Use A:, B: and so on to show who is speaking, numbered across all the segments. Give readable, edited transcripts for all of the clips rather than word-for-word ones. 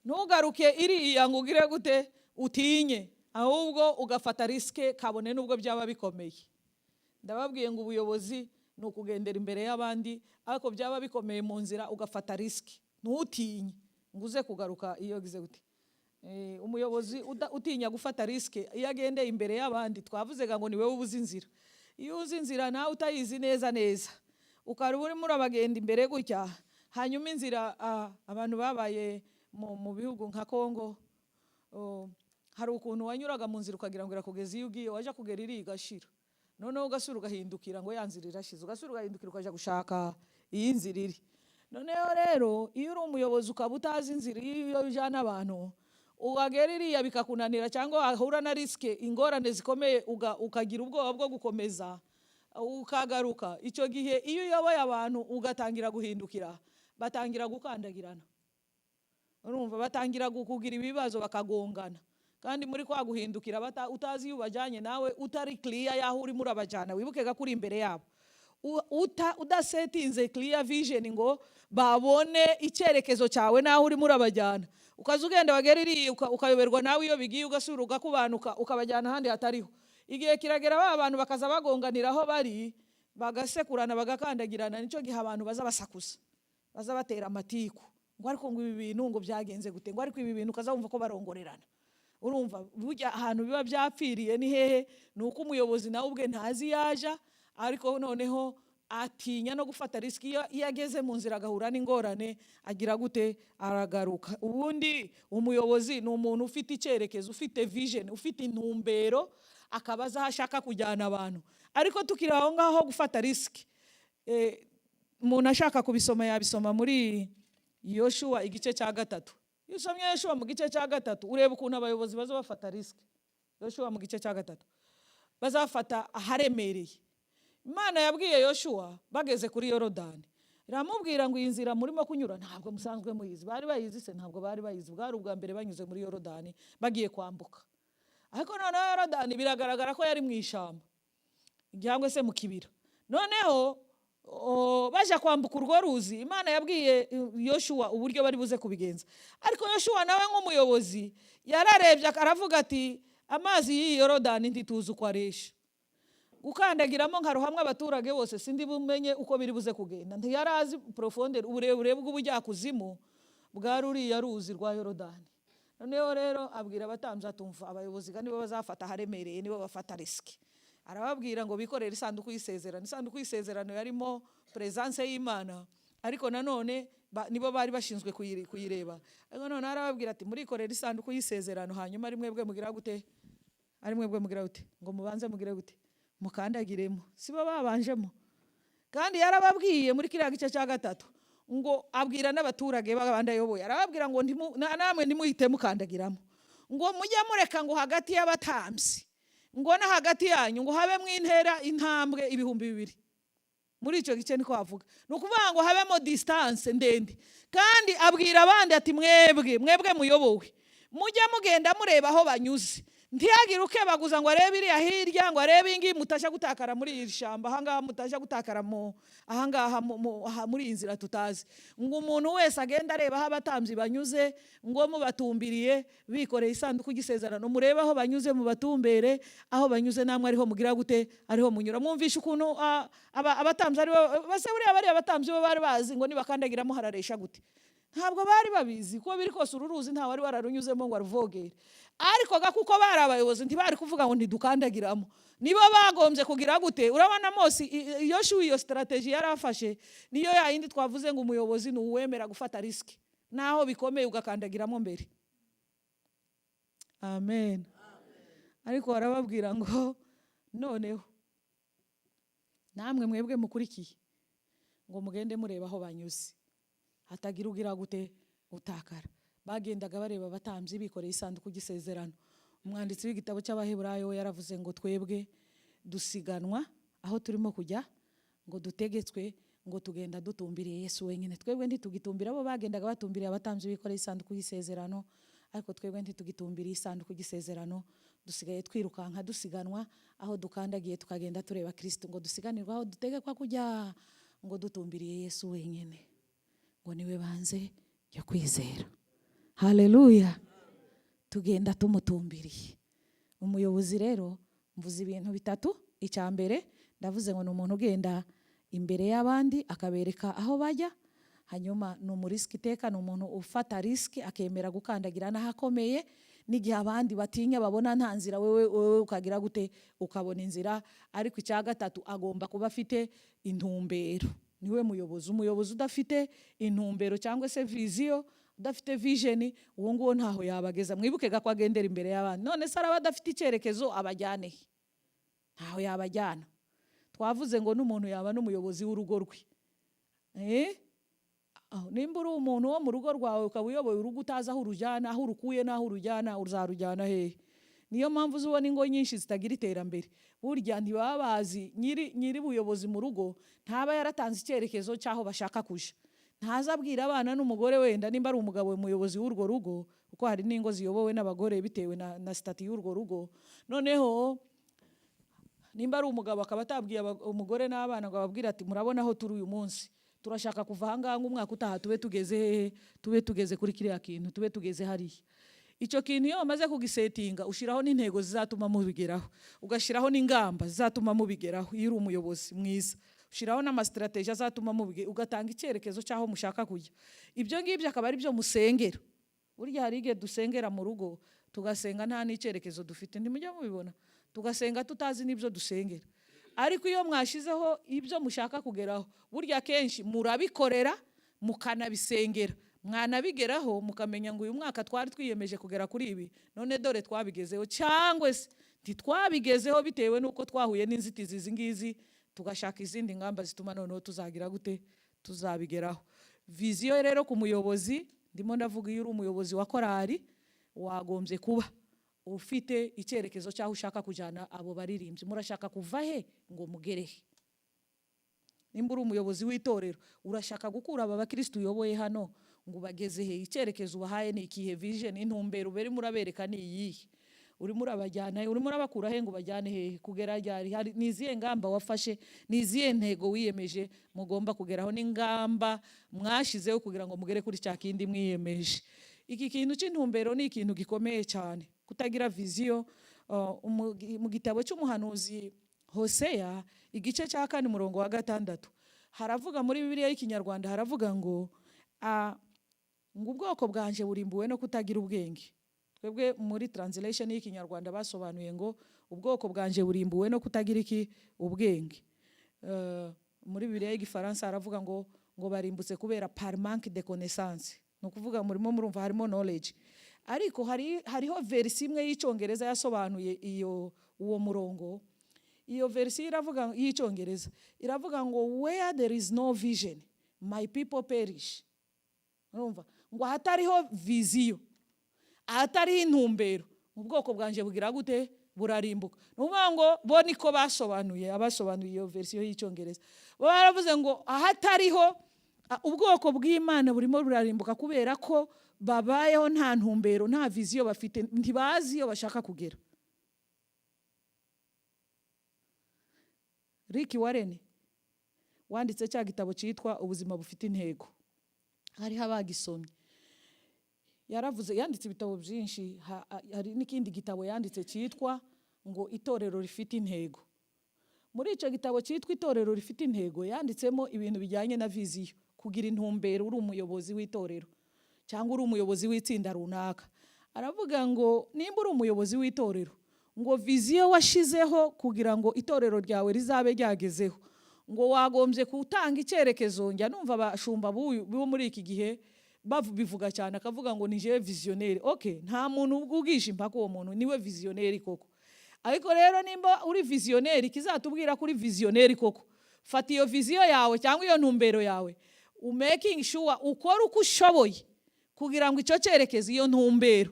A: Ntugaruke iriya ngo ugire gute, utinye, ahubwo ugafata risk kabone n'ubwo byaba bikomeye. Ndababwiye ngo ubuyobozi ni ukugendera imbere y'abandi, ariko byaba bikomeye mu nzira ugafata risk, ntutinye ngo uze kugaruka iyo ugize gute. Umuyobozi utinya gufata risk iyo agendeye imbere y'abandi, twavuze ngo ni wowe ubuze inzira. Iyo uzi inzira nawe utayizi neza neza, ukaba urimo urabagenda imbere gutya, hanyuma inzira, abantu babaye mu bihugu nka Kongo, oh, hari ukuntu wanyuraga mu nzira ukagira ngo irakugeza iyo ugiye, wajya kugera iriya igashira, noneho ugasubira ugahindukira ngo ya nzira irashize, ugasubira ugahindukira ukajya gushaka iyi nzira iri. Noneho rero iyo uri umuyobozi ukaba utazi inzira iyo ujyana abantu, wagera iriya bikakunanira cyangwa wahura na risk, ingorane zikomeye, ukagira ubwoba bwo gukomeza ukagaruka. Icyo gihe iyo uyoboye abantu ugatangira guhindukira, batangira gukandagirana, urumva batangira kugira ibibazo, bakagongana. Kandi muri kwa guhindukira utazi iyo ubajyanye, nawe utari clear y'aho urimo urabajyana, wibuke ko uri imbere yabo, udasetinze clear vision ngo babone icyerekezo cyawe n'aho urimo urabajyana, ukaza ugenda, wagera iriya ukayoberwa nawe iyo bigiye, ugasubira ugakubanuka ukabajyana ahandi hatariho. Igihe kiragera ba bantu bakaza bagonganira aho bari, bagasekurana, bagakandagirana. Nicyo gihe abantu baza basakuza, baza batera amatiku ngo ariko ngo ibi bintu ngo byagenze gute, ngo ariko ibi bintu, ukaza wumva ko barongorerana. Urumva burya ahantu biba byapfiriye ni hehe? Ni uko umuyobozi nawe ubwe ntazi iyo aja, ariko noneho atinya no gufata risk. Iyo ageze mu nzira agahura n'ingorane, agira gute? Aragaruka. Ubundi umuyobozi ni umuntu ufite icyerekezo, ufite vision, ufite intumbero, akaba azi aho ashaka kujyana abantu. Ariko tukiri aho ngaho gufata risk, umuntu ashaka kubisoma yabisoma muri Yoshuwa igice cya 3. Iyo usomye Yoshuwa mu gice cya 3, ureba ukuntu abayobozi baza bafata risk. Yoshuwa mu gice cya 3, bazafata aharemereye. Imana yabwiye Yoshuwa bageze kuri Yorodani, iramubwira ngo iyi nzira murimo kunyura ntabwo musanzwe muyizi. Bari bayizi se? Ntabwo bari bayizi. Bwari ubwa mbere banyuze muri Yorodani bagiye kwambuka. Ariko noneho Yorodani biragaragara ko yari mu ishyamba cyangwa se mu kibira. Noneho bajya kwambuka urwo ruzi, Imana yabwiye Yoshuwa uburyo bari buze kubigenza. Ariko Yoshuwa nawe nk'umuyobozi yararebye aravuga ati: "Amazi y'iyi Yorodani ntituzi uko aresha, gukandagiramo nkarohamwe abaturage bose, sindi bumenye uko biri buze kugenda." Ntiyari azi profondeur, uburebure bw'ubujyakuzimu bwa ruriya ruzi rwa Yorodani. Noneho rero abwira abatambyi, atumva abayobozi nibo bazafata aharemereye, nibo bafata risk. Arababwira ngo bikorere isanduku y'isezerano. Isanduku y'isezerano yarimo présence y'Imana, ariko nanone nibo bari bashinzwe kuyireba. Ariko noneho arababwira ati: "Murikorere isanduku y'isezerano, hanyuma ari mwebwe mugira gute, ari mwebwe mugira gute, ngo mubanze mugire gute, mukandagiremo." Sibo babanjemo? Kandi yarababwiye muri kiriya gice cya 3 ngo abwira n'abaturage b'abandi ayoboye, arababwira ngo namwe ntimuhite mukandagiramo, ngo mujye mureka ngo hagati y'abatambyi ngo no hagati yanyu ngo habemo intera, intambwe 2000. Muri icyo gice niko havuga. Ni ukuvuga ngo habemo distance ndende. Kandi abwira abandi ati: Mwebwe muyobowe, mujye mugenda mureba aho banyuze, ntiyagire ukebaguza ngo arebe iriya hirya, ngo arebe iyi ngiyi, mutajya gutakara muri iri shyamba ahangaha, mutajya gutakara mu ahangaha aha muri iyi nzira tutazi, ngo umuntu wese agenda areba aho abatambyi banyuze, ngo mubatumbiriye bikoreye isanduku y'isezerano, murebe aho banyuze, mubatumbere aho banyuze, namwe ariho mugira gute, ariho munyura. Mwumvishe ukuntu abatambyi aribo base buriya bariya batambyi bo bari bazi ngo nibakandagiramo hararesha gute? Ntabwo bari babizi. Uko biri kose uru ruzi nta wari wararunyuzemo ngo aruvogere. Ariko ga kuko bari abayobozi, ntibari kuvuga ngo ntidukandagiramo, nibo bagombye kugira gute? Urabona Mose, Yoshuwa, iyo stratégie yari afashe niyo yayindi twavuze ngo umuyobozi ni uwemera gufata risk naho bikomeye, ugakandagiramo mbere. Amen. Ariko barababwira ngo noneho namwe mwebwe mukurikiye, ngo mugende mureba aho banyuze, hatagira ugira gute, utakara. Bagendaga bareba abatambyi bikoreye isanduku y'isezerano. Umwanditsi w'igitabo cy'Abaheburayo we yaravuze ngo twebwe dusiganwa aho turimo kujya, ngo dutegetswe ngo tugenda dutumbiriye Yesu wenyine. Twebwe ntitugitumbira abo bagendaga batumbiriye abatambyi bikoreye isanduku y'isezerano, ariko twebwe ntitugitumbiriye isanduku y'isezerano. Dusigaye twirukanka dusiganwa, aho dukandagiye tukagenda tureba Kristo, ngo dusiganirwe aho dutegekwa kujya, ngo dutumbiriye Yesu wenyine, ngo niwe banze yo kwizera. Haleluya! Tugenda tumutumbiriye. Umuyobozi rero, mvuze ibintu bitatu. Icya mbere ndavuze ngo ni umuntu ugenda imbere y'abandi akabereka aho bajya. Hanyuma ni umu risk taker, ni umuntu ufata risk, akemera gukandagira n'ahakomeye, n'igihe abandi batinya, babona nta nzira, wewe ukagira gute? Ukabona inzira. Ariko icya gatatu, agomba kuba afite intumbero. Niwe muyobozi. Umuyobozi udafite intumbero cyangwa se vision, udafite vision, uwo nguwo ntaho yabageza. Mwibuke ko agendera imbere y'abandi. None se araba adafite icyerekezo, abajyane he? Ntaho yabajyana. Twavuze ngo n'umuntu yaba n'umuyobozi w'urugo rwe. Eh? Aho, nimba uri umuntu wo mu rugo rwawe, ukaba uyoboye urugo utazi aho urujyana, aho urukuye n'aho urujyana, uzarujyana hehe? Niyo mpamvu uzubona ingo nyinshi zitagira iterambere. Burya ntibaba bazi nyiri buyobozi mu rugo, ntaba yaratanze icyerekezo cy'aho bashaka kuja, ntaza abwira abana n'umugore. Wenda nimba ari umugabo umuyobozi w'urwo rugo, kuko hari n'ingo ziyobowe n'abagore bitewe na statut y'urwo rugo. Noneho nimba ari umugabo, akaba atabwiye umugore n'abana ngo ababwire ati: "Murabona aho turi uyu munsi, turashaka kuva ahangaha ngo umwaka utaha tube tugeze hehe? Tube tugeze kuri kiriya kintu, tube tugeze hariya." Icyo kintu iyo wamaze kugisetinga, ushyiraho n'intego zizatuma mubigeraho, ugashyiraho n'ingamba zizatuma mubigeraho. Iyo uri umuyobozi mwiza, ushyiraho n'ama strategy azatuma mubigeraho, ugatanga icyerekezo cy'aho mushaka kujya. Ibyo ngibyo akaba ari byo musengera. Burya hari igihe dusengera mu rugo, tugasenga nta n'icyerekezo dufite. Ntimujya mubibona? Tugasenga tutazi n'ibyo dusengera. Ariko iyo mwashyizeho ibyo mushaka kugeraho, burya akenshi murabikorera, mukanabisengera, mwanabigeraho mukamenya ngo uyu mwaka twari twiyemeje kugera kuri ibi, none dore twabigezeho, cyangwa se ntitwabigezeho bitewe n'uko twahuye n'inzitizi izi ngizi, tugashaka izindi ngamba zituma noneho tuzagira gute? Tuzabigeraho. Vision rero ku muyobozi, ndimo ndavuga iyo uri umuyobozi wa korali, wagombye kuba ufite icyerekezo cy'aho ushaka kujyana abo baririmbyi. Murashaka kuva he ngo mugere he? Nimba uri umuyobozi w'itorero, urashaka gukura aba bakirisitu uyoboye hano ngo ubageze he? Icyerekezo ubahaye ni ikihe? Vision, intumbero urimo urabereka ni iyihe? Urimo urabajyana he? Urimo urabakura he ngo ubajyane hehe? Kugera ryari? Hari ni izihe ngamba wafashe? Ni izihe ntego wiyemeje mugomba kugeraho, n'ingamba mwashizeho kugira ngo mugere kuri cya kindi mwiyemeje? Iki kintu cy'intumbero ni ikintu gikomeye cyane. Kutagira vision, mu gitabo cy'umuhanuzi Hoseya, igice cya 4, umurongo wa 6, haravuga, muri Bibiliya y'Ikinyarwanda haravuga ngo ngo ubwoko bwanje burimbuwe no kutagira ubwenge. Twebwe muri translation y'Ikinyarwanda basobanuye ngo ubwoko bwanje burimbuwe no kutagira iki? Ubwenge. Muri Bibiliya y'Igifaransa haravuga ngo barimbutse kubera par manque de connaissance. Ni ukuvuga murimo murumva harimo knowledge. Ariko hariho version imwe y'Icyongereza yasobanuye uwo murongo. Iyo version iravuga, y'Icyongereza iravuga ngo: "Where there is no vision, my people perish." Urumva ngo ahatariho vision, ahatariho intumbero, mu bwoko bwanjye bugira gute? Burarimbuka. Ni ukuvuga ngo bo niko basobanuye, abasobanuye iyo version y'Icyongereza bo baravuze ngo ahatariho ubwoko bw'Imana burimo burarimbuka kubera ko babayeho nta ntumbero, nta vision bafite, ntibazi iyo bashaka kugera. Rick Warren wanditse cya gitabo cyitwa "Ubuzima bufite intego", hariho abagisomye. Yaravuze, yanditse ibitabo byinshi, hari n'ikindi gitabo yanditse cyitwa ngo "Itorero rifite intego". Muri icyo gitabo cyitwa "Itorero rifite intego" yanditsemo ibintu bijyanye na vision, kugira intumbero uri umuyobozi w'itorero cyangwa uri umuyobozi w'itsinda runaka. Aravuga ngo nimba uri umuyobozi w'itorero, ngo vision washizeho kugira ngo itorero ryawe rizabe ryagezeho, ngo wagombye gutanga icyerekezo. Njya numva abashumba bo muri iki gihe babivuga cyane, akavuga ngo ni jewe visionnaire. Okay, nta muntu ugisha impaka, uwo muntu niwe visionnaire koko. Ariko rero nimba uri visionnaire, kizatubwira ko uri visionnaire koko, fata iyo vision yawe cyangwa iyo ntumbero yawe, u making sure ukora uko ushoboye kugira ngo icyo cyerekezo, iyo ntumbero,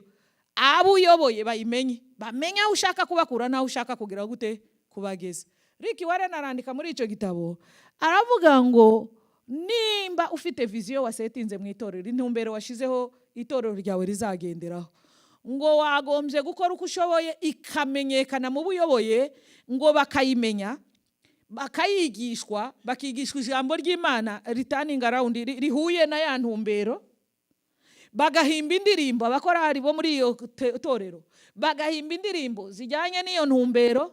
A: abo uyoboye bayimenye, bamenye aho ushaka kubakura n'aho ushaka kugira gute? Kubageza. Rick Warren arandika muri icyo gitabo, aravuga ngo nimba ufite vision wasetinze mu itorero, intumbero washizeho itorero ryawe rizagenderaho, ngo wagombye gukora uko ushoboye ikamenyekana mu buyoboye, ngo bakayimenya, bakayigishwa, bakigishwa ijambo ry'Imana ri turning around, rihuye na ya ntumbero. Bagahimba indirimbo, abakorari bo muri iyo torero bagahimba indirimbo zijyanye n'iyo ntumbero,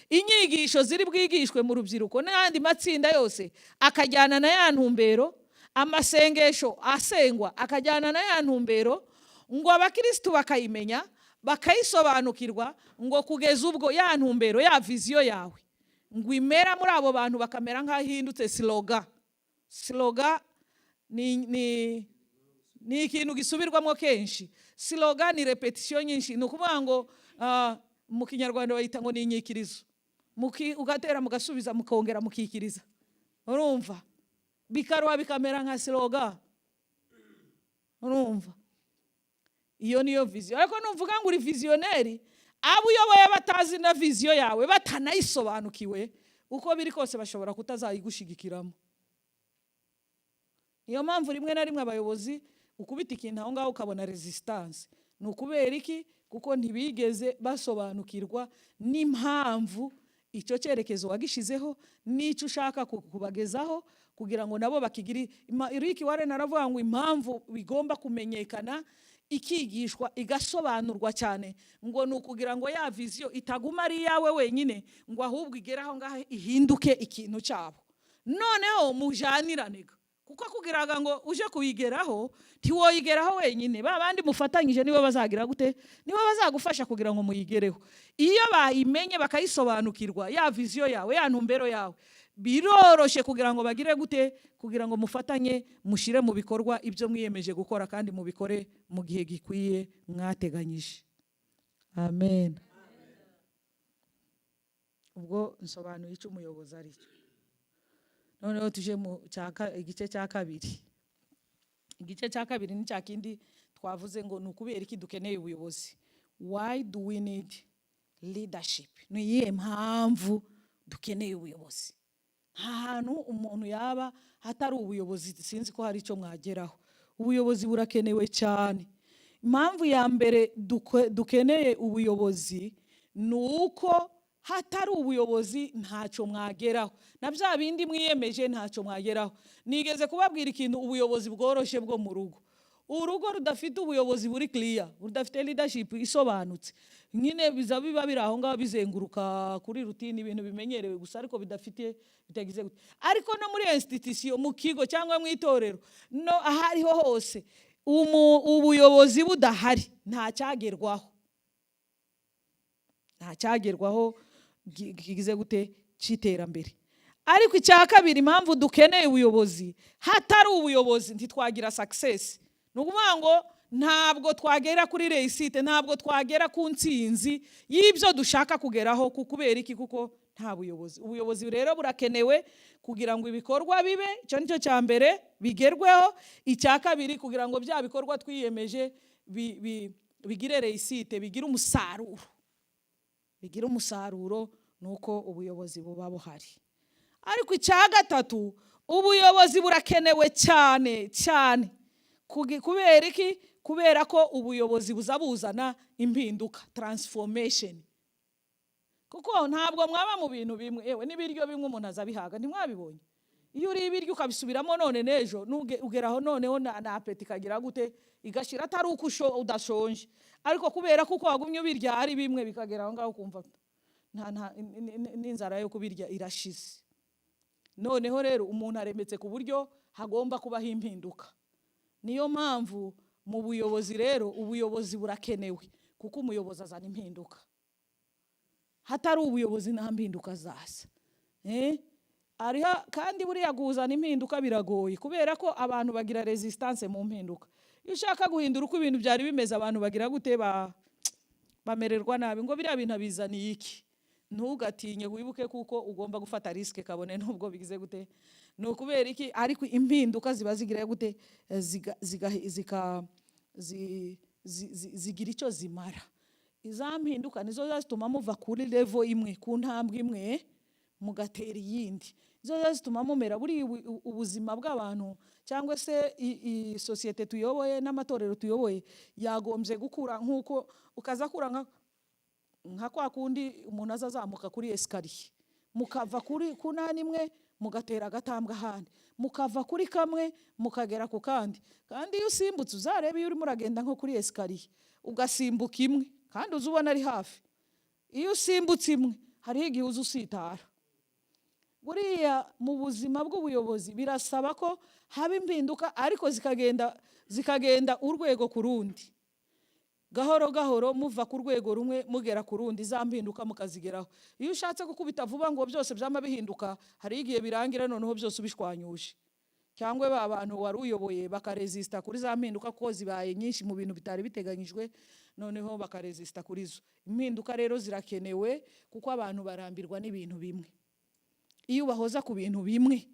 A: inyigisho ziri bwigishwe mu rubyiruko n'ayandi matsinda yose akajyana na ya ntumbero, amasengesho asengwa akajyana na ya ntumbero, ngo abakirisitu bakayimenya, bakayisobanukirwa, ngo kugeza ubwo ya ntumbero, ya vision yawe, ngo imera muri abo bantu, bakamera nk'aho ihindutse slogan. Slogan ni ikintu gisubirwamo kenshi. Slogan ni répétition nyinshi. Ni ukuvuga ngo mu Kinyarwanda bayita ngo ni inyikirizo. Ugatera, mugasubiza, mukongera mukikiriza. Urumva bikaruha, bikamera nka slogan. Urumva iyo niyo vision. Ariko nuvuga ngo uri visionnaire, abo uyoboye batazi na vision yawe, batanayisobanukiwe, uko biri kose bashobora kutazayigushigikiramo. Niyo mpamvu rimwe na rimwe abayobozi ukubita ikintu aho ngaho ukabona resistance. Ni ukubera iki? Kuko ntibigeze basobanukirwa n'impamvu icyo cyerekezo wagishizeho n'icyo ushaka kubagezaho kugira ngo nabo bakigire. Rick Warren aravuga ngo impamvu bigomba kumenyekana, ikigishwa, igasobanurwa cyane, ngo ni ukugira ngo ya vision itaguma ari iyawe wenyine, ngo ahubwo igere aho ngaho ihinduke ikintu cyabo, noneho mujanirane. Kuko kugira ngo uje kuyigeraho, ntiwoyigeraho wenyine. Ba bandi mufatanyije nibo bazagira gute? Nibo bazagufasha kugira ngo muyigereho. Iyo bayimenye, bakayisobanukirwa, ya vision yawe, ya ntumbero yawe, biroroshye kugira ngo bagire gute? Kugira ngo mufatanye, mushyire mu bikorwa ibyo mwiyemeje gukora, kandi mubikore mu gihe gikwiye mwateganyije. Amen. Ubwo nsobanuye icyo umuyobozi ari cyo. Noneho tuje mu igice cya kabiri. Igice cya kabiri ni cya kindi twavuze ngo ni ukubera iki dukeneye ubuyobozi? Why do we need leadership? Ni iyihe mpamvu dukeneye ubuyobozi? Nta hantu umuntu yaba hatari ubuyobozi, sinzi ko hari icyo mwageraho. Ubuyobozi burakenewe cyane. Impamvu ya mbere dukeneye ubuyobozi ni uko hatari ubuyobozi ntacyo mwageraho, na bya bindi mwiyemeje ntacyo mwageraho. Nigeze kubabwira ikintu, ubuyobozi bworoshye bwo mu rugo. Urugo rudafite ubuyobozi buri clear, rudafite leadership isobanutse nyine, biza biba biri aho ngaho bizenguruka kuri routine, ibintu bimenyerewe gusa, ariko bidafite, bitagize gute. Ariko no muri institution, mu kigo cyangwa mu itorero, no aho ariho hose, ubuyobozi budahari nta cyagerwaho, nta cyagerwaho kigize gute cy'iterambere. Ariko icya kabiri, impamvu dukeneye ubuyobozi: hatari ubuyobozi ntitwagira success. Ni ukuvuga ngo ntabwo twagera kuri réussite, ntabwo twagera ku ntsinzi y'ibyo dushaka kugeraho. Kubera iki? Kuko nta buyobozi. Ubuyobozi rero burakenewe kugira ngo ibikorwa bibe, icyo ni cyo cya mbere, bigerweho. Icya kabiri, kugira ngo bya bikorwa twiyemeje bigire réussite, bigire umusaruro. Bigira umusaruro ni uko ubuyobozi buba buhari. Ariko icya gatatu, ubuyobozi burakenewe cyane cyane. Kubera iki? Kubera ko ubuyobozi buza buzana impinduka, transformation. Kuko ntabwo mwaba mu bintu bimwe. Yewe n'ibiryo bimwe umuntu azabihaga. Ntimwabibonye? Iyo uriye ibiryo ukabisubiramo none n'ejo, ugeraho noneho na appétit ikagira gute? Igashira. Atari uko udashonje, ariko kubera ko uko wagumye ubirya ari bimwe, bikagera aho ngaho ukumva nta n'inzara yo kubirya irashize. Noneho rero umuntu aremetse ku buryo hagomba kubaho impinduka. Niyo mpamvu mu buyobozi rero ubuyobozi burakenewe, kuko umuyobozi azana impinduka. Hatari ubuyobozi nta mpinduka zaza. Hariho kandi buriya kuzana impinduka biragoye, kubera ko abantu bagira resistance mu mpinduka. Iyo ushaka guhindura uko ibintu byari bimeze, abantu bagira gute? Bamererwa nabi, ngo biriya bintu abizaniye iki? Ntugatinye, wibuke kuko ugomba gufata risque, kabone nubwo bigize gute. Ni ukubera iki? Ariko impinduka ziba zigira gute? Zigira icyo zimara. Iza mpinduka nizo zituma muva kuri level imwe, ku ntambwe imwe, mugatera iyindi. Nizo zituma mumera. Buriya ubuzima bw'abantu cyangwa se sosiyete tuyoboye n'amatorero tuyoboye yagombye gukura nk'uko ukaza kura nka kwa kundi umuntu aza azamuka kuri escalier, mukava kuri ku ntana imwe. Mugatera agatambwe ahandi, mukava kuri kamwe mukagera ku kandi. Kandi iyo usimbutse, uzarebe iyo urimo uragenda nko kuri escalier, ugasimbuka imwe kandi uzi ubona ari hafi, iyo usimbutse imwe hariho igihe uza usitara. Buriya mu buzima bw'ubuyobozi birasaba ko haba impinduka, ariko zikagenda urwego ku rundi, gahoro gahoro, muva ku rwego rumwe mugera ku rundi, za mpinduka mukazigeraho. Iyo ushatse gukubita vuba ngo byose byama bihinduka, hari igihe birangira noneho byose ubishwanyuje, cyangwa ba bantu wari uyoboye bakaresista kuri za mpinduka kuko zibaye nyinshi mu bintu bitari biteganyijwe, noneho bakaresista kuri zo. Impinduka rero zirakenewe kuko abantu barambirwa n'ibintu bimwe. Iyo ubahoza ku bintu bimwe,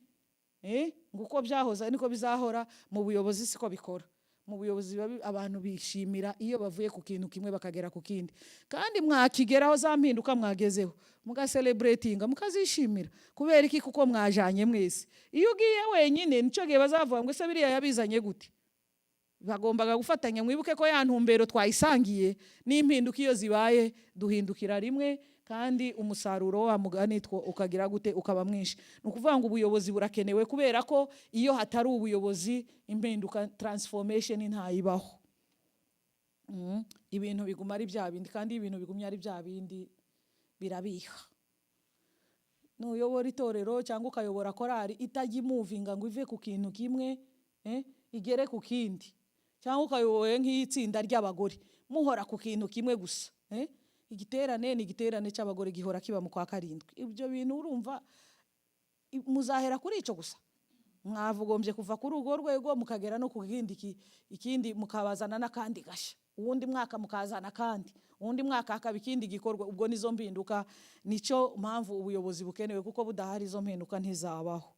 A: ngo uko byahoze niko bizahora, mu buyobozi siko bikora. Mu buyobozi abantu bishimira iyo bavuye ku kintu kimwe bakagera ku kindi, kandi mwakigeraho, za mpinduka mwagezeho, mugaseleburetinga, mukazishimira. Kubera iki? Kuko mwajanye mwese. Iyo ugiye wenyine, nicyo gihe bazavuga ngo: "Ese biriya yabizanye gute?" Bagombaga gufatanya. Mwibuke ko ya ntumbero twayisangiye, n'impinduka iyo zibaye duhindukira rimwe, kandi umusaruro wa mugani two ukagira gute? Ukaba mwinshi. Ni ukuvuga ngo ubuyobozi burakenewe, kubera ko iyo hatari ubuyobozi, impinduka, transformation, ntayibaho. Ibintu biguma ari bya bindi, kandi iyo ibintu bigumye ari bya bindi birabiha. Nuyobora itorero cyangwa ukayobora korali itajya imuvinga ngo ive ku kintu kimwe igere ku kindi, cyangwa ukayoboye nk'itsinda ry'abagore muhora ku kintu kimwe gusa, igiterane ni igiterane cy'abagore gihora kiba mu kwa karindwi, ibyo bintu urumva muzahera kuri icyo gusa? Mwavugombye kuva kuri urwo rwego mukagera no ku kindi, ikindi mukabazana n'akandi gashya, uwundi mwaka mukazana akandi, uwundi mwaka hakaba ikindi gikorwa. Ubwo nizo mpinduka. Nicyo mpamvu ubuyobozi bukenewe, kuko budahari izo mpinduka ntizabaho.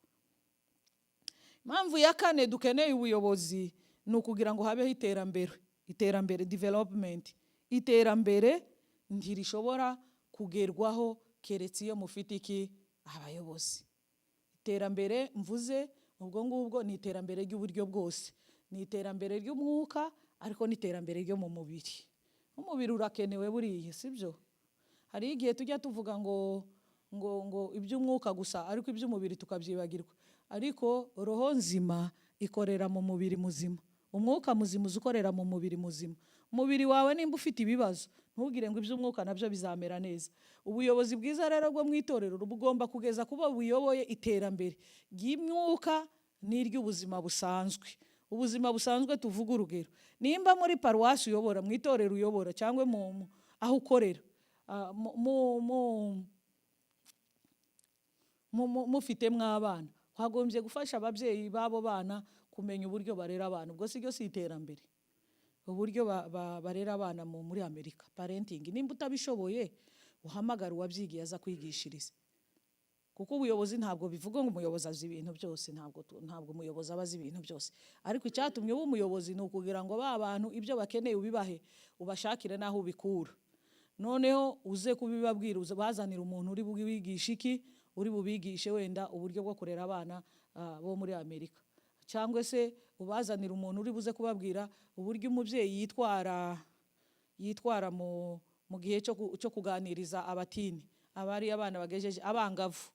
A: Impamvu ya kane dukeneye ubuyobozi ni ukugira ngo habeho iterambere. Iterambere, development. Iterambere ntirishobora kugerwaho keretse iyo mufite iki? Abayobozi. Iterambere mvuze ubwo ngubwo ni iterambere ry'uburyo bwose, ni iterambere ry'umwuka, ariko n'iterambere ryo mu mubiri. Umubiri urakenewe buriya, sibyo? Hari igihe tujya tuvuga ngo iby'umwuka gusa, ariko iby'umubiri tukabyibagirwa. Ariko roho nzima ikorera mu mubiri muzima. Umwuka muzima uza ukorera mu mubiri muzima. Umubiri wawe nimba ufite ibibazo, ntugire ngo iby'umwuka nabyo bizamera neza. Ubuyobozi bwiza rero bwo mu itorero bugomba kugeza kuba buyoboye iterambere ry'imyuka n'iry'ubuzima busanzwe. Ubuzima busanzwe, tuvuga urugero, nimba muri paruwasi uyobora, mu itorero uyobora, cyangwa aho ukorera, mufitemo abana, wagombye gufasha ababyeyi b'abo bana kumenya uburyo barera abana. Ubwo si ryo si iterambere? Uburyo barera abana muri Amerika, parenting. Nimba utabishoboye, uhamagara uwabyigiye aza kwigishiriza, kuko ubuyobozi ntabwo bivuga ngo umuyobozi azi ibintu byose. Ntabwo umuyobozi aba azi ibintu byose, ariko icyatumye uba umuyobozi ni ukugira ngo ba bantu ibyo bakeneye ubibahe, ubashakire n'aho ubikura, noneho uze kubibabwira, uze bazanira umuntu uri bubigishe iki, uri bubigishe wenda uburyo bwo kurera abana bo muri Amerika, cyangwa se ubazanira umuntu uri buze kubabwira uburyo umubyeyi yitwara mu gihe cyo kuganiriza abatini, abari abana bagejeje abangavu.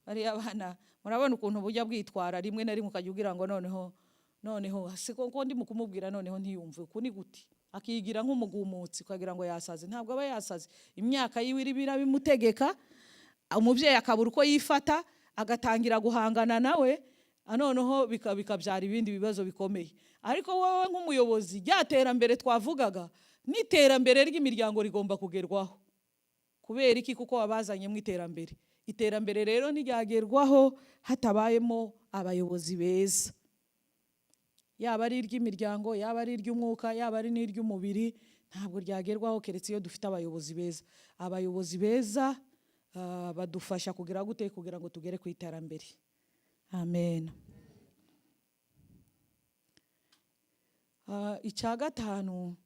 A: Bariya abana murabona ukuntu bujya bwitwara, rimwe na rimwe ukajya ugira ngo noneho si ko ndi mu kumubwira, noneho ntiyumve uku ni gute, akigira nk'umugumutsi, ukagira ngo yasaze. Ntabwo aba yasaze, imyaka yiwe irimo irabimutegeka. Umubyeyi akabura uko yifata, agatangira guhangana nawe, noneho bikabyara ibindi bibazo bikomeye. Ariko wowe nk'umuyobozi, rya terambere twavugaga n'iterambere ry'imiryango rigomba kugerwaho. Kubera iki? Kuko wabazanyemo iterambere. Iterambere rero ntiryagerwaho hatabayemo abayobozi beza, yaba ari iry'imiryango, yaba ari iry'umwuka, yaba ari n'iry'umubiri. Ntabwo ryagerwaho keretse iyo dufite abayobozi beza. Abayobozi beza badufasha kugira gute? Kugira ngo tugere ku iterambere. Amen. Icya gatanu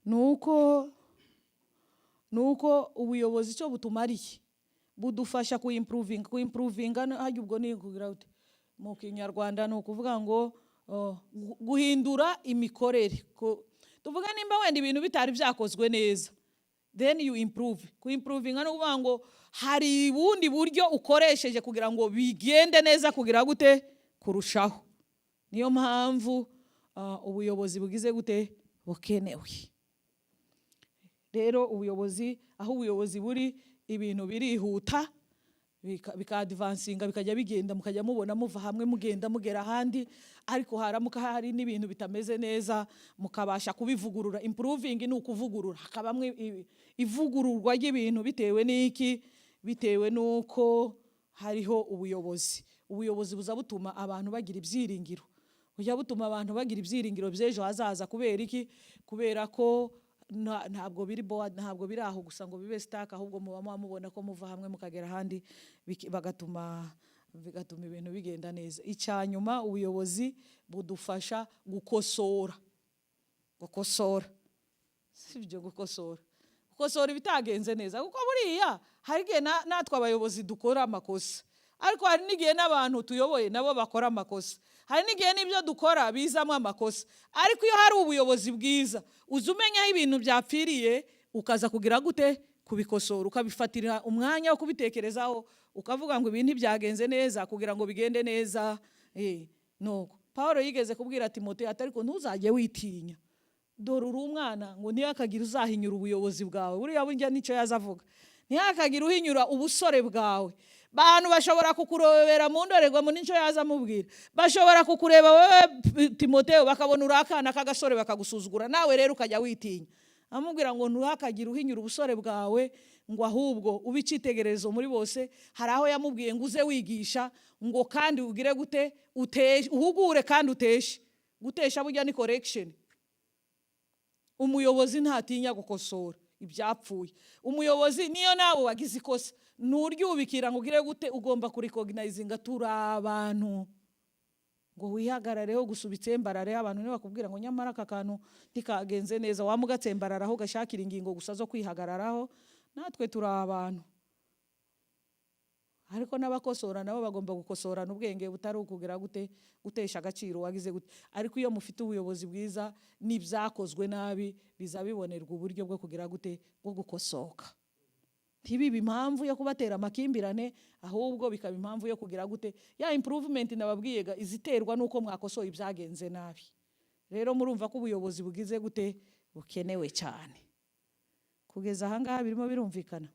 A: ni uko ubuyobozi icyo butumariye, budufasha kuimprovinga. Kuimprovinga hajya ubwo ni kugira ute mu Kinyarwanda? Ni ukuvuga ngo guhindura imikorere. Tuvuga nimba wenda ibintu bitari byakozwe neza. Then you improve. Ku improvinga ni ukuvuga ngo hari ubundi buryo ukoresheje kugira ngo bigende neza, kugira gute? Kurushaho. Niyo mpamvu ubuyobozi bugize gute? Bukenewe. Rero ubuyobozi, aho ubuyobozi buri, ibintu birihuta, bikadvancinga, bikajya bigenda, mukajya mubona muva hamwe mugenda mugera ahandi. Ariko haramuka hari n'ibintu bitameze neza, mukabasha kubivugurura. Improving ni ukuvugurura, hakabamo ivugururwa ry'ibintu. Bitewe n'iki? Bitewe n'uko hariho ubuyobozi. Ubuyobozi buza butuma abantu bagira ibyiringiro, bujya butuma abantu bagira ibyiringiro by'ejo hazaza. Kubera iki? Kubera ko ntabwo biri boa, ntabwo biri aho gusa ngo bibe stuck, ahubwo muba mubona ko muva hamwe mukagera ahandi, bigatuma ibintu bigenda neza. Icya nyuma, ubuyobozi budufasha gukosora. Gukosora, si ibyo, gukosora ibitagenze neza, kuko buriya hari igihe natwe abayobozi dukora amakosa, ariko hari n'igihe n'abantu tuyoboye nabo bakora amakosa, hari n'igihe n'ibyo dukora bizamo amakosa. Ariko iyo hari ubuyobozi bwiza, uza umenya aho ibintu byapfiriye, ukaza kugira gute? Kubikosora, ukabifatira umwanya wo kubitekerezaho, ukavuga ngo ibi ntibyagenze neza, kugira ngo bigende neza. Nuko Paul yigeze kubwira Timoteyo ati: "Ariko ntuzajye witinya, dore uri umwana," ngo ntihakagire uzahinyura ubuyobozi bwawe. Buriya burya nicyo yaza avuga: ntihakagire uhinyura ubusore bwawe. Bantu bashobora kukurebera mu ndorerwamo, nicyo yaza amubwira, bashobora kukureba wowe Timoteyo, bakabona uri akana k'agasore, bakagusuzugura, nawe rero ukajya witinya. Amubwira ngo ntuhakagire uhinyura ubusore bwawe, ngo ahubwo ube icyitegererezo muri bose. Hari aho yamubwiye ngo uze wigisha, ngo kandi ugire gute? Uteshe, uhugure kandi uteshe. Gutesha burya ni correction. Umuyobozi ntatinya gukosora ibyapfuye. Umuyobozi, niyo nawe wagize ikosa, nturyubikira ngo ugire gute? Ugomba kurirecognizinga. Turi abantu, ngo wihagarareho gusa ubitsembarare. Abantu ntibakubwira ngo nyamara aka kantu ntikagenze neza, wamugatsembararaho, ugashakira ingingo gusa zo kwihagararaho. Natwe turi abantu, ariko n'abakosora nabo bagomba gukosorana ubwenge, butari ukugira gute? Gutesha agaciro wagize gute. Ariko iyo mufite ubuyobozi bwiza, n'ibyakozwe nabi biza bibonerwa uburyo bwo kugira gute? Bwo gukosoka. Ntibibe impamvu yo kubatera amakimbirane, ahubwo bikaba impamvu yo kugira gute? Ya improvement nababwiye iziterwa n'uko mwakosoye ibyagenze nabi. Rero murumva ko ubuyobozi bugize gute? Bukenewe cyane. Kugeza ahangaha birimo birumvikana.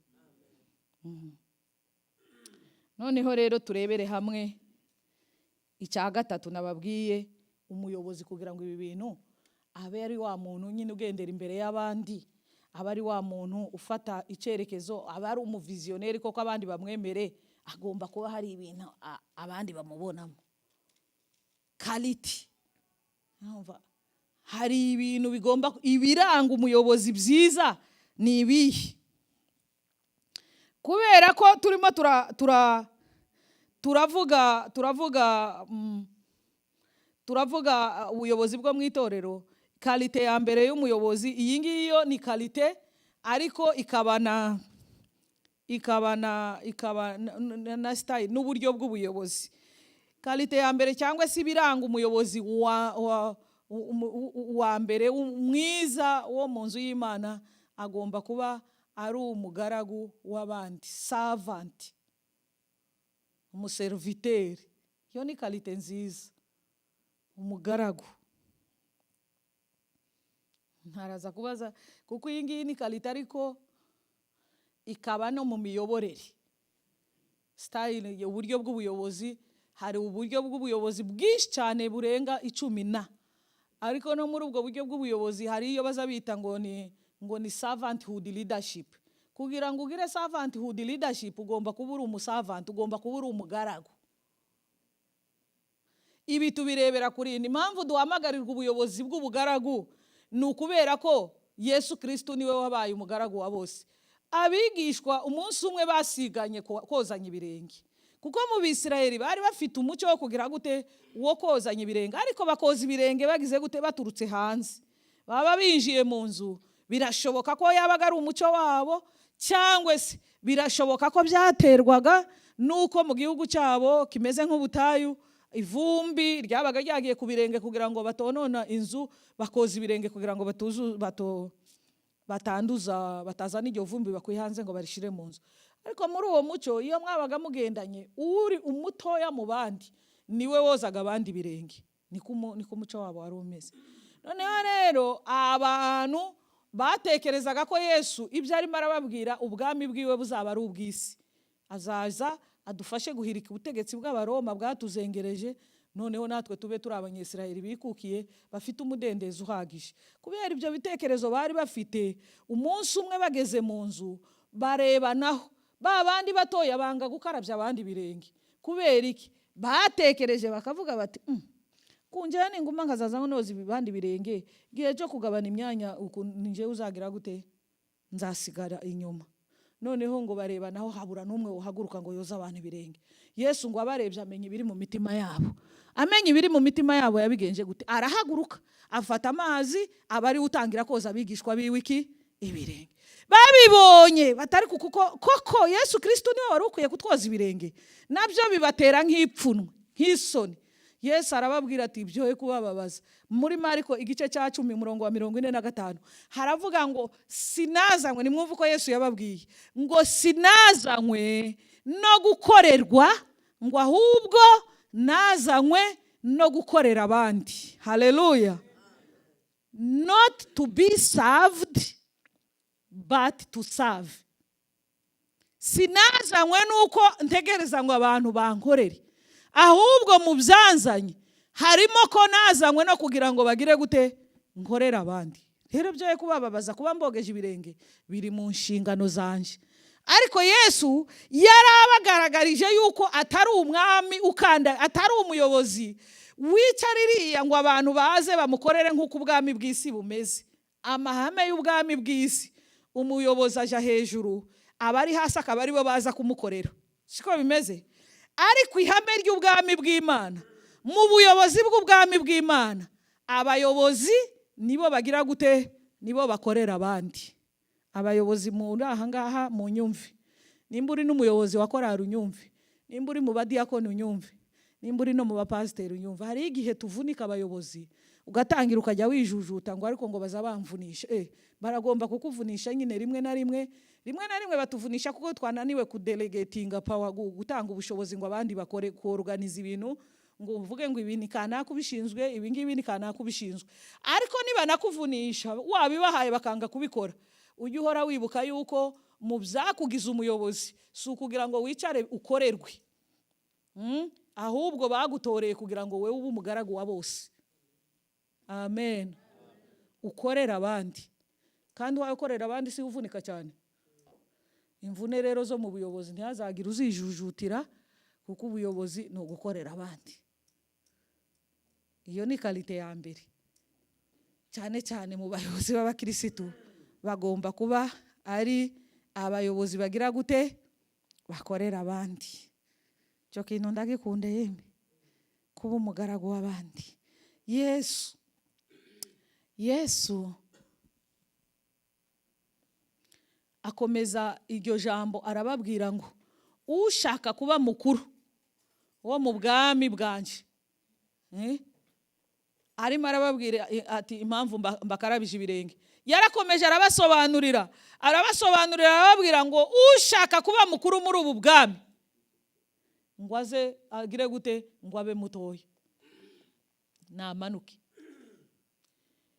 A: Noneho rero turebere hamwe icya gatatu nababwiye. Umuyobozi, kugira ngo ibi bintu abe ari wa muntu nyine ugendera imbere y'abandi, aba ari wa muntu ufata icyerekezo, aba ari umuvisionnaire koko, abandi bamwemere, agomba kuba hari ibintu abandi bamubonamo, quality. Urumva? Hari ibintu bigomba ibiranga umuyobozi byiza ni ibihe? Kubera ko turimo tura tura turavuga turavuga turavuga ubuyobozi bwo mu itorero, qualité ya mbere y'umuyobozi, iyi ngiyi yo ni qualité, ariko ikaba na style n'uburyo bw'ubuyobozi. Qualité ya mbere cyangwa se ibiranga umuyobozi wa mbere mwiza wo mu nzu y'Imana, agomba kuba ari umugaragu w'abandi, servant, umuserviteur. Iyo ni qualité nziza, umugaragu. Ntaraza kubaza, kuko iyi ngiyi ni qualité, ariko ikaba no mu miyoborere, style, uburyo bw'ubuyobozi. Hari uburyo bw'ubuyobozi bwinshi cyane burenga 10 na, ariko no muri ubwo buryo bw'ubuyobozi hari iyo baza bita ngo ni servanthood leadership. Kugira ngo ugire servanthood leadership, ugomba kuba uri umuservant, ugomba kuba uri umugaragu. Ibi tubirebera kuri iyi impamvu duhamagarirwa ubuyobozi bw'ubugaragu, ni ukubera ko Yesu Kirisitu niwe wabaye umugaragu wa bose. Abigishwa umunsi umwe basiganye kozanya ibirenge, kuko mu Bisirayeli bari bafite umuco wo kugira gute? Wo kozanya ibirenge. Ariko bakoza ibirenge bagize gute? Baturutse hanze, baba binjiye mu nzu. Birashoboka ko yabaga ari umuco wabo, cyangwa se birashoboka ko byaterwaga n'uko mu gihugu cyabo kimeze nk'ubutayu, ivumbi ryabaga ryagiye ku birenge. Kugira ngo batonona inzu, bakoza ibirenge kugira ngo batuzu bato. Batanduza, batazana iryo vumbi bakuye hanze ngo barishire mu nzu. Ariko muri uwo muco, iyo mwabaga mugendanye, uri umutoya mu bandi niwe wozaga abandi ibirenge. Niko umuco wabo wari umeze. Noneho rero abantu batekerezaga ko Yesu ibyo arimo arababwira, ubwami bwiwe buzaba ari ubw'isi, azaza adufashe guhirika ubutegetsi bw'Abaroma bwatuzengereje, noneho natwe tube turi Abanyesirayeli bikukiye, bafite umudendezo uhagije. Kubera ibyo bitekerezo bari bafite, umunsi umwe bageze mu nzu barebanaho, ba bandi batoya banga gukarabya abandi ibirenge. Kubera iki? Batekereje bakavuga bati: "Kunjyewe ninguma nkazaza noza ibandi birenge, igihe cyo kugabana imyanya uku ninjyewe uzagira gute? Nzasigara inyuma." Noneho ngo barebanaho, habura n'umwe uhaguruka ngo yoze abantu ibirenge. Yesu ngo abarebye amenya ibiri mu mitima yabo. Amenya ibiri mu mitima yabo, yabigenje gute? Arahaguruka, afata amazi, aba ariwe utangira koza abigishwa biwe iki? Ibirenge. Babibonye batari kuko koko Yesu Kirisito niwe wari ukwiye kutwoza ibirenge, nabyo bibatera nk'ipfunwe, nk'isoni. Yesu arababwira ati: "Ibyo kubababaza." Muri Mariko igice cya 10, umurongo wa 45, haravuga ngo: "Sinazanywe," nimwumve uko Yesu yababwiye ngo: "Sinazanywe no gukorerwa," ngo "ahubwo nazanywe no gukorera abandi." Haleluya! Not to be served, but to serve. Sinazanywe nuko ntegereza ngo abantu bankorere, ahubwo mu byanzanye harimo ko nazanywe no kugira ngo bagire gute? Nkorere abandi. Rero byo kubababaza kuba mbogeje ibirenge biri mu nshingano zanjye. Ariko Yesu yari abagaragarije yuko atari umwami ukanda, atari umuyobozi wicara iriya ngo abantu baze bamukorere nk'uko ubwami bw'isi bumeze. Amahame y'ubwami bw'isi, umuyobozi aja hejuru, abari hasi akaba aribo baza kumukorera. Siko bimeze. Ariko ihame ry'ubwami bw'Imana, mu buyobozi bw'ubwami bw'Imana, abayobozi nibo bagira gute? Nibo bakorera abandi. Abayobozi muri aha ngaha mu nyumve, nimba uri n'umuyobozi wa korari unyumve, nimba uri mu badiyakoni unyumve, nimba uri no mu bapasiteri unyumve. Hari igihe tuvunika abayobozi, ugatangira ukajya wijujuta ngo: "Ariko ngo baza bamvunisha." Baragomba kukuvunisha nyine rimwe na rimwe. Rimwe na rimwe batuvunisha kuko twananiwe kudelegatinga power, gutanga ubushobozi ngo abandi bakore, kuorganiza ibintu, ngo uvuge ngo ibi ni kanaka ubishinzwe, ibi ngibi ni kanaka ubishinzwe. Ariko niba nakuvunisha wabibahaye bakanga kubikora, ujye uhora wibuka yuko mu byakugize umuyobozi si ukugira ngo wicare ukorerwe. Ahubwo bagutoreye kugira ngo wowe ube umugaragu wa bose. Amen. Ukorera abandi. Kandi wawe ukorera abandi si uvunika cyane. Imvune rero zo mu buyobozi ntihazagire uzijujutira, kuko ubuyobozi ni ugukorera abandi. Iyo ni qualité ya mbere. Cyane cyane mu bayobozi b'abakirisitu, bagomba kuba ari abayobozi bagira gute? Bakorera abandi. Icyo kintu ndagikunda yemwe, kuba umugaragu w'abandi. Yesu akomeza iryo jambo, arababwira ngo: "Ushaka kuba mukuru wo mu bwami bwanjye," Arimo arababwira ati: "Impamvu mbakarabije ibirenge." Yarakomeje arabasobanurira, arabasobanurira, arababwira ngo: "Ushaka kuba mukuru muri ubu bwami, ngo aze agire gute? Ngo abe mutoya, namanuke."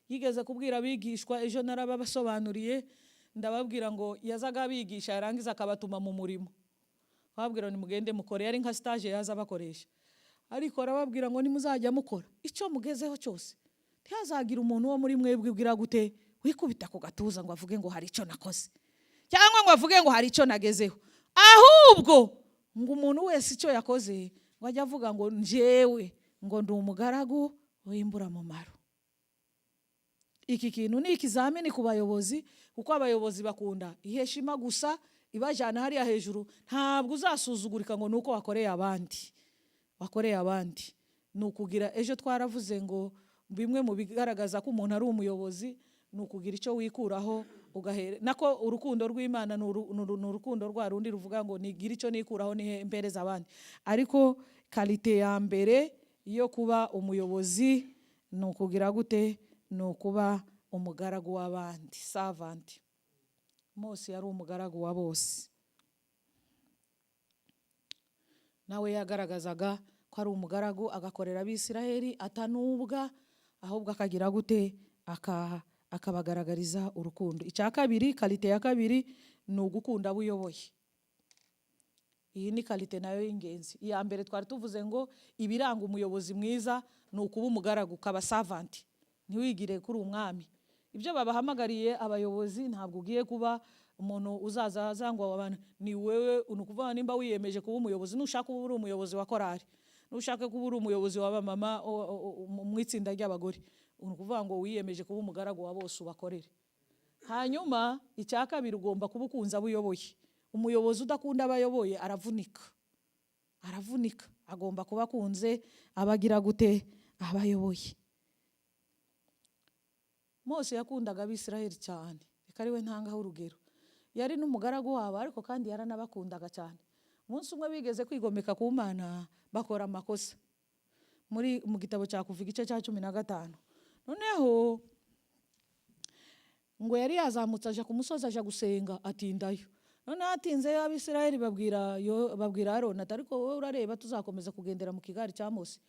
A: Yigeze kubwira abigishwa, ejo narababasobanuriye, ndababwira ngo yazaga abigisha, yarangiza akabatuma mu murimo, ababwira ngo: "Nimugende mukore." Yari nka stage yaza abakoresha. Ariko arababwira ngo: "Nimuzajya mukora, icyo mugezeho cyose, ntihazagira umuntu wo muri mwebwe ubwira gute? Wikubita ku gatuza ngo avuge ngo hari icyo nakoze, cyangwa ngo avuge ngo hari icyo nagezeho. Ahubwo ngo umuntu wese icyo yakoze, ngo ajye avuga ngo: 'Njyewe ngo ndi umugaragu w'imburamumaro.'" Iki kintu ni ikizamini ku bayobozi, kuko abayobozi bakunda iheshima gusa ibajyana hariya hejuru. Ntabwo uzasuzugurika ngo ni uko wakoreye abandi. Wakoreye abandi ni ukugira, ejo twaravuze ngo bimwe mu bigaragaza ko umuntu ari umuyobozi ni ukugira icyo wikuraho ugahere nako. Urukundo rw'Imana ni urukundo rwa rundi ruvuga ngo nigira icyo nikuraho nihe mpereza abandi. Ariko qualité ya mbere yo kuba umuyobozi ni ukugira gute? Ni ukuba Umugaragu w'abandi, servant. Mose yari umugaragu wa bose, nawe yagaragazaga ko ari umugaragu, agakorera Abisiraheli atanubwa, ahubwo akagira gute? Akabagaragariza urukundo. Icya kabiri, qualité ya kabiri ni ugukunda abo uyoboye. Iyi ni qualité nayo y'ingenzi. Iya mbere twari tuvuze ngo ibiranga umuyobozi mwiza ni ukuba umugaragu, ukaba servant, ntiwigire kuri umwami. Ibyo babahamagariye abayobozi, ntabwo ugiye kuba umuntu uzaza azangwa abantu, ni wewe. Ni ukuvuga nimba wiyemeje kuba umuyobozi, nushaka kuba uri umuyobozi wa korari, nushaka kuba uri umuyobozi w'abamama mu itsinda ry'abagore, ni ukuvuga ngo wiyemeje kuba umugaragu wa bose, ubakorere. Hanyuma icya kabiri, ugomba kuba ukunze abo uyoboye. Umuyobozi udakunda abo ayoboye aravunika, aravunika. Agomba kuba akunze abagira gute? Abayoboye. Mose yakundaga Abisiraheli cyane. Reka ariwe ntangaho urugero. Yari n'umugaragu wabo, ariko kandi yaranabakundaga cyane. Umunsi umwe bigeze kwigomeka ku Mana, bakora amakosa, mu gitabo cya Kuva igice cya 15. Noneho ngo yari yazamutse aja ku musozi, aja gusenga, atindayo. Noneho atinzeyo, Abisiraheli babwira Aroni ati: "Ariko wowe urareba tuzakomeza kugendera mu kigari cya Mose?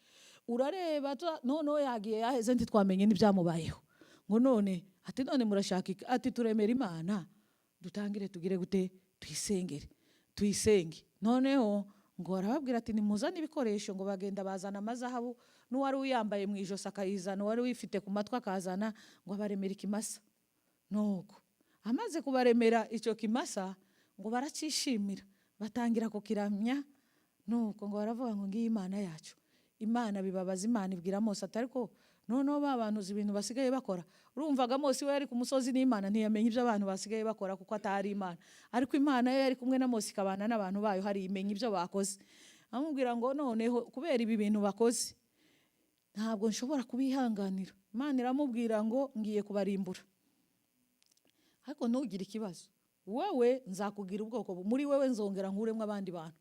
A: Urareba noneho yagiye yaheze, ntitwamenye n'ibyamubayeho." Ngo none ati: "None murashaka iki?" Ati: "Turemera Imana, dutangire tugire gute? Tuyisengere, tuyisenge." Noneho ngo arababwira ati: "Nimuzane ibikoresho." Ngo bagenda bazana amazahabu, n'uwari uyambaye mu ijosi akayizana, uwari wifite ku matwi akazana, ngo abaremera ikimasa. Nuko amaze kubaremera icyo kimasa, ngo baracyishimira, batangira kukiramya. Nuko ngo baravuga ngo: "Ngiyi Imana yacu." Imana bibabaza Imana, ibwira Mose ati: "Ariko noneho ba bantu uzi ibintu basigaye bakora?" Urumvaga Mose we yari ku musozi n'Imana, ntiyamenya ibyo abantu basigaye bakora kuko atari Imana. Ariko Imana yo yari kumwe na Mose, ikabana n'abantu bayo, hari imenya ibyo bakoze. Amubwira ngo: "Noneho kubera ibi bintu bakoze, ntabwo nshobora kubihanganira." Imana iramubwira ngo: "Ngiye kubarimbura, ariko ntugire ikibazo, wowe nzakugira ubwoko, muri wowe nzongera nkuremo abandi bantu,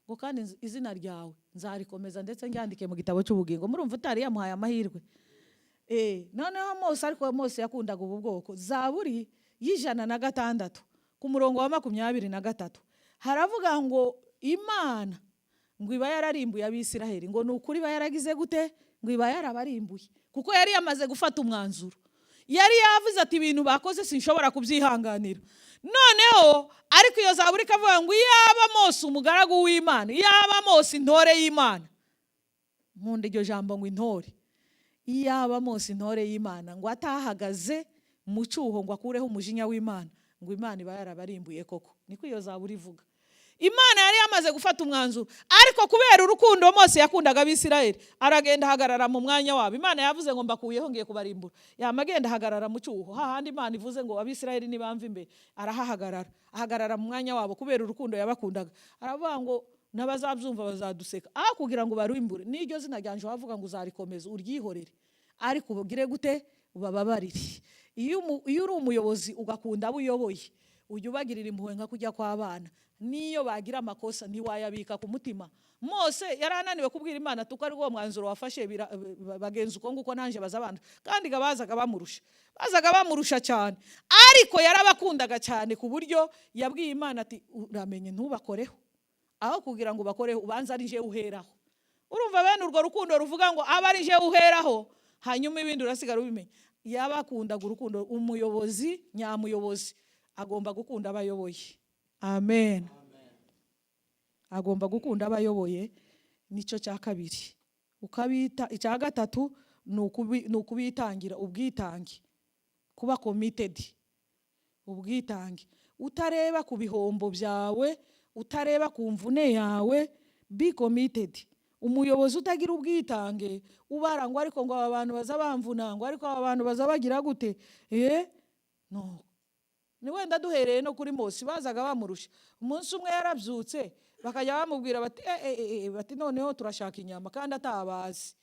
A: ngo kandi izina ryawe nzarikomeza, ndetse nryandike mu gitabo cy'ubugingo." Murumva utari yamuhaye amahirwe? Noneho Mose, ariko Mose yakundaga ubu bwoko. Zaburi y'106 ku murongo wa 23 haravuga ngo Imana ngo iba yararimbuye Abisiraheli, ngo ni ukuri iba yaragize gute? Ngo iba yarabarimbuye, kuko yari yamaze gufata umwanzuro. Yari yavuze ati: "Ibintu bakoze sinshobora kubyihanganira." Noneho ariko iyo zaburi ikavuga ngo iyaba Mose umugaragu w'Imana, iyaba Mose intore y'Imana, nkunda iryo jambo ngo intore, iyaba Mose intore y'Imana ngo atahagaze mu cyuho ngo akureho umujinya w'Imana, ngo Imana iba yarabarimbuye koko. Niko iyo zaburi ivuga. Imana yari yamaze gufata umwanzuro, ariko kubera urukundo Mose yakundaga Abisirayeli, aragenda ahagarara mu mwanya wabo. Imana yavuze ngo: "Mbakuyeho, ngiye kubarimbura." Yama agenda ahagarara mu cyuho hahandi Imana ivuze ngo: "Abisirayeli nibamva imbere." Arahahagarara, ahagarara mu mwanya wabo kubera urukundo yabakundaga. Aravuga ngo: "N'abazabyumva bazaduseka, aho kugira ngo barimbure n'iryo zina ryanje wavuga ngo uzarikomeza, uryihorere, ariko ubugire gute? Ubababarire." Iyo uri umuyobozi ugakunda abo uyoboye, ujya ubagirira impuhwe nka kujya kw'abana. Niyo bagira amakosa, ntiwayabika ku mutima. Mose yari ananiwe kubwira Imana tuko ari wo mwanzuro wafashe, bagenza uko nguko, nanjye baza abantu, kandi ga bazaga bamurusha, bazaga bamurusha cyane, ariko yarabakundaga cyane ku buryo yabwiye Imana ati: "Uramenye ntubakoreho, aho kugira ngo ubakoreho ubanza ari njyewe uheraho." Urumva bene urwo rukundo ruvuga ngo abe ari njyewe uheraho, hanyuma ibindi urasigara ubimenya. Yabakundaga urukundo. Umuyobozi nyamuyobozi agomba gukunda abayoboye. Amen. Agomba gukunda abayoboye, nicyo cya kabiri. Ukabita icya gatatu ni ukubitangira, ubwitange, kuba committed, ubwitange, utareba ku bihombo byawe, utareba ku mvune yawe. Be committed. Umuyobozi utagira ubwitange, ubara ngo: "Ariko ngo aba bantu baza bamvuna," ngo: "Ariko aba bantu baza bagira gute?" No ni wenda duhereye no kuri Mose, bazaga bamurusha. Umunsi umwe yarabyutse, bakajya bamubwira bati bati: "Noneho turashaka inyama," kandi atabazi,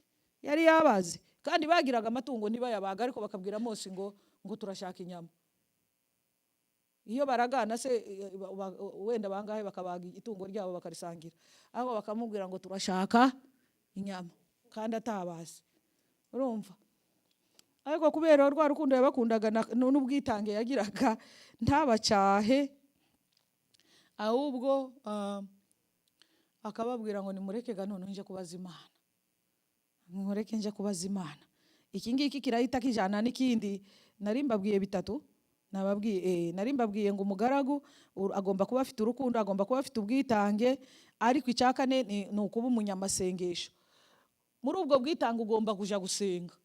A: yari yabazi, kandi bagiraga amatungo ntibayabaga, ariko bakabwira Mose ngo turashaka inyama. Iyo baragana se wenda bangahe bakabaga itungo ryabo bakarisangira, aho bakamubwira ngo turashaka inyama kandi atabazi. Urumva Ariko kubera rwa rukundo yabakundaga n'ubwitange yagiraga, ntabacyahe, ahubwo akababwira ngo: "Nimureke ga none nje kubaza Imana, nimureke nje kubaza Imana." Iki ngiki kirahita kijana n'ikindi nari mbabwiye bitatu. Nababwiye, nari mbabwiye ngo umugaragu agomba kuba afite urukundo, agomba kuba afite ubwitange, ariko icya kane ni ukuba umunyamasengesho. Muri ubwo bwitange ugomba kuja gusenga,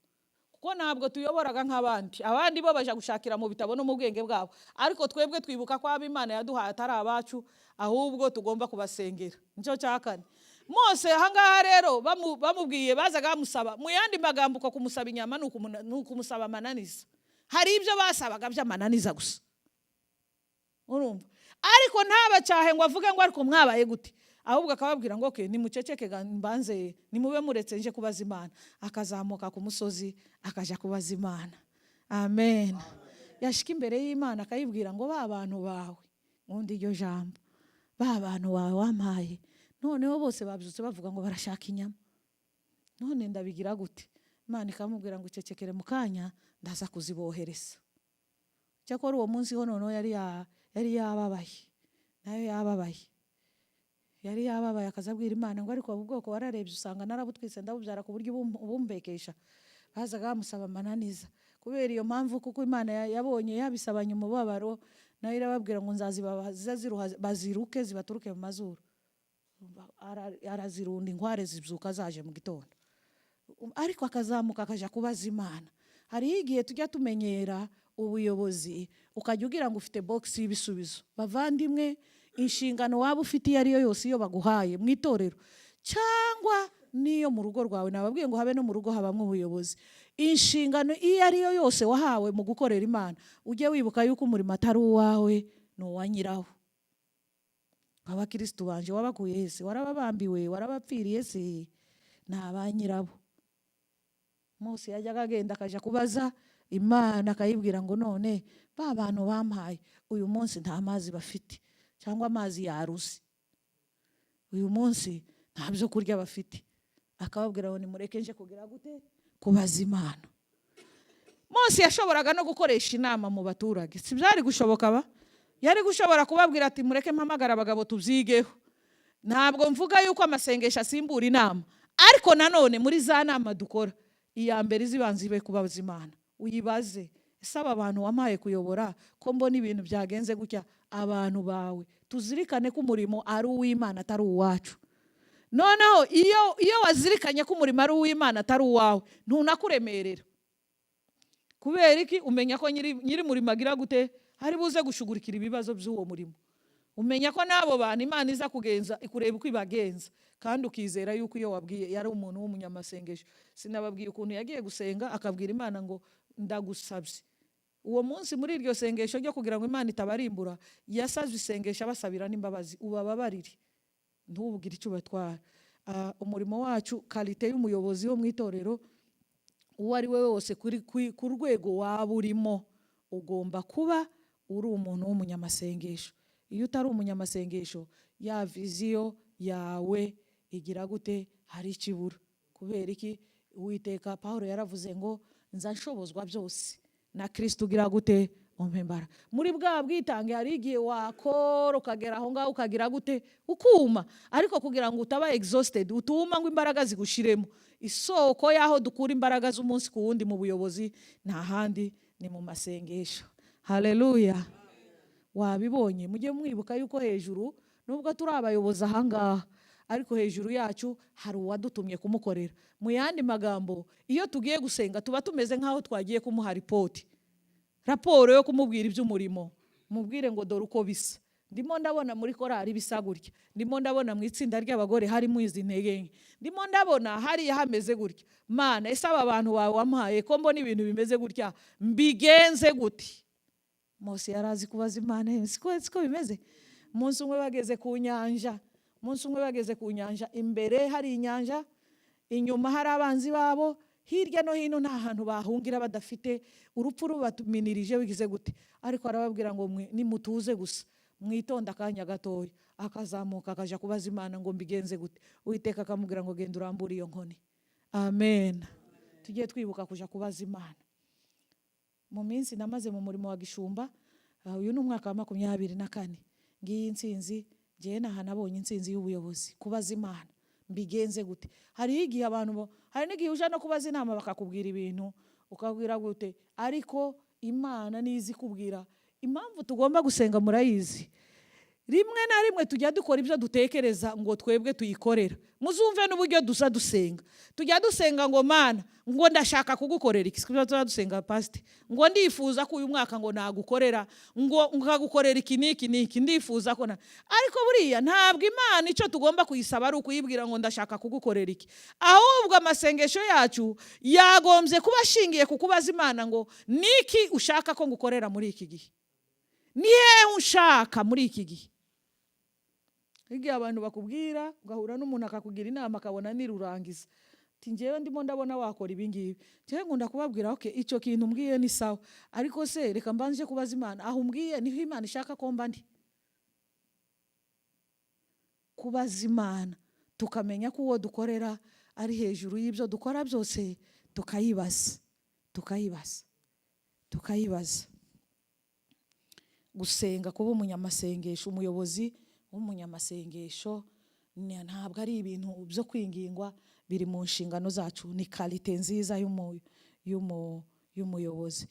A: kuko ntabwo tuyoboraga nk'abandi. Abandi bo baja gushakira mu bitabo no mu bwenge bwabo, ariko twebwe twibuka ko abo Imana yaduhaye atari abacu, ahubwo tugomba kubasengera. Nicyo cya kane. Mose ahangaha rero bamubwiye, bazaga bamusaba, mu yandi magambo, uko kumusaba inyama ni ukumusaba amananiza. Hari ibyo basabaga by'amananiza gusa, urumva? Ariko ntabacyahe ngo avuge ngo: "Ariko mwabaye gute?" Ahubwo akababwira ngo: "Okay, nimuceceke ga, mbanze, nimube muretse nje kubaza Imana." Akazamuka ku musozi, akaja kubaza Imana. Amen. Yashika imbere y'Imana, akayibwira ngo: "Ba bantu bawe," nkunda iryo jambo, "ba bantu bawe wampaye, noneho bose babyutse bavuga ngo barashaka inyama, none ndabigira gute?" Imana ikamubwira ngo: "Icecekere, mu kanya ndaza kuzibohereza." Cyakora uwo munsi ho noneho yari yababaye, nayo yababaye, yari yababaye. Akaza abwira Imana ngo: "Ariko ubu bwoko wararebye usanga narabutwitse, ndabubyara, ku buryo ubumbekesha." Bazaga bamusaba amananiza. Kubera iyo mpamvu, kuko Imana yabonye yabisabanye umubabaro, nayo irababwira ngo: "Nzazibaha ziza ziruha, baziruke zibaturuke mu mazuru." Arazirunda, inkware zibyuka zaje mu gitondo. Ariko akazamuka, akajya kubaza Imana. Hariho igihe tujya tumenyera ubuyobozi, ukajya ugira ngo ufite box y'ibisubizo. Bavandimwe, inshingano waba ufite iyo ari yo yose, iyo baguhaye mu itorero cyangwa n'iyo mu rugo rwawe, nababwiye ngo habe no mu rugo habamo ubuyobozi, inshingano iyo ari yo yose wahawe mu gukorera Imana, ujye wibuka yuko umurimo atari uwawe, ni uwa nyirawo. Abakirisitu banje wabakuye hese? Warababambiwe? Warabapfiriye se? Ni aba nyirabo. Mose yajyaga agenda, akajya kubaza Imana, akayibwira ngo: "None ba bantu bampaye, uyu munsi nta mazi bafite, cyangwa amazi yaruze, uyu munsi nta byo kurya bafite." Akababwira ngo: "Nimureke nje kugira gute? Kubaza Imana." Mose yashoboraga no gukoresha inama mu baturage. Si byari gushoboka ba? Yari gushobora kubabwira ati: "Mureke mpamagara abagabo tubyigeho." Ntabwo mvuga yuko amasengesho asimbura inama, ariko nanone muri za nama dukora, iya mbere izibanza ibe kubaza Imana. Uyibaze: "Ese aba bantu wampaye kuyobora, ko mbona ibintu byagenze gutya?" Abantu bawe, tuzirikane ko umurimo ari uw'Imana, atari uwacu. Noneho iyo wazirikanye ko umurimo ari uw'Imana, atari uwawe, ntunakuremerera. Kubera iki? Umenya ko nyiri murimo agira gute? Hari buze gushugurikira ibibazo by'uwo murimo. Umenya ko n'abo bantu Imana iza kugenza, ikureba uko ibagenza, kandi ukizera yuko iyo wabwiye. Yari umuntu w'umunyamasengesho. Sinababwiye ukuntu yagiye gusenga, akabwira Imana ngo: "Ndagusabye." Uwo munsi muri iryo sengesho ryo kugira ngo Imana itabarimbura, yasabye isengesho abasabira n'imbabazi: "Ubababarire, ntubwire icyo ubatwara." Umurimo wacu, qualité y'umuyobozi wo mu itorero uwo ari we wose, ku rwego waba urimo, ugomba kuba uri umuntu w'umunyamasengesho. Iyo utari umunyamasengesho, ya vision yawe igira gute? Hari ikibura. Kubera iki? Uwiteka, Paul yaravuze ngo: "Nza nshobozwa byose na Kirisito ugira gute? Umpa imbaraga." Muri bwa bwitange, hari igihe wakora ukagera aho ngaho, ukagira gute? Ukuma. Ariko kugira ngo utaba exhausted, utuma ngo imbaraga zigushiremo, isoko y'aho dukura imbaraga z'umunsi ku wundi mu buyobozi nta handi, ni mu masengesho. Haleluya! Wabibonye? Mujye mwibuka yuko hejuru, nubwo turi abayobozi ahangaha, ariko hejuru yacu hari uwadutumye kumukorera. Mu yandi magambo, iyo tugiye gusenga, tuba tumeze nk'aho twagiye kumuha ripoti, raporo yo kumubwira iby'umurimo. Mubwire ngo: "Dore uko bisa, ndimo ndabona muri korari bisa gutya, ndimo ndabona mu itsinda ry'abagore harimo izi ntege nke, ndimo ndabona hariya hameze gutya. Mana, ese aba bantu bawe wampaye, ko mbona ibintu bimeze gutya, mbigenze gute?" Mose yari azi kubaza Imana. Siko bimeze? Umunsi umwe bageze ku nyanja, imbere hari inyanja, inyuma hari abanzi babo, hirya no hino nta hantu bahungira badafite, urupfu rubatuminirije bigize gute. Ariko arababwira ngo: "Nimutuze gusa, mwitonde akanya gatoya." Akazamuka, akajya kubaza Imana ngo: "Mbigenze gute?" Uwiteka akamubwira ngo: "Genda urambure iyo nkoni." Amen. Tujye twibuka kujya kubaza Imana. Mu minsi namaze mu murimo wa gishumba, uyu ni umwaka wa 24. Ngiyi intsinzi ngewe naha nabonye, intsinzi y'ubuyobozi: kubaza Imana mbigenze gute. Hariho igihe abantu hari n'igihe uja no kubaza inama, bakakubwira ibintu ukabwira gute, ariko Imana niyo izi kubwira. Impamvu tugomba gusenga murayizi. Rimwe na rimwe tujya dukora ibyo dutekereza ngo twebwe tuyikorera. Muzumve n'uburyo dusa dusenga. Tujya dusenga ngo: "Mana," ngo, "ndashaka kugukorera iki." Sibyo tuba dusenga, pasite? Ngo: "Ndifuza ko uyu mwaka ngo nagukorera, ngo nkagukorera iki n'iki n'iki, ndifuza ko na." Ariko buriya ntabwo Imana icyo tugomba kuyisaba ari ukuyibwira ngo: "Ndashaka kugukorera iki." Ahubwo amasengesho yacu yagombye kuba ashingiye ku kubaza Imana ngo: "Niki ushaka ko ngukorera muri iki gihe? Ni hehe ushaka muri iki gihe?" Igihe abantu bakubwira, ugahura n'umuntu akakugira inama, akabona nirurangiza, ati: "Njyewe ndimo ndabona wakora ibi ngibi." Njyewe nkunda kubabwira: "Okay, icyo kintu umbwiye ni sawa, ariko se reka mbanje kubaza Imana, aho umbwiye niho Imana ishaka ko mba ndi?" Kubaza Imana, tukamenya ko uwo dukorera ari hejuru y'ibyo dukora byose, tukayibaza, tukayibaza, tukayibaza. Gusenga, kuba umunyamasengesho, umuyobozi w'umunyamasengesho, ntabwo ari ibintu byo kwingingwa, biri mu nshingano zacu, ni qualité nziza y'umuyobozi.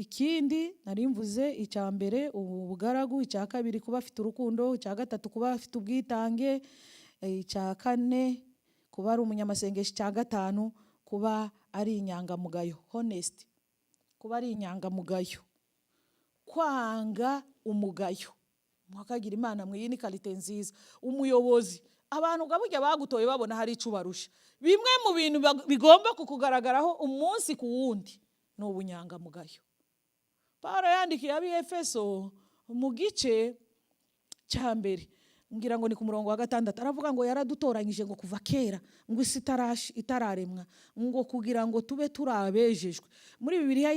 A: Ikindi nari mvuze, icya mbere ubu bugaragu, icya kabiri kuba afite urukundo, icya gatatu kuba afite ubwitange, icya kane kuba ari umunyamasengesho, icya gatanu kuba ari inyangamugayo, honest, kuba ari inyangamugayo, kwanga umugayo. Mwakagira Imana mwe, iyi ni qualité nziza. Umuyobozi, abantu ngo burya bagutoye babona hari icyo ubarusha. Bimwe mu bintu bigomba kukugaragaraho umunsi ku wundi ni ubunyangamugayo. Paul yandikiye ab'i Efeso mu gice cya mbere, ngira ngo ni ku murongo wa 6, aravuga ngo yaradutoranyije ngo kuva kera, ngo isi itararemwa, ngo kugira ngo tube turi abejejwe. Muri Bibiliya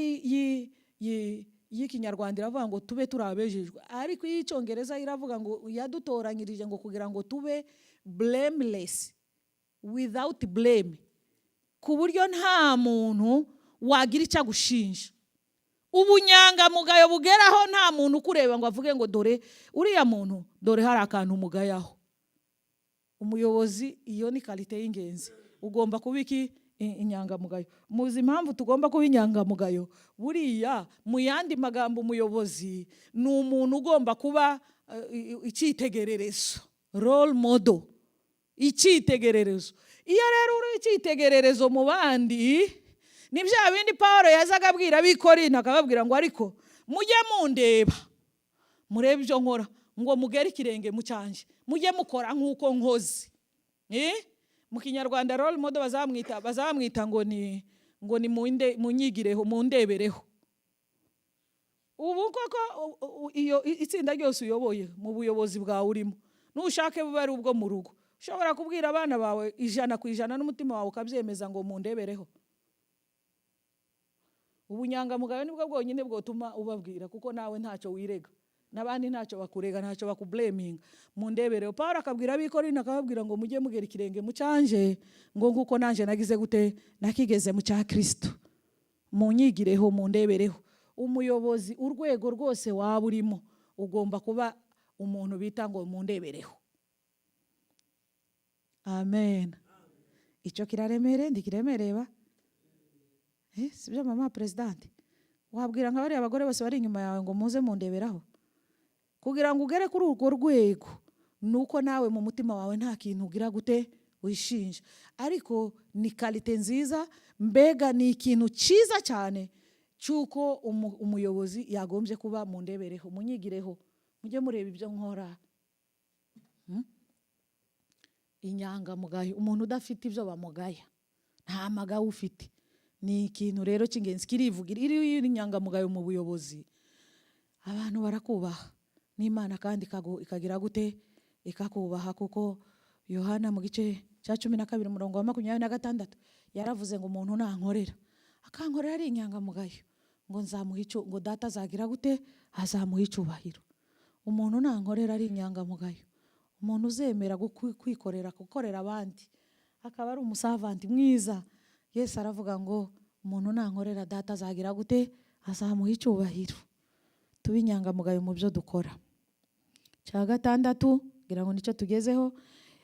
A: y'Ikinyarwanda iravuga ngo tube turi abejejwe, ariko iy'Icyongereza iravuga ngo yadutoranyirije ngo kugira ngo tube blameless, without blame, ku buryo nta muntu wagira icyo agushinja. Ubunyangamugayo bugeraho nta muntu ukureba ngo avuge ngo: "Dore uriya muntu, dore hari akantu umugayaho." Umuyobozi, iyo ni qualité y'ingenzi. Ugomba kuba iki? Inyangamugayo. Muzi impamvu tugomba kuba inyangamugayo? Buriya mu yandi magambo, umuyobozi ni umuntu ugomba kuba icyitegererezo, role model, icyitegererezo. Iyo rero uri icyitegererezo mu bandi, ni bya bindi Paul yazaga abwira ab'Ikorinto, akababwira ngo: "Ariko mujye mundeba, murebe ibyo nkora, ngo mugere ikirenge mu cyanjye, mujye mukora nk'uko nkoze." Eh? Mu Kinyarwanda role model bazamwita ngo ni munyigireho, mundebereho. Ubu koko iyo itsinda ryose uyoboye mu buyobozi bwawe urimo, nushake bube ari ubwo mu rugo, ushobora kubwira abana bawe 100% n'umutima wawe ukabyemeza ngo: "Mundebereho"? Ubunyangamugayo nibwo bwonyine bwotuma ubabwira, kuko nawe ntacyo wirega, n'abandi ntacyo bakurega, ntacyo bakublaminga. "Mundebereho." Paul akabwira ab'Ikorinto, akababwira ngo: "Mujye mugera ikirenge mu cyanje, ngo nguko nanje nagize gute? Nakigeze mu cya Kristo. Munyigireho, mundebereho." Umuyobozi, urwego rwose waba urimo, ugomba kuba umuntu bita ngo mundebereho. Amen. Icyo kiraremere, ndikiremereye ba, sibyo mama présidente? Wabwira nka bariya bagore bose bari inyuma yawe ngo: "Muze mundeberaho." Kugira ngo ugere kuri urwo rwego, ni uko nawe mu mutima wawe nta kintu ugira gute? Wishinja. Ariko ni qualité nziza, mbega ni ikintu cyiza cyane cy'uko umuyobozi yagombye kuba mundebereho, munyigireho, mujye mureba ibyo nkora. Inyangamugayo, umuntu udafite ibyo bamugaya, nta magawe ufite, ni ikintu rero cy'ingenzi, kirivugira. Iyo uri inyangamugayo mu buyobozi, abantu barakubaha, n'Imana kandi ikagira gute? Ikakubaha. Kuko Yohana mu gice cya 12, umurongo wa 26, yaravuze ngo: "Umuntu nankorera, akankorera ari inyangamugayo, ngo nzamuha icyo, ngo Data azagira gute? Azamuha icyubahiro." Umuntu nankorera ari inyangamugayo, umuntu uzemera kwikorera, gukorera abandi, akaba ari umuservant mwiza, Yesu aravuga ngo: "Umuntu nankorera, Data azagira gute? Azamuha icyubahiro. Tube inyangamugayo mu byo dukora. Cya gatandatu, ngira ngo nicyo tugezeho,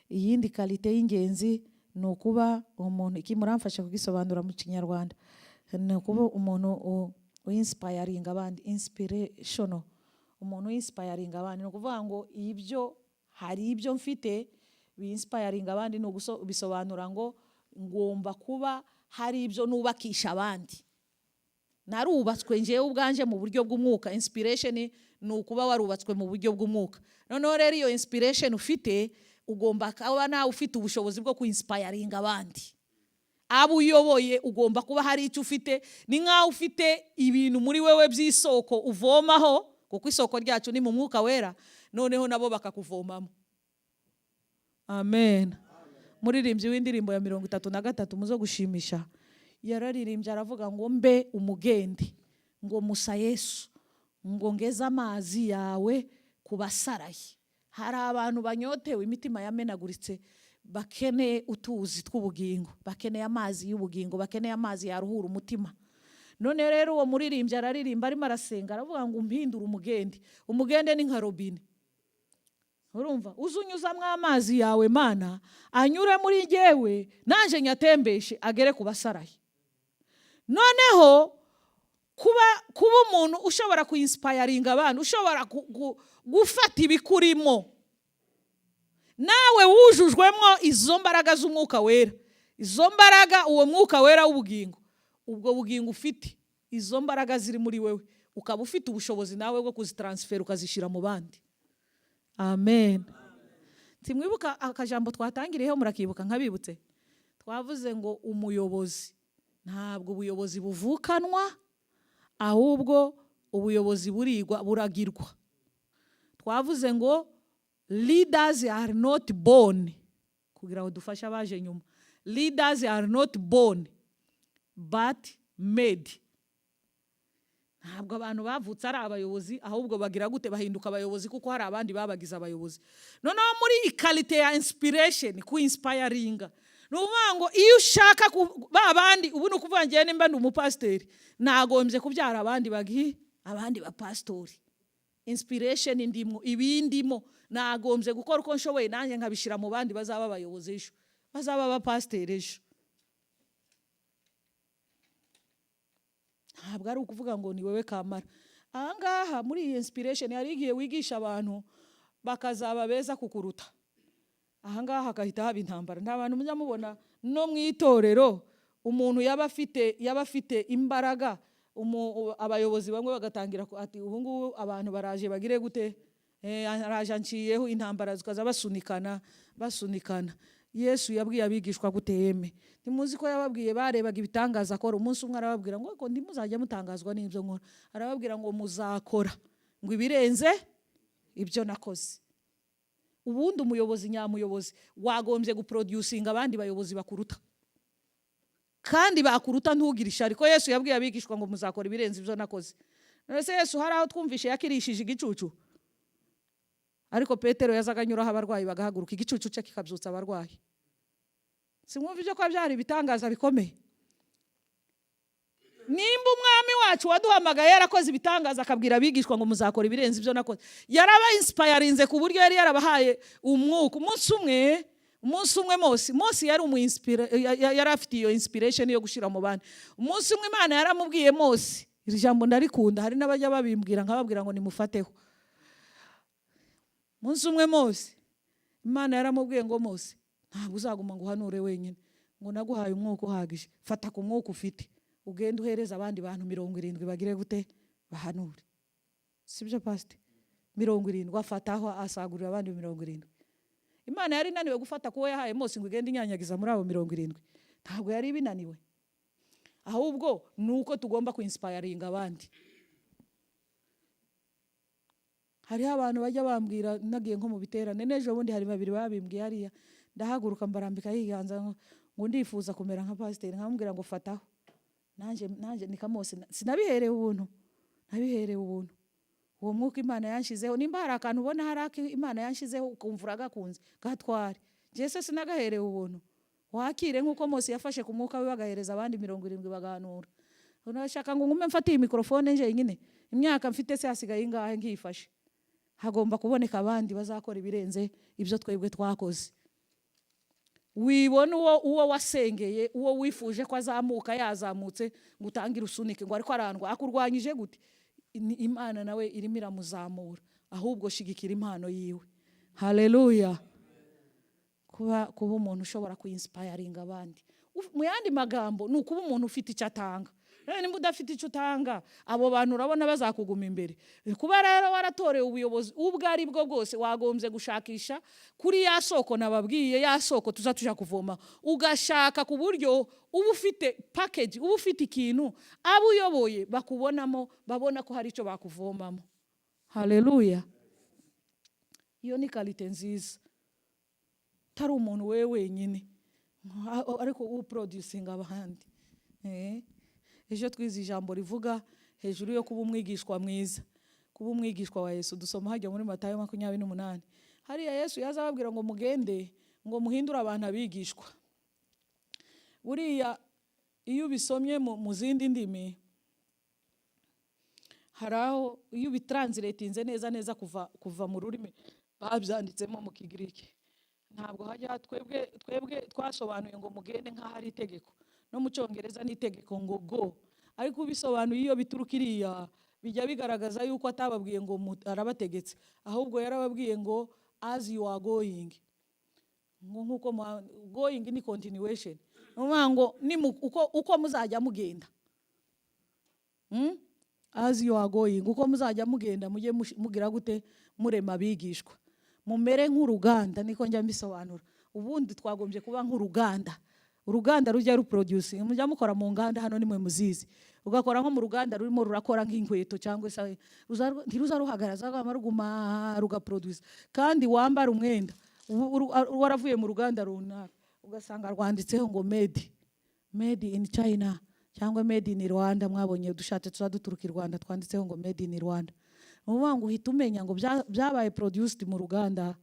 A: iyindi qualité y'ingenzi ni ukuba umuntu, iki muramfasha kugisobanura mu Kinyarwanda, ni ukuba umuntu uinspiringa abandi, inspirational, umuntu uinspiringa abandi. Ni ukuvuga ngo ibyo, hari ibyo mfite biinspiringa abandi, ni bisobanura ngo ngomba kuba hari ibyo nubakisha abandi. Narubatswe njyewe ubwanje mu buryo bw'umwuka. Inspiration ni ukuba warubatswe mu buryo bw'umwuka. Noneho rero iyo inspiration ufite, ugomba kuba nawe ufite ubushobozi bwo kuinspiringa abandi, abo uyoboye. Ugomba kuba hari icyo ufite, ni nk'aho ufite ibintu muri wewe by'isoko uvomaho, kuko isoko ryacu ni mu Mwuka Wera, noneho nabo bakakuvomamo. Amen. Muririmbyi w'indirimbo ya 33 muzo gushimisha yararirimbye, aravuga ngo: "Mbe umugende, ngo musa Yesu, ngo ngeze amazi yawe ku basaraye." Hari abantu banyotewe, imitima yamenaguritse, bakeneye utuzi tw'ubugingo, bakeneye amazi y'ubugingo, bakeneye amazi yaruhura umutima. None rero uwo muririmbyi araririmba, arimo arasenga, aravuga ngo: "Umpindure umugende." Umugende ni nka robine, urumva, uze unyuzamo amazi yawe, Mana, anyure muri jyewe, nanjye nyatembeshe agere ku basaraye. Noneho kuba umuntu ushobora kuinspiringa abantu, ushobora gufata ibikurimo, nawe wujujwemo izo mbaraga z'Umwuka Wera, izo mbaraga, uwo Mwuka Wera w'ubugingo, ubwo bugingo ufite, izo mbaraga ziri muri wewe, ukaba ufite ubushobozi nawe bwo kuzitransfera, ukazishyira mu bandi. Amen. Timwibuka akajambo twatangiriyeho? Murakibuka? Nkabibutse, twavuze ngo umuyobozi, ntabwo ubuyobozi buvukanwa, ahubwo ubuyobozi burigwa, buragirwa. Twavuze ngo leaders are not born, kugira ngo dufashe abaje nyuma, leaders are not born but made. Ntabwo abantu bavutse ari abayobozi, ahubwo bagira gute? Bahinduka abayobozi kuko hari abandi babagize abayobozi. Noneho muri iyi qualité ya inspiration, ku inspiringa, ni ukuvuga ngo iyo ushaka ba bandi, ubu ni ukuvuga ngewe nimba ndi umupasiteri, nagombye kubyara abandi bagi abandi bapasitori. Inspiration ndimo, ibindimo, nagombye gukora uko nshoboye nanjye nkabishyira mu bandi bazaba abayobozi ejo, bazaba abapasiteri ejo. Ntabwo ari ukuvuga ngo ni wowe kamara. Ahangaha muri iyi inspiration, hari igihe wigisha abantu bakazaba beza kukuruta, ahangaha hagahita haba intambara. Nta bantu mujya mubona no mu itorero, umuntu yaba afite imbaraga, abayobozi bamwe bagatangira ati: "Ubu ngubu abantu baraje bagire gute? Araje anciyeho." Intambara zikaza, basunikana, basunikana. Yesu yabwiye abigishwa gute? Yeme, ntimuzi ko yababwiye? Barebaga ibitangaza akora. Umunsi umwe arababwira ngo: "Ariko ntimuzajya mutangazwa n'ibyo nkora." Arababwira ngo: "Muzakora ngo ibirenze ibyo nakoze." Ubundi umuyobozi nyamuyobozi wagombye guproducinga abandi bayobozi bakuruta, kandi bakuruta ntugire ishyari, ko Yesu yabwiye abigishwa ngo: "Muzakora ibirenze ibyo nakoze." None se Yesu hari aho twumvishe yakirishije igicucu? Ariko Petero yazaga anyuraho abarwayi bagahaguruka, igicucu cye kikabyutsa abarwayi. Simwumva ibyo ko byari ibitangaza bikomeye? Nimba Umwami wacu waduhamagaye yarakoze ibitangaza, akabwira abigishwa ngo: "Muzakora ibirenze ibyo nakoze," yarabayinspirinze ku buryo yari yarabahaye umwuka. Umunsi umwe Mose yari afite iyo inspiration yo gushyira mu bandi. Umunsi umwe Imana yaramubwiye Mose, iri jambo ndarikunda, hari n'abajya babimbwira nkababwira ngo nimufateho. Umunsi umwe Mose, Imana yaramubwiye ngo: "Mose, ntabwo uzaguma ngo uhanure wenyine, ngo naguhaye umwuka uhagije. Fata ku mwuka ufite, ugende uhereze abandi bantu 70, bagire gute? Bahanure." Sibyo, pasite? 70, afataho asagurira abandi 70. Imana yari inaniwe gufata kuwo yahaye Mose ngo igende inyanyagiza muri abo 70? Ntabwo yari ibinaniwe. Ahubwo ni uko tugomba kuinspiringa abandi. Hariho abantu bajya bambwira, nagiye nko mu biterane n'ejo bundi, hari babiri babimbwiye hariya, ndahaguruka mbarambikaho ikiganza, ngo ndifuza kumera nka pasiteri. Nkamubwira ngo: "Fataho." Nanjye ni Mose, sinabiherewe ubuntu? Nabiherewe ubuntu. Uwo mwuka Imana yanshizeho, nimba hari akantu ubona, hari ako Imana yanshizeho ukumva uragakunze, gatware. Njye se sinagaherewe ubuntu? Wakire nk'uko Mose yafashe ku mwuka we, bagahereza abandi 70 bagahanura. Urashaka ngo ngume mfate iyi mikorofone njyenyine? Imyaka mfite se hasigaye ingahe ngiyifashe? Hagomba kuboneka abandi bazakora ibirenze ibyo twebwe twakoze. Wibona uwo wasengeye, uwo wifuje ko azamuka, yazamutse, ngo utangire usunike ngo ariko arandwa. Akurwanyije gute? Ni Imana nawe irimo iramuzamura. Ahubwo shigikira impano yiwe. Haleluya! Kuba umuntu ushobora kuyinspiringa abandi, mu yandi magambo, ni ukuba umuntu ufite icyo atanga. Rero nimba udafite icyo utanga, abo bantu urabona bazakuguma imbere? Kuba rero waratorewe ubuyobozi ubwo ari bwo bwose, wagombye gushakisha kuri ya soko nababwiye, ya soko tuza tuja kuvoma, ugashaka ku buryo uba ufite package, uba ufite ikintu abo uyoboye bakubonamo, babona ko hari icyo bakuvomamo. Haleluya! Iyo ni qualité nziza, utari umuntu we wenyine, ariko uproducinga abandi. Ejo twize ijambo rivuga hejuru yo kuba umwigishwa mwiza, kuba umwigishwa wa Yesu. Dusoma hajya muri Matayo 28. Hariya Yesu yaza ababwira ngo mugende, ngo muhindure abantu abigishwa. Buriya iyo ubisomye mu zindi ndimi, hari aho iyo ubitranslatinze neza neza kuva mu rurimi babyanditsemo mu Kigiriki, ntabwo hajya. Twebwe twasobanuye ngo mugende nk'aho ari itegeko, no mu Cyongereza ni itegeko ngo go, ariko ubisobanuye iyo bituruka iriya, bijya bigaragaza yuko atababwiye ngo arabategetse, ahubwo yarababwiye ngo "as you are going", ngo nk'uko going ni continuation, ni ukuvuga ngo uko muzajya mugenda. As you are going, uko muzajya mugenda, mujye mugira gute? Murema abigishwa, mumere nk'uruganda. Niko njya mbisobanura. Ubundi twagombye kuba nk'uruganda, uruganda rujya ruproducinga. Mujya mukora mu nganda hano, nimwe muzizi. Ugakora nko mu ruganda rurimo rurakora nk'inkweto cyangwa se ntiruza ruhagarara, ruzaguma ruguma rugaproduce. Kandi wambara umwenda waravuye mu ruganda runaka, ugasanga rwanditseho ngo made in China cyangwa made in Rwanda. Mwabonye dushatse tuza duturuka i Rwanda twanditseho ngo made in Rwanda. Ni ukuvuga ngo uhita umenya ngo byabaye produced mu ruganda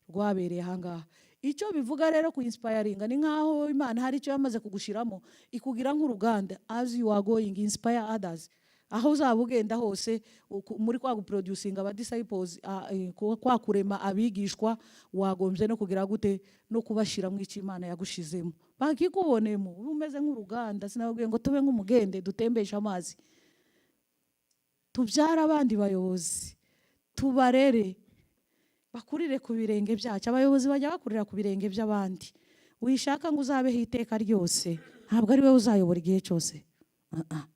A: rwabereye ahangaha. Icyo bivuga rero, kuinspiringa ni nkaho Imana hari icyo yamaze kugushiramo, ikugira nk'uruganda. As you are going, inspire others. Aho uzaba ugenda hose, muri kwa guproducinga aba disciples, kwa kurema abigishwa, wagombye no kugira gute? No kubashiramo icyo Imana yagushizemo, bakikubonemo. Uba umeze nk'uruganda. Sinababwiye ngo tube nk'umugende dutembesha amazi, tubyare abandi bayobozi, tubarere bakurire ku birenge byacu. Abayobozi bajya bakurira ku birenge by'abandi. Wishaka ngo uzabeho iteka ryose, ntabwo ari wowe uzayobora igihe cyose. Ah, ah.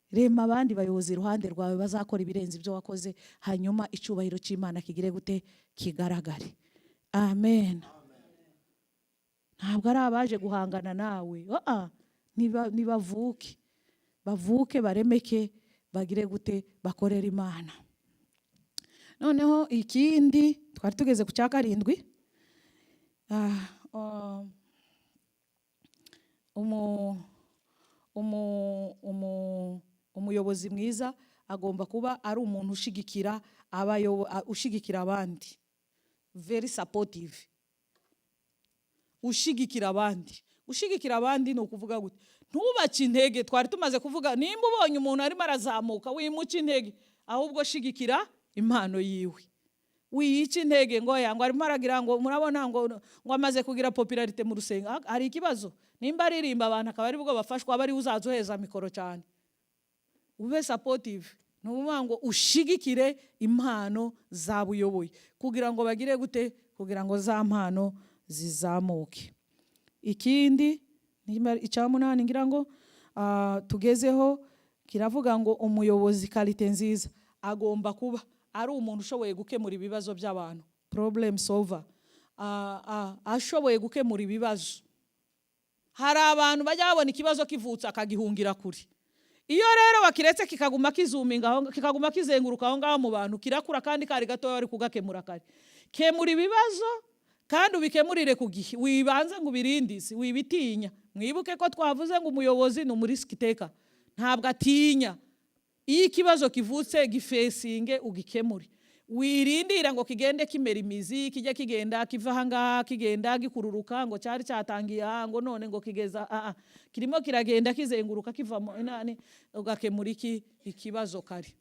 A: Rema abandi bayobozi iruhande rwawe bazakora ibirenze ibyo wakoze, hanyuma icyubahiro cy'Imana kigire gute? Kigaragare. Amen. Ntabwo ari abaje guhangana nawe. Ah, ah. Nibavuke, bavuke, baremeke, bagire gute? Bakorere Imana. Noneho ikindi, twari tugeze ku cya karindwi. Umuyobozi mwiza agomba kuba ari umuntu ushigikira abandi, very supportive, ushigikira abandi. Ushigikira abandi ni ukuvuga gute? Ntubace intege. Twari tumaze kuvuga, nimba ubonye umuntu arimo arazamuka, wimuca intege, ahubwo shigikira impano yiwe. Wiyica intege ngo ya ngo arimo aragira ngo murabona ngo amaze kugira popularité mu rusengero. Hari ikibazo? Nimba aririmba, abantu akaba ari bwo bafashwa, aba ari we uzaza uheza mikoro cyane. Ube supportive, ni ukuvuga ngo ushigikire impano z'abo uyoboye kugira ngo bagire gute? Kugira ngo za mpano zizamuke. Ikindi nimba icya munani ngira ngo tugezeho, kiravuga ngo umuyobozi qualité nziza agomba kuba ari umuntu ushoboye gukemura ibibazo by'abantu, problem solver. Ashoboye gukemura ibibazo. Hari abantu bajya babona ikibazo kivutse akagihungira kure. Iyo rero bakiretse kikaguma kizuminga aho, kikaguma kizenguruka aho ngaho mu bantu, kirakura kandi kari gatoya bari kugakemura kare. Kemura ibibazo kandi ubikemurire ku gihe, wibanze ngo ubirindise, wibitinya. Mwibuke ko twavuze ngo umuyobozi ni umurisk taker, ntabwo atinya. Iyo ikibazo kivutse, gifacinge, ugikemure. Wirindira ngo kigende kimera imizi, kijya kigenda kiva ahangaha, kigenda gikururuka, ngo cyari cyatangiye aha, ngo none ngo kigeza aha, kirimo kiragenda kizenguruka kiva mu inani. Ugakemura iki ikibazo kare.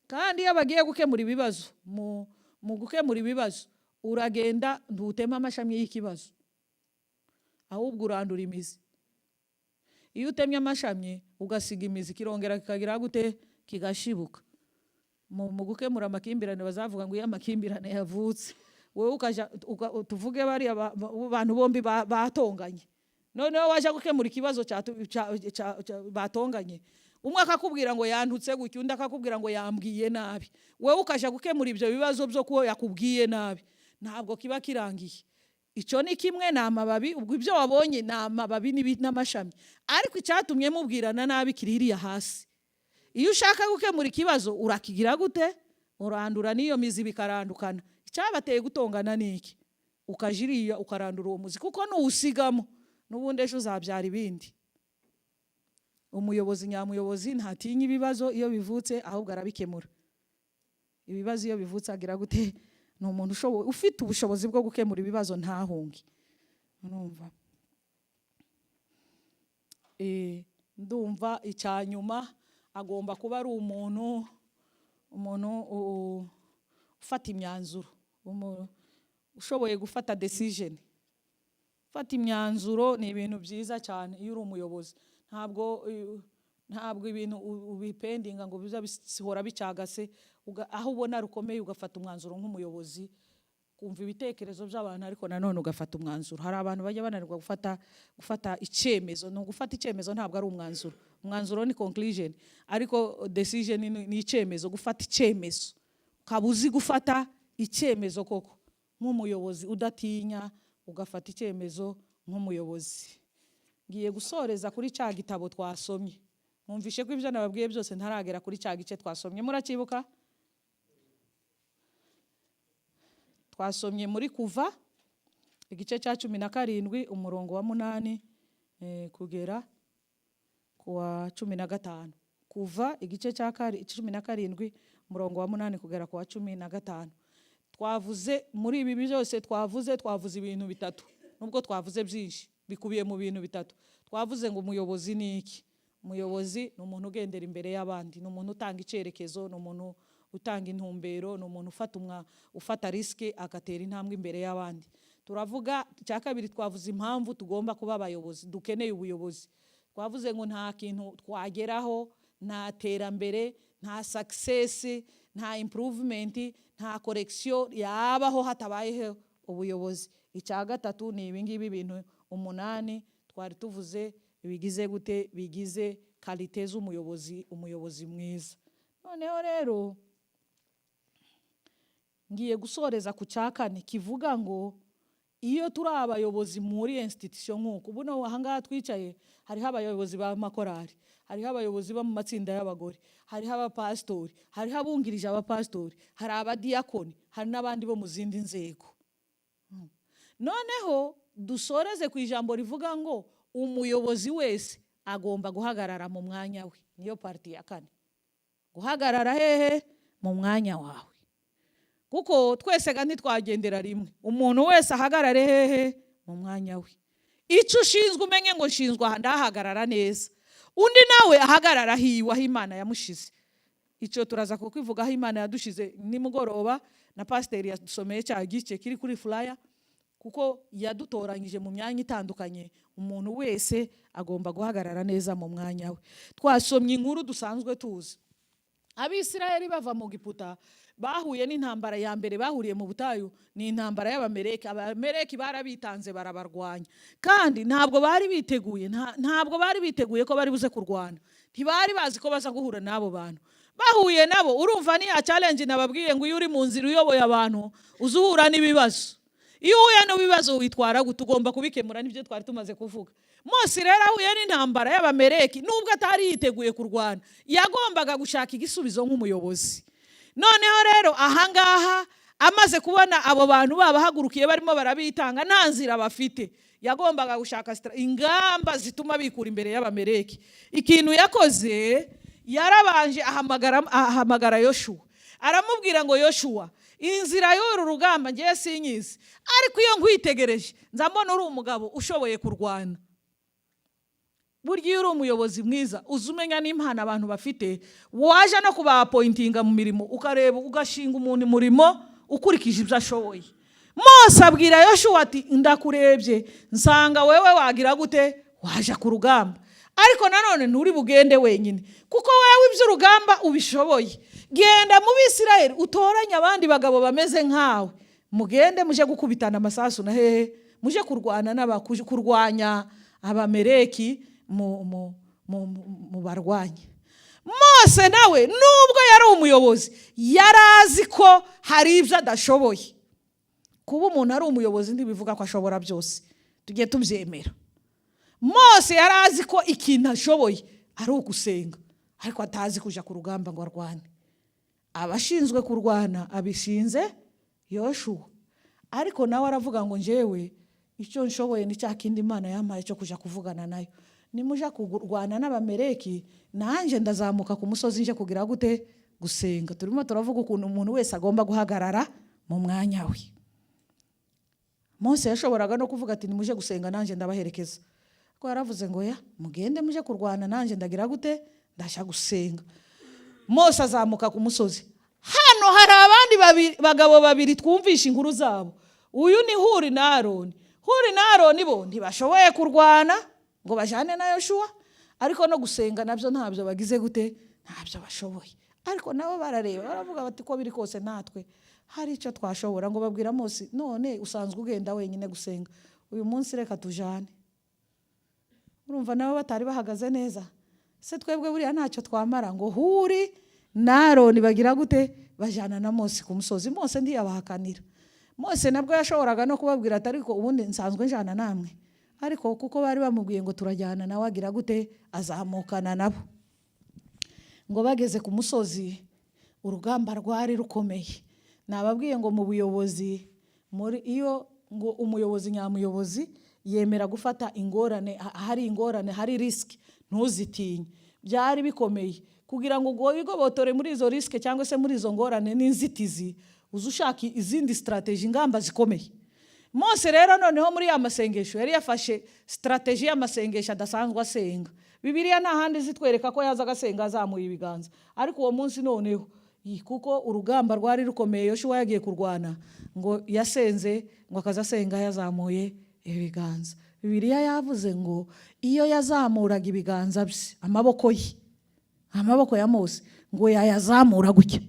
A: Kandi iyo bagiye gukemura ibibazo, mu gukemura ibibazo uragenda ntutema amashami y'ikibazo, ahubwo urandura imizi. Iyo utemye amashami ugasiga imizi, kirongera kikagira gute? Kigashibuka. Mu gukemura amakimbirane bazavuga ngo iyo amakimbirane yavutse, wowe ukaja tuvuge bariya bantu bombi batonganye, noneho waje gukemura ikibazo batonganye, umwe akakubwira ngo yantutse gutya, undi akakubwira ngo yambwiye nabi, wowe ukaja gukemura ibyo bibazo byo kuba yakubwiye nabi, ntabwo kiba kirangiye. Icyo ni kimwe, ni amababi. Ubwo ibyo wabonye ni amababi n'amashami, ariko icyatumye mubwirana nabi kiri iriya hasi. Iyo ushaka gukemura ikibazo urakigira gute? Urandura n'iyo mizi, bikarandukana. Icyabateye gutongana ni iki? Ukaja iriya ukarandura uwo muzi, kuko nuwusigamo n'ubundi ejo uzabyara ibindi. Umuyobozi nyamuyobozi ntatinya ibibazo iyo bivutse, ahubwo arabikemura. Ibibazo iyo bivutse agira gute? Ni umuntu ushoboye, ufite ubushobozi bwo gukemura ibibazo, ntahunge. Urumva? Ndumva icya nyuma agomba kuba ari umuntu ufata imyanzuro, ushoboye gufata decision. Gufata imyanzuro ni ibintu byiza cyane iyo uri umuyobozi. Ntabwo ibintu ubipendinga ngo biza bihora bicagase. Aho ubona rukomeye ugafata umwanzuro nk'umuyobozi, kumva ibitekerezo by'abantu, ariko nanone ugafata umwanzuro. Hari abantu bajya bananirwa gufata icyemezo. Ni ugufata icyemezo, ntabwo ari umwanzuro. Umwanzuro ni conclusion, ariko decision ni icyemezo. Gufata icyemezo, ukaba uzi gufata icyemezo koko nk'umuyobozi, udatinya, ugafata icyemezo nk'umuyobozi. Ngiye gusoreza kuri cya gitabo twasomye. Mwumvishe ko ibyo nababwiye byose ntaragera kuri cya gice twasomye. Muracyibuka? Twasomye muri Kuva igice cya 17, umurongo wa 8 kugera ku wa 15. Kuva igice cya 17, umurongo wa 8 kugera ku wa 15. Twavuze muri ibi byose twavuze ibintu bitatu, nubwo twavuze byinshi bikubiye mu bintu bitatu. Twavuze ngo umuyobozi ni iki? Umuyobozi ni umuntu ugendera imbere y'abandi, ni umuntu utanga icyerekezo, ni umuntu utanga intumbero, ni umuntu ufata risque, agatera intambwe imbere y'abandi. Turavuga icya kabiri, twavuze impamvu tugomba kuba abayobozi, dukeneye ubuyobozi. Twavuze ngo nta kintu twageraho, nta terambere, nta success, nta improvement, nta correction yabaho hatabayeho ubuyobozi. Icya gatatu ni ibi ngibi, ibintu 8 twari tuvuze bigize gute? Bigize qualité z'umuyobozi, umuyobozi mwiza. Noneho rero ngiye gusoreza ku cya kane kivuga ngo iyo turi abayobozi muri institution nk'uku buno ahangaha twicaye, hariho abayobozi b'amakorari, hariho abayobozi bo mu matsinda y'abagore, hariho abapasitori, hariho abungirije abapasitori, hari abadiyakoni, hari n'abandi bo mu zindi nzego. Noneho dusoreze ku ijambo rivuga ngo umuyobozi wese agomba guhagarara mu mwanya we. Niyo partie ya kane. Guhagarara hehe? Mu mwanya wawe, kuko twese ga ntitwagendera rimwe. Umuntu wese ahagarare hehe? Mu mwanya we. Icyo ushinzwe umenye ngo nshinzwe aha, ndahagarara neza. Undi nawe ahagarara hiwe, aho Imana yamushize. Icyo turaza kukivuga, aho Imana yadushize, nimugoroba na pasiteri yadusomeye cya gice kiri kuri flyer, kuko yadutoranyije mu myanya itandukanye. Umuntu wese agomba guhagarara neza mu mwanya we. Twasomye inkuru dusanzwe tuzi. Abisirayeli bava mu Giputa bahuye n'intambara ya mbere bahuriye mu butayu, ni intambara y'Abamereki. Abamereki barabitanze, barabarwanya, kandi ntabwo bari biteguye, ntabwo bari biteguye ko bari buze kurwana. Ntibari bazi ko baza guhura n'abo bantu. Bahuye nabo, urumva ni ya challenge nababwiye ngo iyo uri mu nzira uyoboye abantu uza uhura n'ibibazo. Iyo uhuye n'ibibazo witwara gute? Ugomba kubikemura, nibyo twari tumaze kuvuga. Mose rero ahuye n'intambara y'Abamereki, nubwo atari yiteguye kurwana, yagombaga gushaka igisubizo nk'umuyobozi. Noneho rero ahangaha amaze kubona abo bantu babahagurukiye, barimo barabitanga, nta nzira bafite, yagombaga gushaka ingamba zituma bikura imbere y'Abamereki. Ikintu yakoze, yarabanje ahamagara Yoshuwa. Aramubwira ngo: "Yoshuwa, inzira y'uru rugamba ngewe sinyizi, ariko iyo nkwitegereje nza mbona uri umugabo ushoboye kurwana." Burya iyo uri umuyobozi mwiza, uzi umenya n'impano abantu bafite, waje no kubaappointinga mu mirimo, ukareba ugashinga umuntu umurimo ukurikije ibyo ashoboye. Mose abwira Yoshuwa ati: "Ndakurebye nsanga wewe wagira gute? Waje ku rugamba, ariko nanone nturi bugende wenyine, kuko wowe iby'urugamba ubishoboye. Genda mu Bisirayeli utoranye abandi bagabo bameze nkawe, mugende muje gukubitana amasasu na hehe, muje kurwana kurwanya Abamereki, mu barwanye." Mose nawe, nubwo yari umuyobozi, yari azi ko hari ibyo adashoboye. Kuba umuntu ari umuyobozi ntibivuga ko ashobora byose, tujye tubyemera. Mose yari azi ko ikintu ashoboye ari ugusenga, ariko atazi kujya ku rugamba ngo arwane. Abashinzwe kurwana abishinze Yoshuwa, ariko nawe aravuga ngo: "Njyewe icyo nshoboye ni cya kindi Imana yampaye cyo kujya kuvugana nayo. Nimuja kurwana n'Abamereki, nanjye ndazamuka ku musozi nje kugira gute? Gusenga." Turimo turavuga ukuntu umuntu wese agomba guhagarara mu mwanya we. Mose yashoboraga no kuvuga ati: "Nimuje gusenga, nanjye ndabaherekeza." Ariko yaravuze ngo: "Ya, mugende muje kurwana, nanjye ndagira gute? Ndashya gusenga." Mose azamuka ku musozi. Hano hari abandi bagabo babiri twumvisha inkuru zabo. Uyu ni Huri na Aroni. Huri na Aroni bo ntibashoboye kurwana ngo bajyane na Yoshuwa, ariko no gusenga nabyo ntabyo bagize gute? Ntabyo bashoboye. Ariko nabo barareba, baravuga bati: "Ko biri kose natwe hari icyo twashobora." Ngo babwira Mose: "None usanzwe ugenda wenyine gusenga, uyu munsi reka tujane." Urumva nabo batari bahagaze neza se? Twebwe buriya ntacyo twamara. Ngo Huri na Aroni bagira gute? Bajyana na Mose ku musozi. Mose ntiyabahakanira. Mose nabwo yashoboraga no kubabwira ati: "Ariko ubundi nsanzwe njyana namwe." Ariko kuko bari bamubwiye ngo turajyana, nawe agira gute? Azamukana nabo. Ngo bageze ku musozi, urugamba rwari rukomeye. Nababwiye ngo mu buyobozi, muri iyo ngo umuyobozi nyamuyobozi yemera gufata ingorane, hari ingorane, hari risk, ntuzitinye. Byari bikomeye. Kugira ngo wigobotore muri izo risk cyangwa se muri izo ngorane n'inzitizi, uza ushaka izindi strategy, ingamba zikomeye. Mose rero noneho muri ya masengesho yari yafashe strategy y'amasengesho adasanzwe asenga. Bibiliya nta handi zitwereka ko yaza agasenga azamuye ibiganza, ariko uwo munsi noneho, kuko urugamba rwari rukomeye, Yoshuwa yagiye kurwana, ngo yasenze, ngo akaza asenga yazamuye ibiganza. Bibiliya yavuze ngo iyo yazamuraga ibiganza bye, amaboko ye, amaboko ya Mose, ngo yayazamura gutya,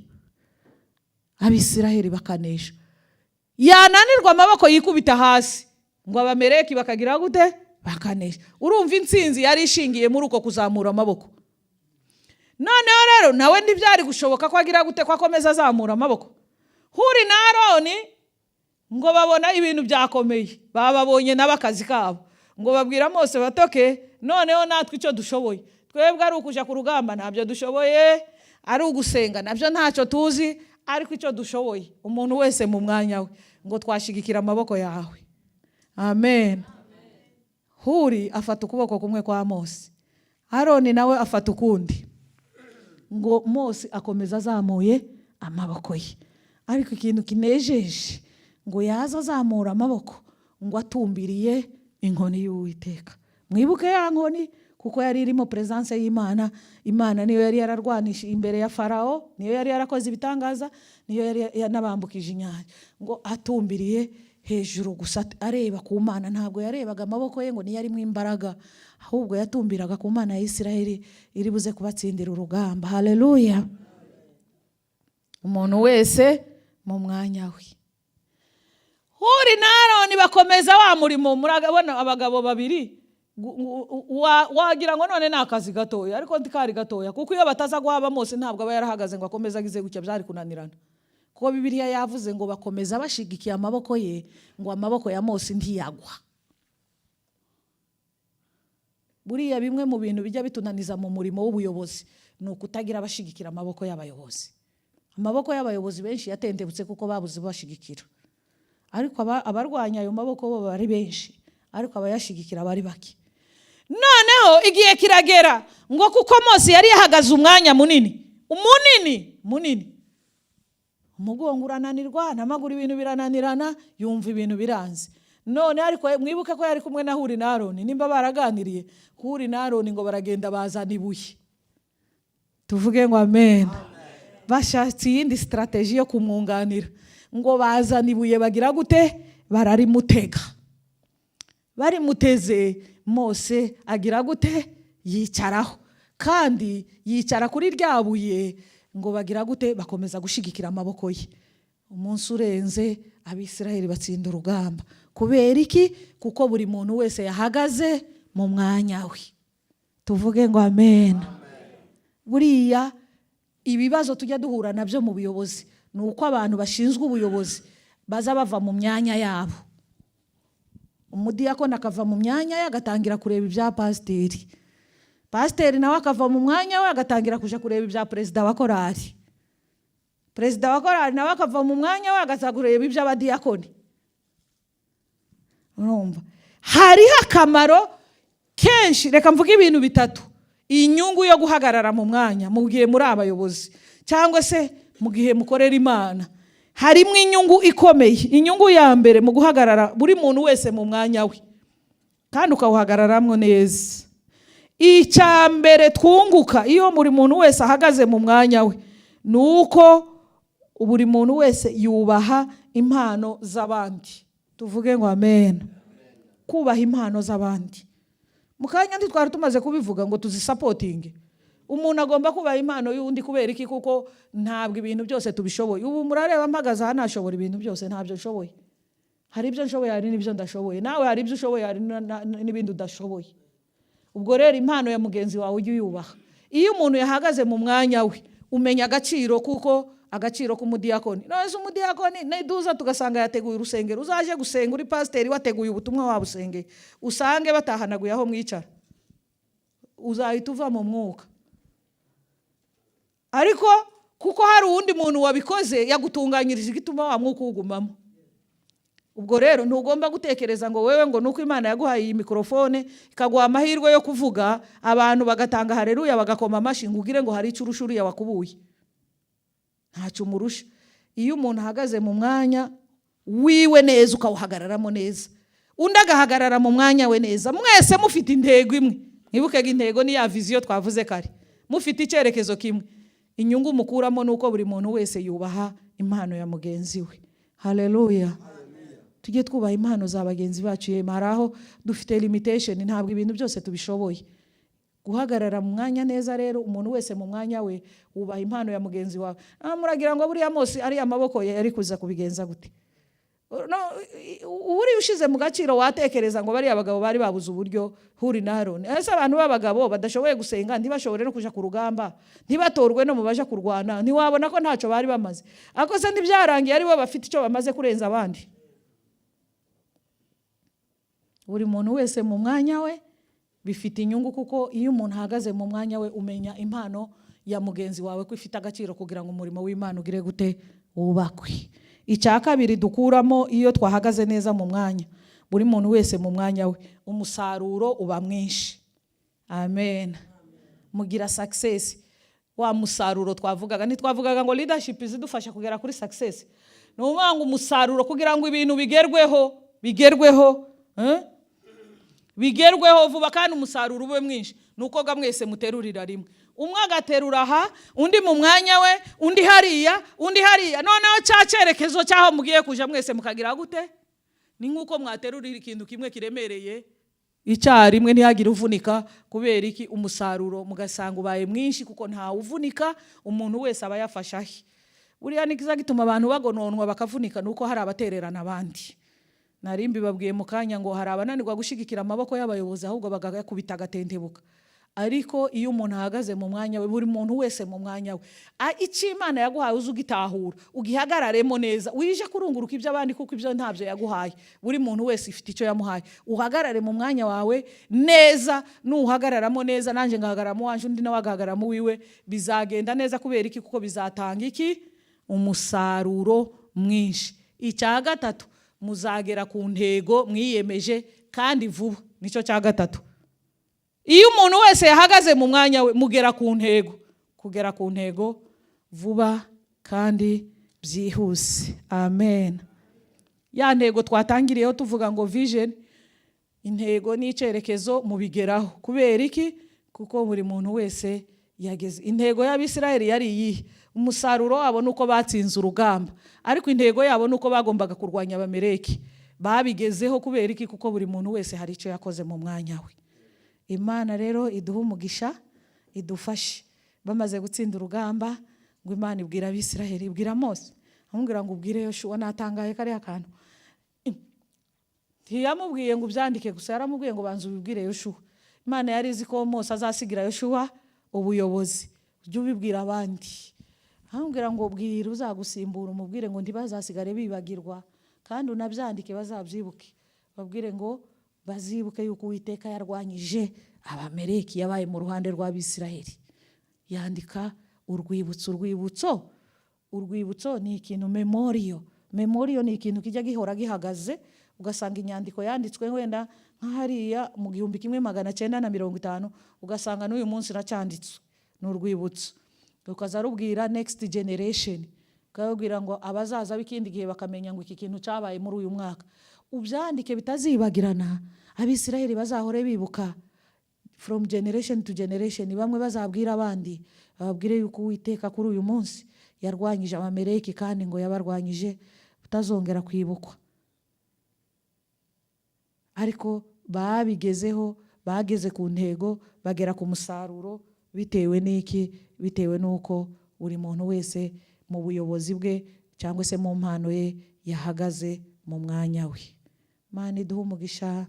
A: Abisiraheli bakanesha. Yananirwa, amaboko yikubita hasi, ngo Abamereki bakagira gute? Bakanesha. Urumva intsinzi yari ishingiye muri uko kuzamura amaboko. Noneho rero nawe ntibyari gushoboka ko agira gute? Ko akomeza azamura amaboko. Huri na Aroni ngo babona ibintu byakomeye, bababonye nabo akazi kabo, ngo babwira Mose batoke: "Noneho natwe icyo dushoboye, twebwe ari ukuja ku rugamba ntabyo dushoboye, ari ugusenga nabyo ntacyo tuzi, ariko icyo dushoboye, umuntu wese mu mwanya we, ngo twashigikira amaboko yawe." Amen. Huri afata ukuboko kumwe kwa Mose, Aroni nawe afata ukundi, ngo Mose akomeza azamuye amaboko ye. Ariko ikintu kinejeje, ngo yaza azamura amaboko ngo atumbiriye inkoni y'Uwiteka. Mwibuke ya nkoni, kuko yari irimo presence y'Imana. Imana niyo yari yararwanishije imbere ya Farawo, niyo yari yarakoze ibitangaza, niyo yari yanabambukije inyanja. Ngo atumbiriye hejuru gusa, areba ku Mana. Ntabwo yarebaga amaboko ye ngo niyo arimo imbaraga, ahubwo yatumbiraga ku Mana ya Isiraheli iri buze kubatsindira urugamba. Haleluya! Umuntu wese mu mwanya we. Huri na Aroni bakomeza wa murimo. Murabona abagabo babiri, wagira ngo none ni akazi gatoya, ariko ntikari gatoya, kuko iyo bataza guhaba Mose, ntabwo aba yarahagaze ngo akomeze agize gutya, byari kunanirana. Kuko Bibiliya yavuze ngo bakomeza bashigikiye amaboko ye, ngo amaboko ya Mose ntiyagwa. Buriya bimwe mu bintu bijya bitunaniza mu murimo w'ubuyobozi ni ukutagira abashigikira amaboko y'abayobozi. Amaboko y'abayobozi benshi yatendebutse kuko babuze bashigikira. Ariko abarwanya ayo maboko bo bari benshi, ariko abayashigikira bari bake. Noneho igihe kiragera ngo kuko Mose yari yahagaze umwanya munini, munini, munini. Umugongo urananirwa n'amaguru, ibintu birananirana, yumva ibintu biranze. None ariko mwibuke ko yari kumwe na Huri na Aroni. Nimba baraganiriye, Huri na Aroni ngo baragenda bazana ibuye. Tuvuge ngo amen. Bashatse iyindi strategy yo kumwunganira, ngo bazana ibuye, bagira gute? Bararimutega. Barimuteze, Mose agira gute? Yicaraho. Kandi yicara kuri rya buye, ngo bagira gute? Bakomeza gushigikira amaboko ye. Umunsi urenze, Abisiraheli batsinda urugamba. Kubera iki? Kuko buri muntu wese yahagaze mu mwanya we. Tuvuge ngo amen. Buriya ibibazo tujya duhura nabyo mu buyobozi ni uko abantu bashinzwe ubuyobozi baza bava mu myanya yabo. Umudiyakoni akava mu myanya ye, agatangira kureba ibya pasiteri. Pasiteri nawe akava mu mwanya we, agatangira kujya kureba ibya perezida wa korali. Perezida wa korali nawe akava mu mwanya we, agaza kureba iby'abadiyakoni. Urumva hariho akamaro kenshi. Reka mvuge ibintu bitatu, inyungu yo guhagarara mu mwanya mu gihe muri abayobozi cyangwa se mu gihe mukorera Imana. Harimo inyungu ikomeye. Inyungu ya mbere mu guhagarara buri muntu wese mu mwanya we kandi ukawuhagararamwo neza, icya mbere twunguka iyo buri muntu wese ahagaze mu mwanya we ni uko buri muntu wese yubaha impano z'abandi. Tuvuge ngo amen. Kubaha impano z'abandi, mu kanya ntitwari tumaze kubivuga ngo tuzisupportinge? Umuntu agomba kubaha impano y'undi. Kubera iki? Kuko ntabwo ibintu byose tubishoboye. Ubu murareba mpagaze aha, ntashobora ibintu byose, ntabyo nshoboye. Hari ibyo nshoboye, hari n'ibyo ndashoboye. Nawe hari ibyo ushoboye, hari n'ibindi udashoboye. Ubwo rero impano ya mugenzi wawe ujye uyubaha. Iyo umuntu yahagaze mu mwanya we, umenya agaciro, kuko agaciro k'umudiyakoni. None se umudiyakoni niduza tugasanga yateguye urusengero, uzaje gusenga uri pasiteri wateguye ubutumwa wabusengeye, usange batahanaguye aho mwicara, uzahita uva mu mwuka. Ariko kuko hari uwundi muntu wabikoze, yagutunganyirije igituma wa mwuka uwugumamo. Ubwo rero ntugomba gutekereza ngo wewe, ngo nuko Imana yaguhaye iyi mikorofone, ikaguha amahirwe yo kuvuga, abantu bagatanga hareruya, bagakoma amashyi, ngo ugire ngo hari icyo urusha uriya wakubuye. Ntacyo umurusha. Iyo umuntu ahagaze mu mwanya wiwe neza, ukawuhagararamo neza, undi agahagarara mu mwanya we neza, mwese mufite intego imwe, mwibuke ko intego ni ya vision twavuze kare, mufite icyerekezo kimwe, inyungu mukuramo ni uko buri muntu wese yubaha impano ya mugenzi we. Haleluya! Tujye twubaha impano za bagenzi bacu. Yema, hari aho dufite limitation, ntabwo ibintu byose tubishoboye. Guhagarara mu mwanya neza rero, umuntu wese mu mwanya we, wubaha impano ya mugenzi wawe. Muragira ngo buriya Mose ariya maboko ye yari kuza kubigenza gute? No, uriya ushize mu gaciro watekereza ngo bariya bagabo bari babuze uburyo, Huri na Aroni. Ese abantu b'abagabo badashoboye gusenga, ntibashobore no kuja ku rugamba, ntibatorwe no mu baja kurwana, ntiwabona ko ntacyo bari bamaze? Ariko se ntibyarangiye ari bo bafite icyo bamaze kurenza abandi? Buri muntu wese mu mwanya we bifite inyungu, kuko iyo umuntu ahagaze mu mwanya we, umenya impano ya mugenzi wawe ko ifite agaciro kugira ngo umurimo w'Imana ugire gute? Wubakwe. Icya kabiri dukuramo iyo twahagaze neza mu mwanya, buri muntu wese mu mwanya we, umusaruro uba mwinshi. Amen. Mugira success, wa musaruro twavugaga. Ntitwavugaga ngo leadership izidufasha kugera kuri success? Ni ukuvuga ngo umusaruro, kugira ngo ibintu bigerweho, eh? Bigerweho vuba kandi umusaruro ube mwinshi, ni uko ga mwese muterurira rimwe. Umwe agaterura aha, undi mu mwanya we, undi hariya, undi hariya. Noneho cya cyerekezo cy'aho mugiye kuja mwese mukagira gute? Ni nk'uko mwaterurira ikintu kimwe kiremereye icyarimwe, ntihagire uvunika. Kubera iki? Umusaruro mugasanga ubaye mwinshi kuko ntawe uvunika, umuntu wese aba yafashe ahe. Buriya nikiza gituma abantu bagononwa bakavunika ni uko hari abatererana abandi. Nari mbibabwiye mu kanya ngo hari abananirwa gushyigikira amaboko y'abayobozi, ahubwo bagakubita agatentebuka. Ariko iyo umuntu ahagaze mu mwanya we, buri muntu wese mu mwanya we, icyo Imana yaguhaye uze ugitahura, ugihagararemo neza. Wije kurunguruka iby'abandi, kuko ibyo ntabyo yaguhaye. Buri muntu wese ifite icyo yamuhaye. Uhagarare mu mwanya wawe neza. Nuhagararamo neza, nanjye ngahagarara mu wanje, undi nawe agahagarara mu wiwe, bizagenda neza. Kubera iki? Kuko bizatanga iki? Umusaruro mwinshi. Icya gatatu, muzagera ku ntego mwiyemeje kandi vuba. Nicyo cya gatatu. Iyo umuntu wese yahagaze mu mwanya we, mugera ku ntego, kugera ku ntego vuba kandi byihuse. Byihuse. Amen. Ya ntego twatangiriyeho tuvuga ngo vision, intego n'icyerekezo, mubigeraho. Kubera iki? Kuko buri muntu wese yageze. Intego y'Abisirayeli yari iyihe? Umusaruro wabo ni uko batsinze urugamba, ariko intego yabo ni uko bagombaga kurwanya Abameleki. Babigezeho. Kubera iki? Kuko buri muntu wese hari icyo yakoze mu mwanya we. Imana rero iduhe umugisha, idufashe. Bamaze gutsinda urugamba, ngo Imana ibwira Abisirayeli, ibwira Mose, amubwira ngo: "Ubwire Yoshuwa." Natangaye kariya kantu. Ntiyamubwiye ngo ubyandike gusa, yaramubwiye ngo: "Banza ubibwire Yoshuwa." Imana yari izi ko Mose azasigira Yoshuwa ubuyobozi. "Ujye ubibwira abandi." Amubwira ngo: "Bwira uzagusimbura, umubwire ngo ntibazasigare bibagirwa, kandi unabyandike bazabyibuke. Babwire ngo bazibuke yuko Uwiteka yarwanyije Abameleki, yabaye mu ruhande rw'Abisirayeli." Yandika urwibutso. Urwibutso ni ikintu memorial. Memorial ni ikintu kijya gihora gihagaze, ugasanga inyandiko yanditswe wenda nka hariya mu 1950, ugasanga n'uyu munsi iracyanditswe. Ni urwibutso, rukaza rubwira next generation, ukababwira ngo abazaza b'ikindi gihe bakamenya ngo iki kintu cyabaye muri uyu mwaka. Ubyandike bitazibagirana, Abisirayeli bazahore bibuka from generation to generation. Bamwe bazabwira abandi, bababwire yuko Uwiteka kuri uyu munsi yarwanyije Abameleki, kandi ngo yabarwanyije utazongera kwibukwa. Ariko babigezeho, bageze ku ntego, bagera ku musaruro. Bitewe n'iki? Bitewe n'uko buri muntu wese mu buyobozi bwe cyangwa se mu mpano ye yahagaze mu mwanya we. Mana iduhe umugisha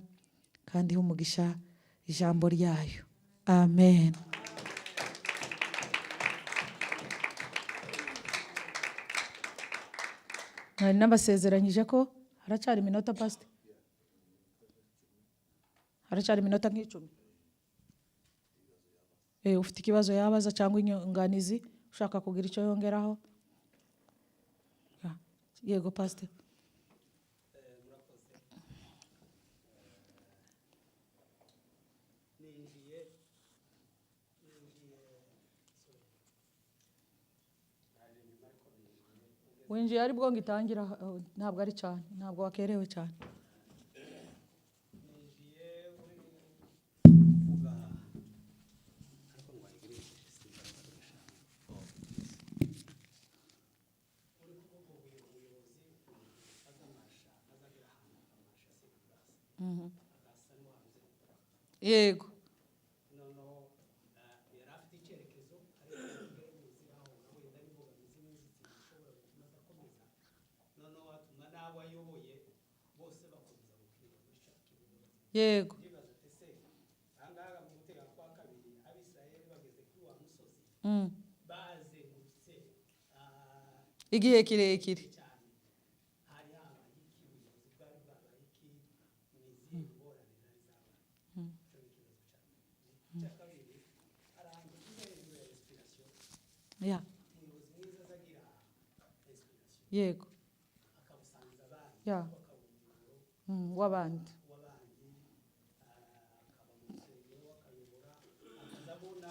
A: kandi ihe umugisha ijambo ryayo. Amen. Nari nabasezeranyije ko haracyari iminota. Pasite, haracyari iminota nk'icumi. Ufite ikibazo yabaza cyangwa inyunganizi, ushaka kugira icyo yongeraho. Yego, pasite.
B: Murakoze. Ninjiye, sorry, naje nyuma, ariko ninjiye ugeze
A: Winjiye ari bwo ngitangira, ntabwo ari cyane, ntabwo wakerewe cyane.
B: Ninjiye uri kuvuga, ariko ngo ayigire simbakoresha. Uri kuvuga ubuyobozi, ukuntu azamasha azagera ahantu akamasha sur place, agasa n'uwabuze gukora. Noneho yari afite icyerekezo, ariko kugera mu nzira ahura wenda n'imbogamizi n'inzitizi zishobora gutuma adakomeza, noneho atuma n'abo ayoboye bose bakomeza gukwira muri cya kibuga. Ndibaza ati: ese ahangaha mu Gutega kwa Kabiri, Abisirayeli bageze kuri wa musozi, bazengurutse
A: igihe kirekire
B: cyane, hari habaye iki? Ubuyobozi bwari bwabaye iki? Ni izihe ngorane zari zabaye? Icyo ni ikibazo cya mbere. Icya kabiri, hari ahantu tuvuze hejuru ya inspiration. Umuyobozi mwiza azagira inspiration, akabusangiza abandi, akaba umuyoboro
A: w'abandi.
B: W'abandi, akaba mu rusengero akayobora, akaza abona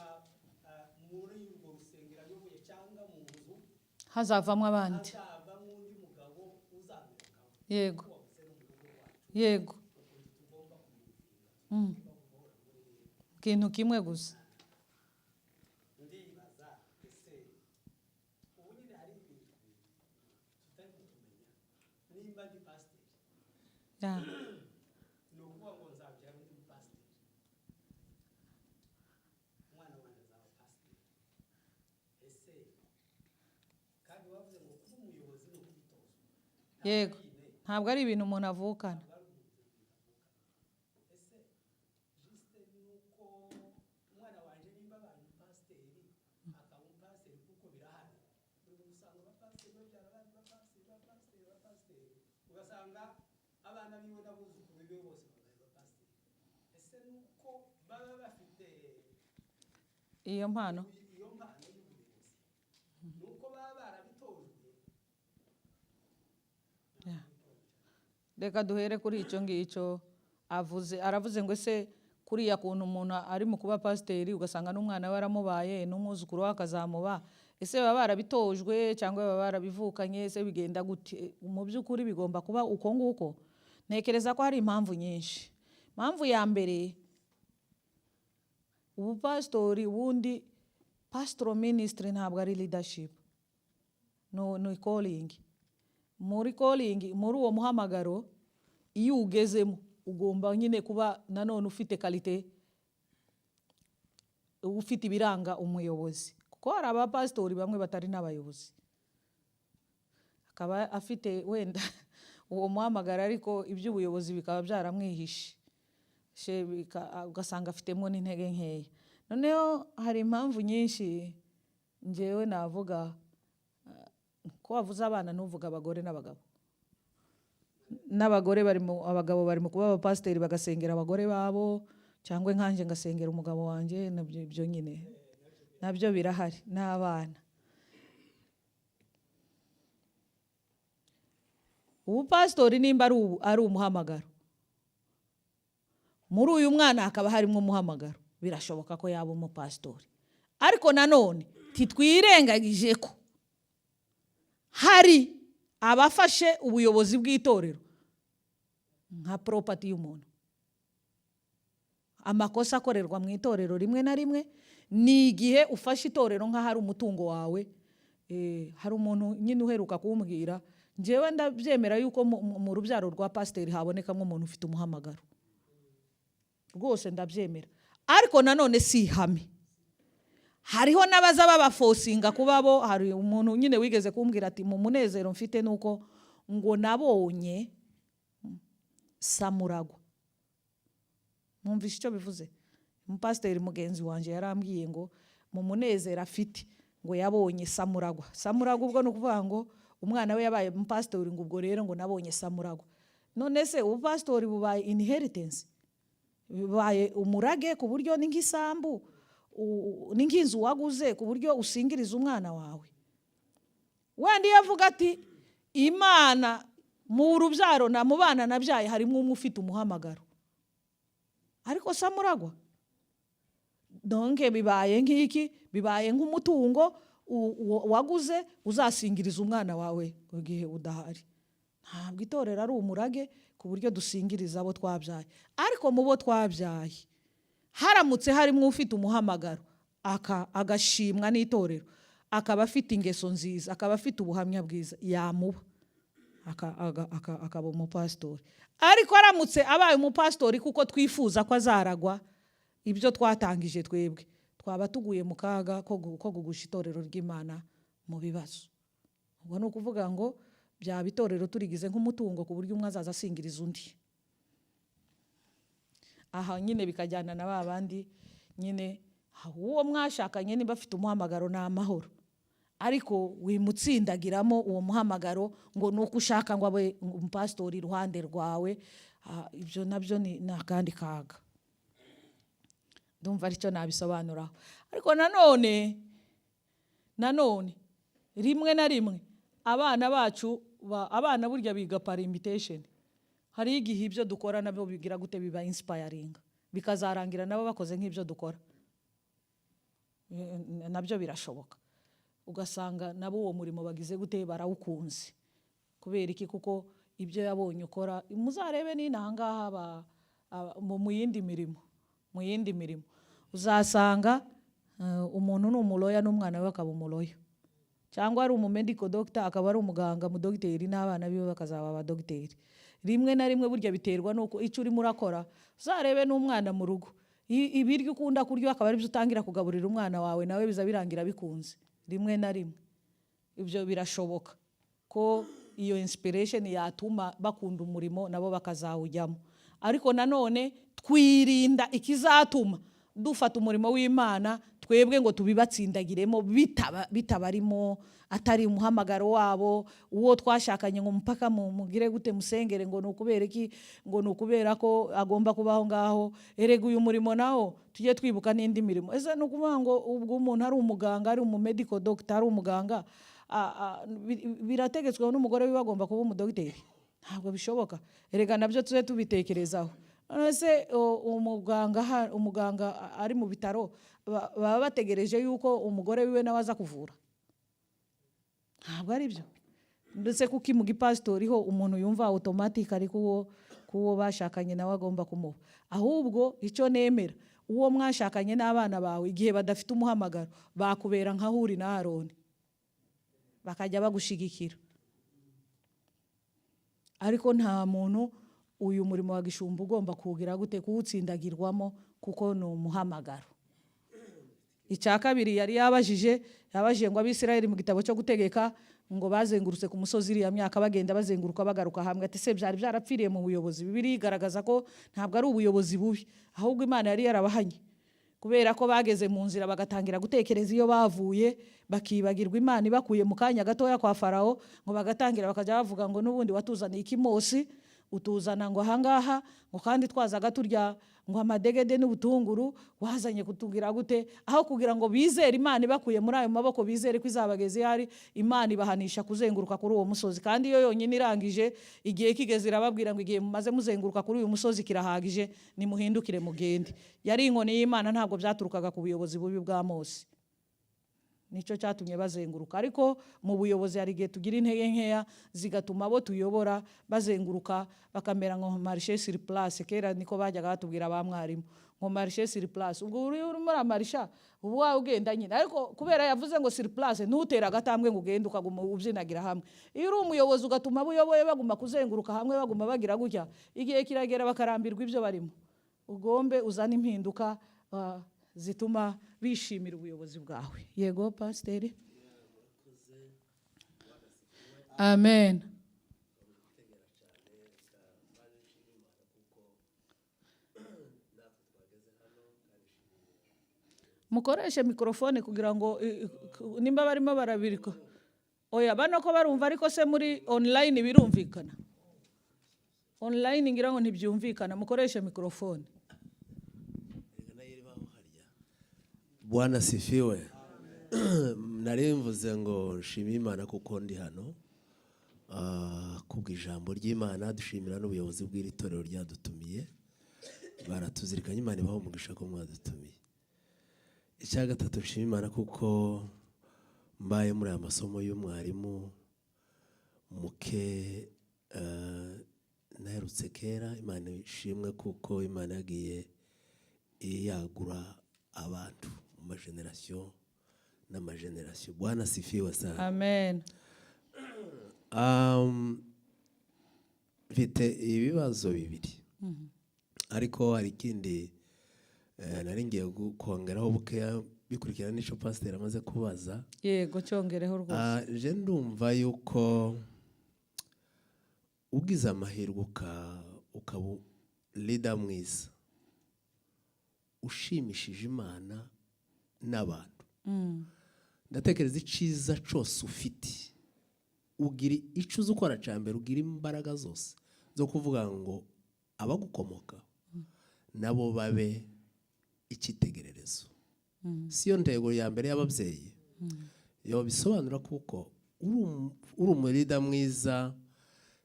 B: muri urwo rusengero ayoboye cyangwa mu nzu
A: hazavamo abandi,
B: hazavamo undi mugabo uzamera nkawe. Kuko wavuze no mu rugo rwacu ukuntu tugomba kumuvinga, tugomba guhora muri
A: ikintu kimwe gusa.
B: Ndibaza, ese ubu nyine hari ibintu tutari kumenya? Nimba ndi pasiteri, ni ukuvuga ngo nzabyara undi mupasiteri, umwana wanjye azaba pasiteri. Ese kandi wavuze ngo kuba umuyobozi ni ukubitozwa?
A: Yego, ntabwo ari ibintu umuntu avukana.
B: Ntabwo ari umuntu avukana. Ese juste ni uko umwana wanjye nimba abaye umupasiteri, akaba umupasiteri, kuko birahari, uri usanga abapasiteri babyara abandi bapasiteri, bapasiteri, bapasiteri, ugasanga abana biwe n'abuzukuru biwe bose babaye abapasiteri. Ese ni uko baba bafite
A: iyo mpano?
B: Iyo mpano y'ubuyobozi, ni uko baba barabitojwe?
A: Reka duhere kuri icyo ngicyo avuze. Aravuze ngo: ese kuriya kuntu umuntu ari mu kuba pasiteri, ugasanga n'umwana we aramubaye, n'umwuzukuru we akazamuba, Ese baba barabitojwe cyangwa baba barabivukanye? Ese bigenda gute? Mu by'ukuri bigomba kuba uko nguko? Ntekereza ko hari impamvu nyinshi. Impamvu ya mbere, ubupasitori, ubundi pastoral ministry ntabwo ari leadership, no, ni calling. Muri calling, muri uwo muhamagaro, iyo ugezemo ugomba nyine kuba nanone ufite qualité, ufite ibiranga umuyobozi, kuko hari abapasitori bamwe batari n'abayobozi, akaba afite wenda uwo muhamagaro ariko iby'ubuyobozi bikaba byaramwihishe. Ugasanga afitemo n'intege nkeya. Noneho hari impamvu nyinshi ngewe navuga. Ko wavuze abana, ntuvuga abagore n'abagabo? N'abagore bari mu, abagabo bari mu kuba abapasiteri bagasengera abagore babo, cyangwa nkanjye ngasengera umugabo wanjye. Nabyo ibyo nyine nabyo birahari, n'abana. Ubupasitori nimba ari umuhamagaro, muri uyu mwana hakaba harimo umuhamagaro, birashoboka ko yaba umupasitori. Ariko nanone titwirengagije ko hari abafashe ubuyobozi bw'itorero nka property y'umuntu. Amakosa akorerwa mu itorero rimwe na rimwe ni igihe ufashe itorero nk'aho ari umutungo wawe. Hari umuntu nyine uheruka kuwumbwira. Njyewe ndabyemera yuko mu rubyaro rwa pasiteri habonekamo umuntu ufite umuhamagaro, rwose ndabyemera, ariko nanone si ihame. Hariho n'abaza babaforcinga kuba bo. Hari umuntu nyine wigeze kumbwira ati: "Mu munezero mfite nuko ngo nabonye samuragwa." Mwumvishe icyo bivuze? Umupasiteri mugenzi wanjye yarambwiye ngo mu munezero afite ngo yabonye samuragwa. Samuragwa ubwo ni ukuvuga ngo umwana we yabaye umupasitori, ngo ubwo rero ngo nabonye samuragwa. None se ubupasitori bubaye inheritance, bibaye umurage, ku buryo ni nk'isambu, ni nk'inzu waguze, ku buryo usingiriza umwana wawe? Wenda iyo avuga ati: "Imana mu rubyaro na mu bana nabyaye harimo umwe ufite umuhamagaro." Ariko samuragwa, donc bibaye nk'iki? Bibaye nk'umutungo waguze uzasingiriza umwana wawe igihe udahari. Ntabwo itorero ari umurage ku buryo dusingiriza abo twabyaye. Ariko mu bo twabyaye haramutse harimo ufite umuhamagaro, agashimwa n'itorero, akaba afite ingeso nziza, akaba afite ubuhamya bwiza, yamuba akaba umupasitori. Ariko aramutse abaye umupasitori kuko twifuza ko azaragwa ibyo twatangije twebwe, twaba tuguye mu kaga ko kugusha itorero ry'Imana mu bibazo. Ubwo ni ukuvuga ngo byaba itorero turigize nk'umutungo, ku buryo umwe azaza asingiriza undi. Aha nyine bikajyana na ba bandi nyine, uwo mwashakanye niba afite umuhamagaro ni amahoro, ariko wimutsindagiramo uwo muhamagaro ngo ni uko ushaka ngo abe umupasitori iruhande rwawe. Ibyo nabyo ni akandi kaga. Ndumva aricyo nabisobanuraho. Ariko nanone rimwe na rimwe abana bacu, abana burya biga par imitation. Hari igihe ibyo dukora nabyo bigira gute? Biba inspiring, bikazarangira nabo bakoze nk'ibyo dukora. Nabyo birashoboka, ugasanga nabo uwo murimo bagize gute? Barawukunze. Kubera iki? Kuko ibyo yabonye ukora. Muzarebe n'inaha ngaha mu yindi mirimo uzasanga umuntu ni umulawyer n'umwana we akaba umulawyer, cyangwa ari umumedical doctor, akaba ari umuganga, mudogiteri, n'abana biwe bakazaba abadogiteri. Rimwe na rimwe burya biterwa n'uko icyo urimo urakora. Uzarebe n'umwana mu rugo, ibiryo ukunda kurya akaba aribyo utangira kugaburira umwana wawe, nawe biza birangira bikunze. Rimwe na rimwe ibyo birashoboka ko iyo inspiration yatuma bakunda umurimo, nabo bakazawujyamo. Ariko nanone twirinda ikizatuma dufata umurimo w'Imana twebwe ngo tubibatsindagiremo bitabarimo, atari umuhamagaro wabo. Uwo twashakanye ngo mpaka mugire gute? Musengere ngo ni ukubera iki? Ngo ni ukubera ko agomba kubaho ngaho. Erega uyu murimo nawo tujye twibuka n'indi mirimo. Ese ni ukuvuga ngo ubwo umuntu ari umuganga, ari umumedical doctor, ari umuganga, birategetswe n'umugore wiwe agomba kuba umudogiteri? Ntabwo bishoboka. Erega nabyo tujye tubitekerezaho. None se umuganga ari mu bitaro, baba bategereje yuko umugore wiwe nawe aza kuvura? Ntabwo ari byo. Ndetse kuko mu gipasitori ho umuntu yumva automatique, ariko uwo kuwo bashakanye nawe agomba kumuha. Ahubwo icyo nemera, uwo mwashakanye n'abana bawe, igihe badafite umuhamagaro, bakubera nka Huri na Aroni, bakajya bagushigikira. Ariko nta muntu uyu murimo wa gishumba ugomba kuwugira gute, kuwutsindagirwamo, kuko ni umuhamagaro. Icya kabiri yari yabajije, yabajije ngo Abisirayeli mu gitabo cyo Gutegeka ngo bazengurutse ku musozi iriya myaka, bagenda bazenguruka, bagaruka hamwe, ati se byari byarapfiriye mu buyobozi? Bibiliya igaragaza ko ntabwo ari ubuyobozi bubi, ahubwo Imana yari yarabahanye kubera ko bageze mu nzira bagatangira gutekereza iyo bavuye, bakibagirwa Imana ibakuye mu kanya gatoya kwa Farawo, ngo bagatangira bakajya bavuga ngo n'ubundi watuzaniye ikimosi, utuzana ngo ahangaha, ngo kandi twazaga turya ngo amadegede n'ubutunguru, wazanye kutugira gute? Aho kugira ngo bizere Imana ibakuye muri ayo maboko, bizere ko izabageza ihari, Imana ibahanisha kuzenguruka kuri uwo musozi. Kandi iyo yonyine irangije, igihe kigeze irababwira ngo igihe mumaze muzenguruka kuri uyu musozi kirahagije, nimuhindukire mugende. Yari inkoni y'Imana, ntabwo byaturukaga ku buyobozi bubi bwa Mose. Nicyo cyatumye bazenguruka. Ariko mu buyobozi hari igihe tugira intege nkeya zigatuma abo tuyobora bazenguruka, bakamera nka marche sur place. Kera niko bajyaga batubwira ba mwarimu, ngo marche sur place. Ubwo uri urimo uramarisha, ubu wawe ugenda nyine, ariko kubera yavuze ngo sur place, ntutere agatambwe ngo ugende, ukaguma ubyinagira hamwe. Iyo uri umuyobozi ugatuma abo uyoboye baguma kuzenguruka hamwe, baguma bagira gutya, igihe kiragera bakarambirwa ibyo barimo. Ugombe uzane impinduka zituma bishimira ubuyobozi bwawe. Yego pasiteri, amen. Mukoreshe mikorofone kugira ngo nimba barimo barabirika. Oya, bano ko barumva, ariko se muri online birumvikana? Online ngira ngo ntibyumvikana. Mukoreshe mikorofone.
B: Bwana sifiwe. Nari mvuze ngo nshime Imana kuko ndi hano kubw'ijambo ry'Imana. Dushimira n'ubuyobozi bw'iri torero ryadutumiye, baratuzirikanye. Imana ibaha umugisha ko mwadutumiye. Icya gatatu, nshima Imana kuko mbaye muri aya masomo y'umwarimu muke naherutse kera. Imana ishimwe kuko Imana yagiye yagura abantu mu magenerasiyo n'amagenerasiyo. Bwana sifiwe sana.
A: Amen.
B: Mfite ibibazo bibiri, ariko hari ikindi nari ngiye kongeraho bukeya bikurikirana n'icyo pasiteri amaze kubaza.
A: Yego, cyongereho rwose.
B: Je ndumva yuko ugize amahirwe ukaba leader mwiza ushimishije Imana n'abantu, ndatekereza icyiza cyose ufite, ugira icyo uzi ukora cya mbere, ugira imbaraga zose zo kuvuga ngo abagukomoka nabo babe icyitegererezo. Si yo ntego ya mbere y'ababyeyi? Yo bisobanura kuko uri umuleader mwiza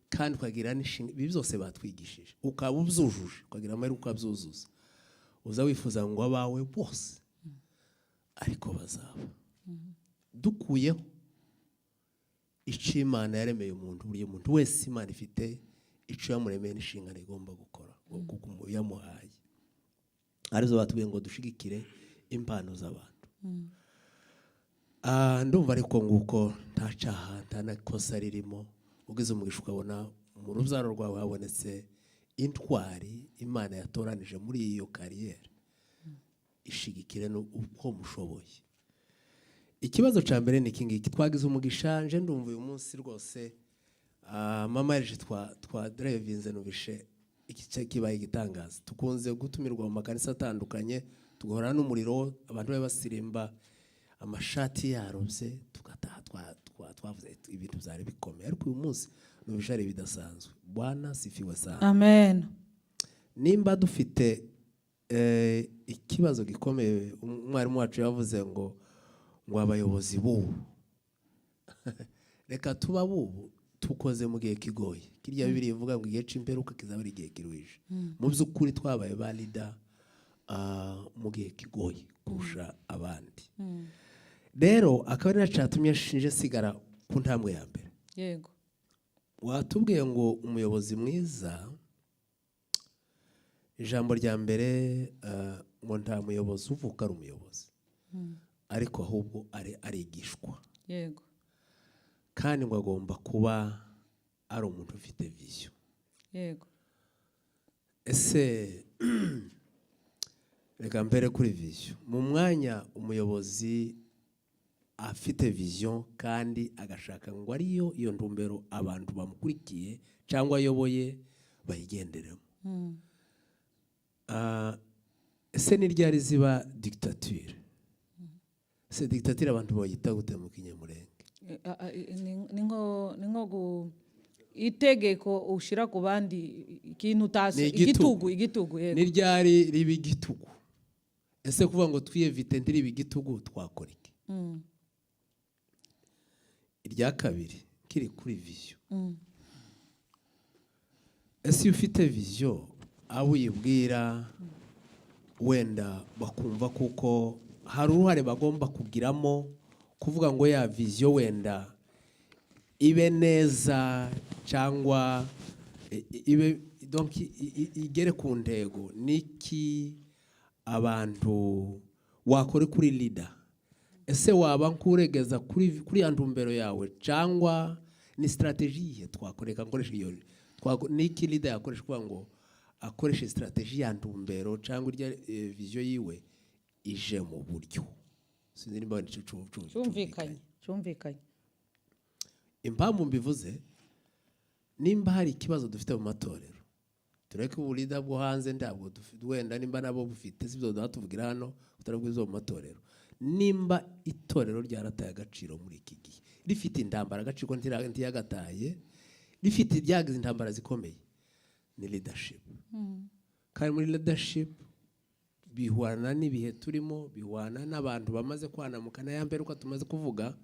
B: kandi ukagira n'inshinga, ibi byose batwigishije, ukaba ubyujuje, ukagira amahirwe ukabyuzuza, uza wifuza ngo abawe bose ariko bazaba. Dukuyeho icyo Imana yaremeye umuntu, buri muntu wese Imana ifite icyo yamuremeye n'inshingano igomba gukora kuko yamuhaye, arizo batubwiye ngo dushigikire impano z'abantu. Ndumva ariko nguko nta cyaha, nta nakosa ririmo. Ugize umugisha ukabona mu rubyaro rwawe habonetse intwari Imana yatoranije muri iyo carrière, ishigikire uko mushoboye. Ikibazo cya mbere ni iki ngiki: twagize umugisha, nje ndumva uyu munsi rwose mama yaje twa drevinze, nubishe iki kibaye igitangaza. Tukunze gutumirwa mu makanisa atandukanye, tugahora n'umuriro, abantu babe basirimba, amashati yarobye, tugataha twavuze ibintu byari bikomeye. Ariko uyu munsi nubishe ari ibidasanzwe. Bwana sifiwe sana.
A: Amen.
B: Nimba dufite ikibazo gikomeye, umwarimu wacu yavuze ngo abayobozi b'ubu, reka tuba bubu tukoze mu gihe kigoye. Kirya Bibiliya ivuga ngo igihe c'imperuka kizaba ari igihe kiruhije. Mu by'ukuri twabaye ba leader mu gihe kigoye kurusha abandi. Rero akaba ari nacyo cyatumye nje sigara.
C: Ku ntambwe ya mbere, watubwiye ngo umuyobozi mwiza, ijambo rya mbere, ngo nta muyobozi uvuka ari umuyobozi, ariko ahubwo arigishwa. Kandi ngo agomba kuba ari umuntu ufite vision. Ese reka mbere kuri vision, mu mwanya umuyobozi afite vision kandi agashaka ngo ariyo iyo ntumbero abantu bamukurikiye cyangwa ayoboye bayigenderemo, ese ni ryari ziba dictature? Ese dictature abantu bayita gute mu Kinyamurenge?
A: Ni nko itegeko ushyira ku bandi, ikintu utasi.
C: Ni igitugu.
A: Igitugu, igitugu, yego.
C: Ni ryari riba igitugu? Ese kuvuga ngo twiyevite ntiribe igitugu, twakora iki? Irya kabiri kiri kuri vision. Ese iyo ufite vision, abo uyibwira wenda bakumva kuko hari uruhare bagomba kugiramo kuvuga ngo ya vision wenda ibe neza cyangwa ibe, donc igere ku ntego, niki abantu wakora kuri leader? Ese waba nkuregeza kuri ya ntumbero yawe, cyangwa ni stratégie iyihe twakoreka nkoresha iyo niki leader yakoresha kuvuga ngo akoreshe stratégie ya ntumbero cyangwa irya vision yiwe ije mu buryo? Sinzi nimba wenda ico
A: Cyumvikanye, cyumvikanye.
C: Impamvu mbivuze, nimba hari ikibazo dufite mu matorero, tureke ubu leader bwo hanze, ntabwo wenda nimba nabo bufite sibyo duha tuvugira hano, tutari bwizo mu matorero. Nimba itorero ryarataye agaciro muri iki gihe, rifite intambara, agaciro ntiyagataye, rifite ryagize intambara zikomeye, ni leadership. Kandi muri leadership bihwana n'ibihe turimo, bihwana n'abantu bamaze kwanamuka na ya mbere uko tumaze kuvuga,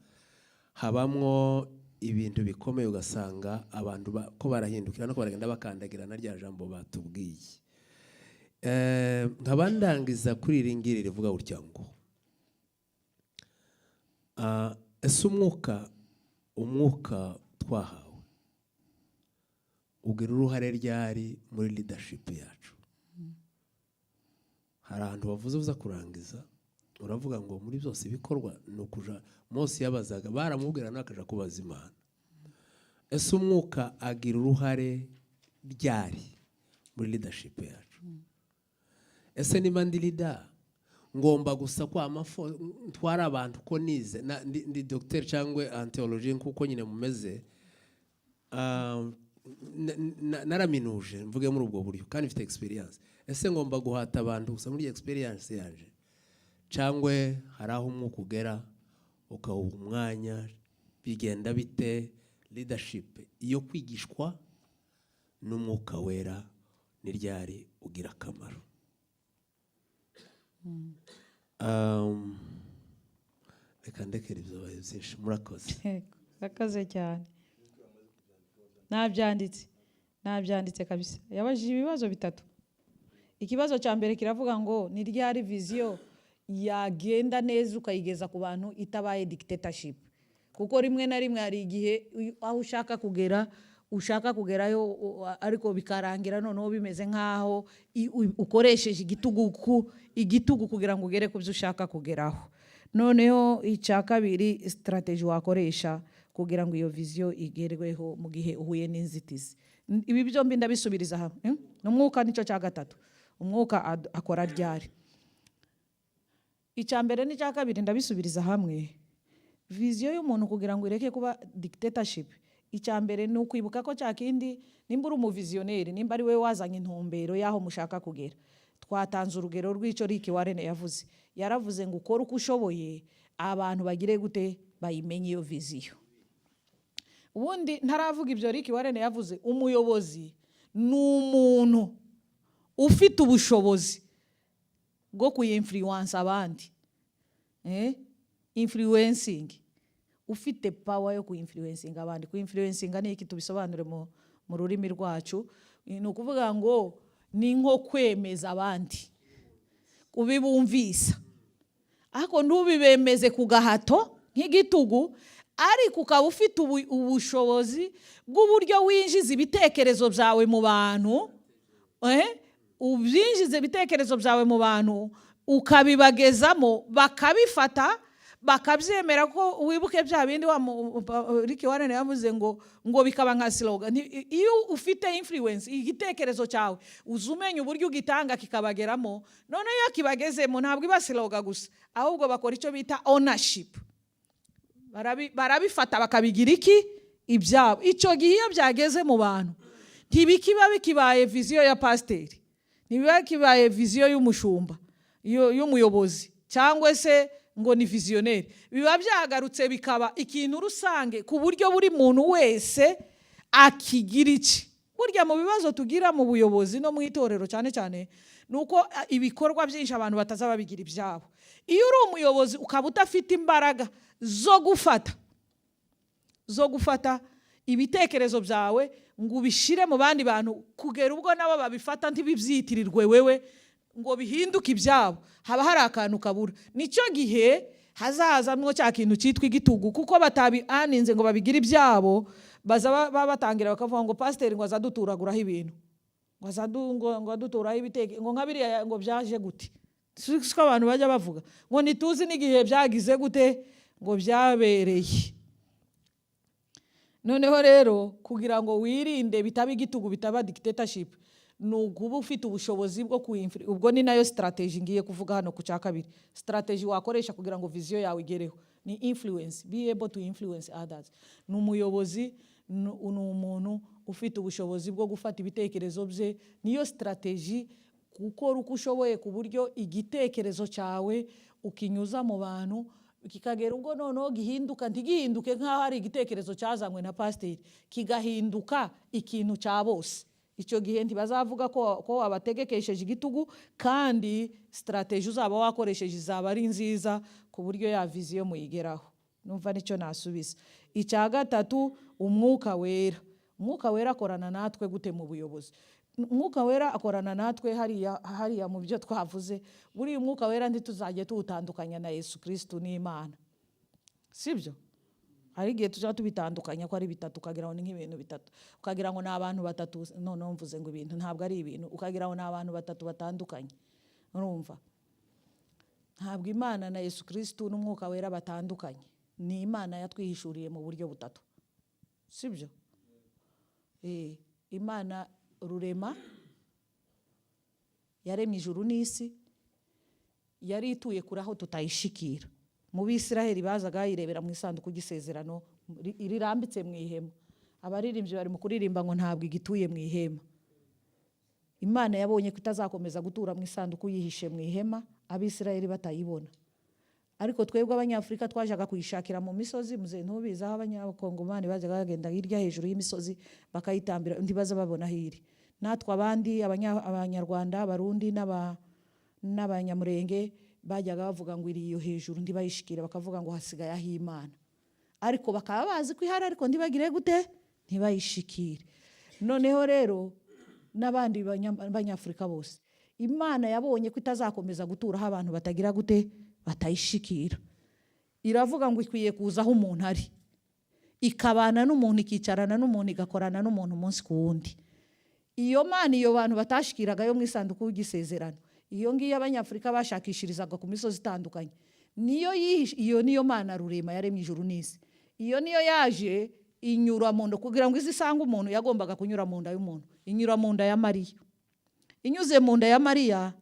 C: habamwo ibintu bikomeye, ugasanga abantu ko barahindukira no ko baragenda bakandagira na rya jambo batubwiye. Nkaba ndangiza kuri iri ngiri rivuga gutya ngo ese umwuka twahawe ugira uruhare ryari muri leadership yacu? Hari ahantu bavuze uza kurangiza uravuga ngo muri byose bikorwa ni ukuja Mose yabazaga, baramubwira nawe akaja kubaza Imana. Ese umwuka agira uruhare ryari muri leadership yacu? Ese niba ndi leader, ngomba gusa kwama ntwara abantu ko nize ndi docteur cyangwa en théologie nkuko nyine mumeze, naraminuje mvuge muri ubwo buryo kandi mfite experience, ese ngomba guhata abantu gusa muri experience yanje, cyangwa hari aho umwuka ugera ukawuha umwanya? Bigenda bite? Leadership iyo kwigishwa n'Umwuka Wera ni ryari ugira akamaro? Reka ndekere ibyo, bibaye byinshi. Murakoze.
A: Yego, urakoze cyane. Nabyanditse, nabyanditse kabisa. Yabajije ibibazo bitatu. Ikibazo cya mbere kiravuga ngo ni ryari vision yagenda neza ukayigeza ku bantu itabaye dictatorship? Kuko rimwe na rimwe hari igihe aho ushaka kugera, ushaka kugerayo, ariko bikarangira noneho bimeze nk'aho ukoresheje igitugu kugira ngo ugere ku byo ushaka kugeraho. Noneho icya kabiri, stratégie wakoresha kugira ngo iyo vision igerweho mu gihe uhuye n'inzitizi. Ibi byombi ndabisubiriza hamwe, eh? Umwuka nicyo cya gatatu. Umwuka akora ryari? Icya mbere n'icya kabiri ndabisubiriza hamwe. Vision y'umuntu kugira ngo ireke kuba dictatorship, icya mbere ni ukwibuka ko cya kindi, nimba uri umu visionnaire, nimba ari wowe wazanye intumbero y'aho mushaka kugera, twatanze urugero rw'icyo Rick Warren yavuze. Yaravuze ngo ukore uko ushoboye abantu bagire gute? Bayimenye iyo vision. Ubundi ntaravuga ibyo Rick Warren yavuze, umuyobozi ni umuntu ufite ubushobozi bwo kuyinfluence abandi, Influencing, ufite power yo kuyinfluencinga abandi. Kuyinfluencinga ni iki? Tubisobanure mu rurimi rwacu. Ni ukuvuga ngo ni nko kwemeza abandi, kubibumvisa, ariko ntubibemeze ku gahato nk'igitugu. Ariko ukaba ufite ubushobozi bw'uburyo winjiza ibitekerezo byawe mu bantu, ubyinjiza ibitekerezo byawe mu bantu, ukabibagezamo, bakabifata, bakabyemera. Ko wibuke bya bindi wa Rick Warren yavuze ngo bikaba nka slogan. Iyo ufite influence, igitekerezo cyawe uza umenya uburyo ugitanga kikabageramo. None iyo kibagezemo, ntabwo iba slogan gusa, ahubwo bakora icyo bita ownership. Barabifata bakabigira iki? Ibyabo. Icyo gihe iyo byageze mu bantu, ntibikiba bikibaye vision ya pasiteri, ntibiba bikibaye vision y'umushumba, y'umuyobozi, cyangwa se ngo ni visionnaire. Biba byagarutse bikaba ikintu rusange, ku buryo buri muntu wese akigira iki. Burya mu bibazo tugira mu buyobozi no mu itorero cyane cyane, ni uko ibikorwa byinshi abantu bataza babigira ibyabo. Iyo uri umuyobozi ukaba udafite imbaraga zo gufata ibitekerezo byawe ngo ubishyire mu bandi bantu, kugera ubwo nabo babifata, ntibibyitirirwe wewe, ngo bihinduke ibyabo, haba hari akantu kabura. Nicyo gihe hazazamwo cya kintu cyitwa igitugu, kuko batabianinze ngo babigire ibyabo. Baza batangira bakavuga ngo pasiteri ngo azaduturaguraho ibintu, ngo ngo aduturaho ibiteke, ngo nka biriya, ngo byaje gute? Si ko abantu bajya bavuga ngo ntituzi n'igihe byagize gute, ngo byabereye. Noneho rero, kugira ngo wirinde bitaba igitugu, bitaba dictatorship, ni ukuba ufite ubushobozi bwo ubwo ni nayo strategy ngiye kuvuga hano ku cya kabiri. Strategy wakoresha kugira ngo vision yawe igereho ni influence, be able to influence others. Ni umuyobozi, ni umuntu ufite ubushobozi bwo gufata ibitekerezo bye. Niyo strategy, gukora uko ushoboye ku buryo igitekerezo cyawe ukinyuza mu bantu, kikagera ubwo noneho gihinduka, ntigihinduke nk'aho ari igitekerezo cyazanywe na pasiteri, kigahinduka ikintu cya bose. Icyo gihe ntibazavuga ko wabategekesheje igitugu, kandi strategy uzaba wakoresheje izaba ari nziza ku buryo ya vision muyigeraho. Numva nicyo nasubiza. Icya gatatu, Umwuka Wera. Umwuka Wera akorana natwe gute mu buyobozi? Umwuka Wera akorana natwe hariya mu byo twavuze. Buriya Umwuka Wera ntituzajye tuwutandukanya na Yesu Kirisitu n'Imana, sibyo? Hari igihe tujya tubitandukanya ko ari bitatu, ukagira ngo ni nk'ibintu bitatu, ukagira ngo ni abantu batatu. Noneho mvuze ngo ibintu, ntabwo ari ibintu, ukagira ngo ni abantu batatu batandukanye. Urumva, ntabwo Imana na Yesu Kirisitu n'Umwuka Wera batandukanye. Ni Imana yatwihishuriye mu buryo butatu, sibyo? Imana Rurema yaremye ijuru n'isi, yari ituye kure aho tutayishikira. Mu Bisiraheli bazaga bayirebera mu isanduku y'isezerano rirambitse mu ihema. Abaririmbyi bari mu kuririmba ngo ntabwo igituye mu ihema. Imana yabonye ko itazakomeza gutura mu isanduku yihishe mu ihema, Abisiraheli batayibona. Ariko twebwe Abanyafurika twajaga kuyishakira mu misozi. Muze ntubizi aho Abanyakongomani bajyaga bagenda hirya hejuru y'imisozi bakayitambira, ntibaza babona aho iri. Natwe abandi Abanyarwanda, Abarundi n'Abanyamurenge bajyaga bavuga ngo iri iyo hejuru, ntibayishikire, bakavuga ngo hasigaye aho Imana, ariko bakaba bazi ko ihari, ariko ntibagire gute? Ntibayishikire. Noneho rero n'abandi Banyafurika bose, Imana yabonye ko itazakomeza gutura aho abantu batagira gute? Batayishikira. Iravuga ngo ikwiye kuza aho umuntu ari, ikabana n'umuntu, ikicarana n'umuntu, igakorana n'umuntu umunsi ku wundi. Iyo Mana, iyo bantu batashikiraga yo mu isanduku y'isezerano, iyo ngiyo Abanyafurika bashakishirizaga ku misozi itandukanye, niyo yihishe. Iyo niyo Mana Rurema yaremye ijuru n'isi. Iyo niyo yaje inyura mu nda. Kugira ngo ize isange umuntu, yagombaga kunyura mu nda y'umuntu. Inyura mu nda ya Mariya. Inyuze mu nda ya Mariya,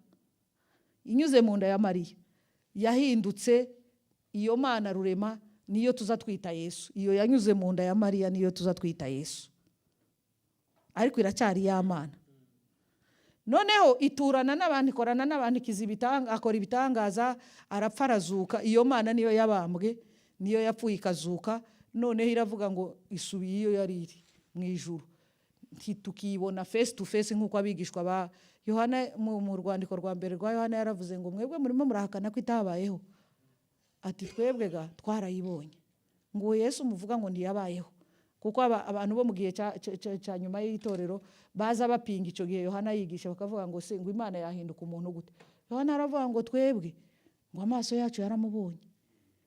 A: inyuze mu nda ya Mariya, yahindutse iyo Mana Rurema. Niyo tuza twita Yesu. Iyo yanyuze mu nda ya Mariya niyo tuza twita Yesu, ariko iracyari ya Mana. Noneho iturana n'abantu, ikorana n'abantu, ikiza akora ibitangaza, arapfa, arazuka. Iyo Mana niyo yabambwe, niyo yapfuye ikazuka. Noneho iravuga ngo isubiye iyo yari iri mu ijuru. Ntitukibona face to face nk'uko abigishwa ba Yohana, mu rwandiko rwa mbere rwa Yohana yaravuze ngo mwebwe murimo murahakana ko itabayeho, ati twebwe ga twarayibonye, ngo Yesu muvuga ngo ntiyabayeho. Kuko abantu bo mu gihe cya nyuma y'itorero baza bapinga icyo gihe Yohana yigisha, bakavuga ngo se ngo Imana yahinduka umuntu gute? Yohana aravuga ngo twebwe ngo amaso yacu yaramubonye,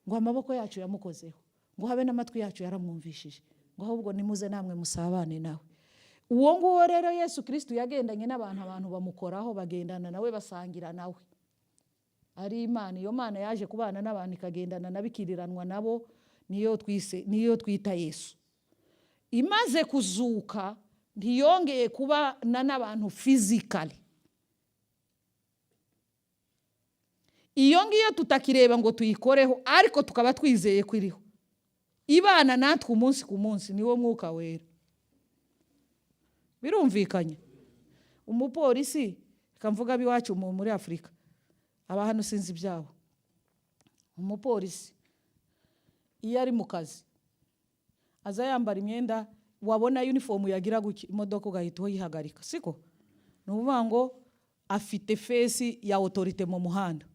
A: ngo amaboko yacu yamukozeho, ngo Ngo habe n'amatwi yacu yaramwumvishije. Ngo ahubwo nimuze namwe musabane nawe. Uwo nguwo rero Yesu Kristo yagendanye n'abantu, abantu bamukoraho, bagendana nawe, basangira nawe, ari Imana. Iyo Mana yaje kubana n'abantu, ikagendana nabo, ikiriranwa nabo, niyo twise, niyo twita Yesu. Imaze kuzuka ntiyongeye kubana n'abantu physically. Iyo ngiyo tutakireba ngo tuyikoreho, ariko tukaba twizeye ko iriho, ibana natwe umunsi ku munsi, niwo Mwuka Wera. Birumvikanye? Umupolisi, reka mvuga ab'iwacu muri Afurika, aba hano sinzi ibyabo. Umupolisi iyo ari mu kazi aza yambara imyenda, wabona uniform yagira gutya imodoka ugahita uyihagarika, siko? Ni ukuvuga ngo afite face ya autorité mu muhanda.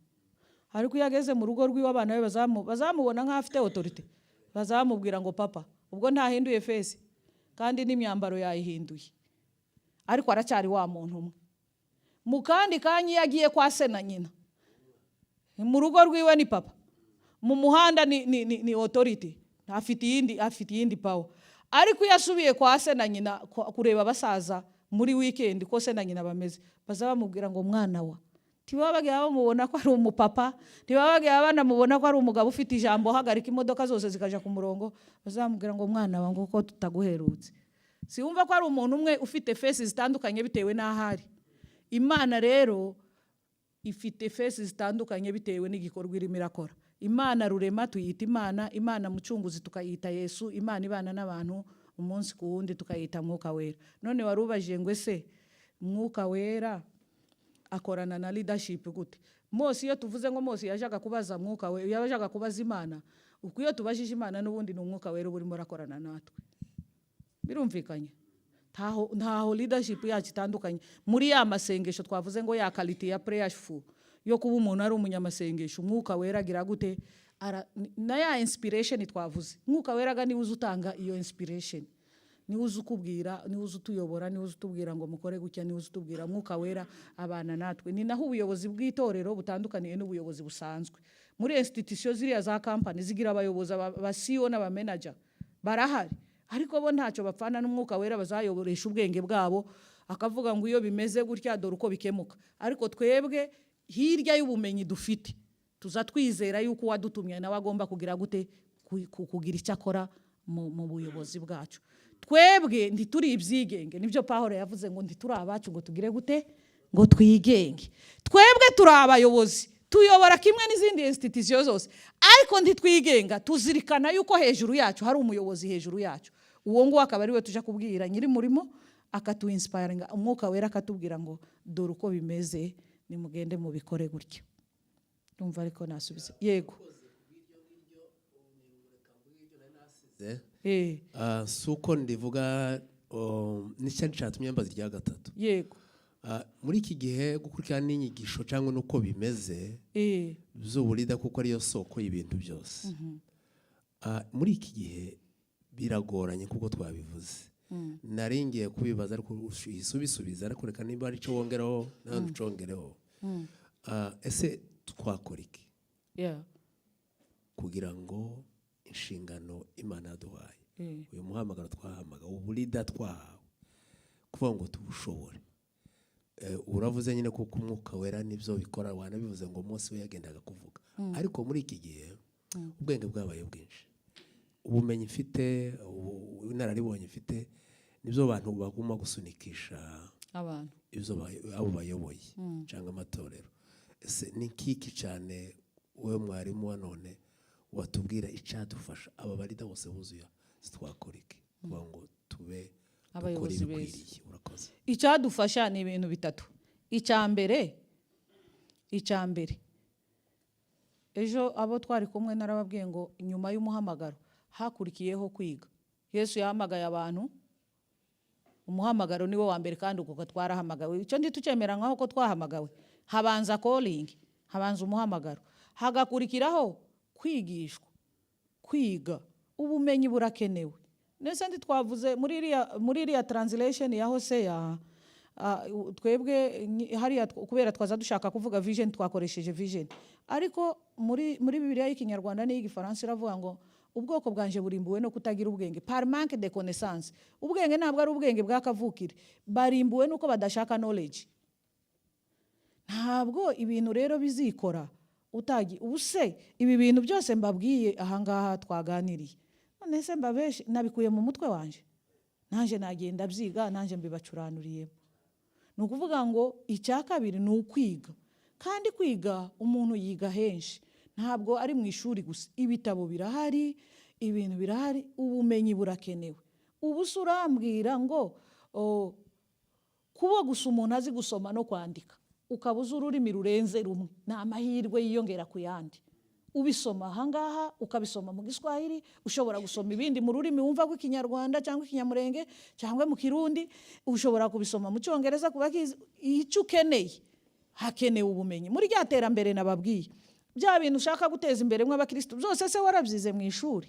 A: Ariko iyo ageze mu rugo rw'iwe, abana be bazamubona nk'aho afite autorité? Bazamubwira ngo papa. Ubwo ntahinduye face, kandi n'imyambaro yayihinduye, ariko aracyari wa muntu umwe. Mu kandi kanya iyo agiye kwa se na nyina, mu rugo rwiwe ni papa, mu muhanda ni authority, afite iyindi power. Ariko iyo asubiye kwa se na nyina kureba abasaza muri weekend ko se na nyina bameze, baza bamubwira ngo mwana wa. Ntibaba bagiye bamubona ko ari umupapa, ntibaba bagiye banamubona ko ari umugabo ufite ijambo uhagarika imodoka zose zikaja ku murongo. Bazamubwira ngo mwana wa, ngo ko tutaguherutse. Si wumva ko ari umuntu umwe ufite face zitandukanye bitewe n'aho ari? Imana rero ifite face zitandukanye bitewe n'igikorwa irimo irakora. Imana Rurema tuyita Imana, Imana Mucunguzi tukayita Yesu, Imana ibana n'abantu umunsi ku wundi tukayita Mwuka Wera. None wari ubajije ngo ese Mwuka Wera akorana na leadership gute? Mose, iyo tuvuze ngo Mose yajaga kubaza Mwuka Wera, yajaga kubaza Imana, uko iyo tubajije Imana n'ubundi ni Umwuka Wera uba urimo urakorana natwe. Birumvikanye? Ntaho leadership yacu itandukanye muri ya masengesho twavuze ngo ya quality ya prayerful, yo kuba umuntu ari umunyamasengesho. Umwuka Wera agira gute? Na ya inspiration twavuze, Umwuka Wera aga niwe uza utanga iyo inspiration, niwe uza ukubwira, niwe uza utuyobora, niwe uza utubwira ngo mukore gutya, niwe uza utubwira. Mwuka Wera abana natwe. Ni naho ubuyobozi bw'itorero butandukaniye n'ubuyobozi busanzwe muri institution. Ziriya za company zigira abayobozi, aba CEO n'aba manager barahari, ariko bo ntacyo bapfana n'Umwuka Wera. Bazayoboresha ubwenge bwabo, akavuga ngo iyo bimeze gutya dore uko bikemuka. Ariko twebwe hirya y'ubumenyi dufite, tuza twizera yuko uwadutumye nawe agomba kugira gute? Kugira icyo akora mu buyobozi bwacu. Twebwe ntituri ibyigenge. Nibyo Pawulo yavuze ngo ntituri abacu ngo tugire gute? Ngo twigenge. Twebwe turi abayobozi, tuyobora kimwe n'izindi institution zose, ariko ntitwigenga. Tuzirikana yuko hejuru yacu hari umuyobozi hejuru yacu. Uwo nguwo akaba ari we tujya kubwira, nyiri murimo, akatuinspiringa. Umwuka Wera akatubwira ngo dore uko bimeze, nimugende mubikore gutya. Ndumva ariko nasubize. Yego.
C: Si uko ndivuga, nicyo cyatumye mbaza irya gatatu. Muri iki gihe gukurikirana n'inyigisho cyangwa n'uko bimeze z'uburida, kuko ariyo soko y'ibintu byose. Muri iki gihe biragoranye kuko twabivuze. Nari ngiye kubibaza ariko uhise ubisubiza, ariko reka niba ari cyo wongeraho nawe ucongereho. Ese twakora iki kugira ngo inshingano Imana yaduhaye, uyu muhamagaro twahamagawe, uburida twahawe, kuvuga ngo tubushobore? Uravuze nyine kuko Umwuka Wera nibyo bikora, wanabivuze ngo umunsi we yagendaga kuvuga. Ariko muri iki gihe ubwenge bwabaye bwinshi, ubumenyi mfite, inararibonye mfite, nibyo abantu baguma gusunikisha
A: abantu
C: ibyo abo bayoboye cyangwa amatorero. Ese ni kiki cyane wowe mwarimu wa none watubwira icyadufasha, aba barida bose buzuye, twakora iki kugira ngo tube dukore
A: abayobozi beza?
C: ibikwiriye? Urakoze.
A: Icyadufasha ni ibintu bitatu. Icya mbere, ejo abo twari kumwe narababwiye ngo nyuma y'umuhamagaro hakurikiyeho kwiga. Yesu yahamagaye abantu, umuhamagaro niwo wa mbere, kandi uko twarahamagawe. Icyo ntitucyemera nkaho ko twahamagawe? Habanza calling, habanza umuhamagaro, hagakurikiraho kwigishwa, kwiga. Ubumenyi burakenewe. Ndetse ntitwavuze muri iriya translation ya Hoseya? Twebwe hariya kubera twaza dushaka kuvuga vision, twakoresheje vision, ariko muri Bibiliya y'Ikinyarwanda n'iy'Igifaransa iravuga ngo Ubwoko bwanje burimbuwe no kutagira ubwenge, par manque de connaissance. Ubwenge ntabwo ari ubwenge bw'akavukire, barimbuwe nuko badashaka knowledge. Ntabwo ibintu rero bizikora utagi. Ubu se ibi bintu byose mbabwiye ahangaha twaganiriye, none se mbabeshe nabikuye mu mutwe wanje? Nanjye nagenda byiga, nanjye mbibacuranuriyemo. Ni ukuvuga ngo icya kabiri ni ukwiga. Kandi kwiga, umuntu yiga henshi, ntabwo ari mu ishuri gusa. Ibitabo birahari, ibintu birahari, ubumenyi burakenewe. Ubu se urambwira ngo kuba gusa umuntu azi gusoma no kwandika, ukaba uzi ururimi rurenze rumwe, ni amahirwe yiyongera ku yandi. Ubisoma ahangaha, ukabisoma mu Giswahili, ushobora gusoma ibindi mu rurimi wumva rw'Ikinyarwanda cyangwa Ikinyamurenge cyangwa mu Kirundi, ushobora kubisoma mu Cyongereza ku bakizi. Icyo ukeneye, hakenewe ubumenyi muri rya terambere nababwiye, bya bintu ushaka guteza imbere mw'abakirisitu byose. Se warabyize mu ishuri?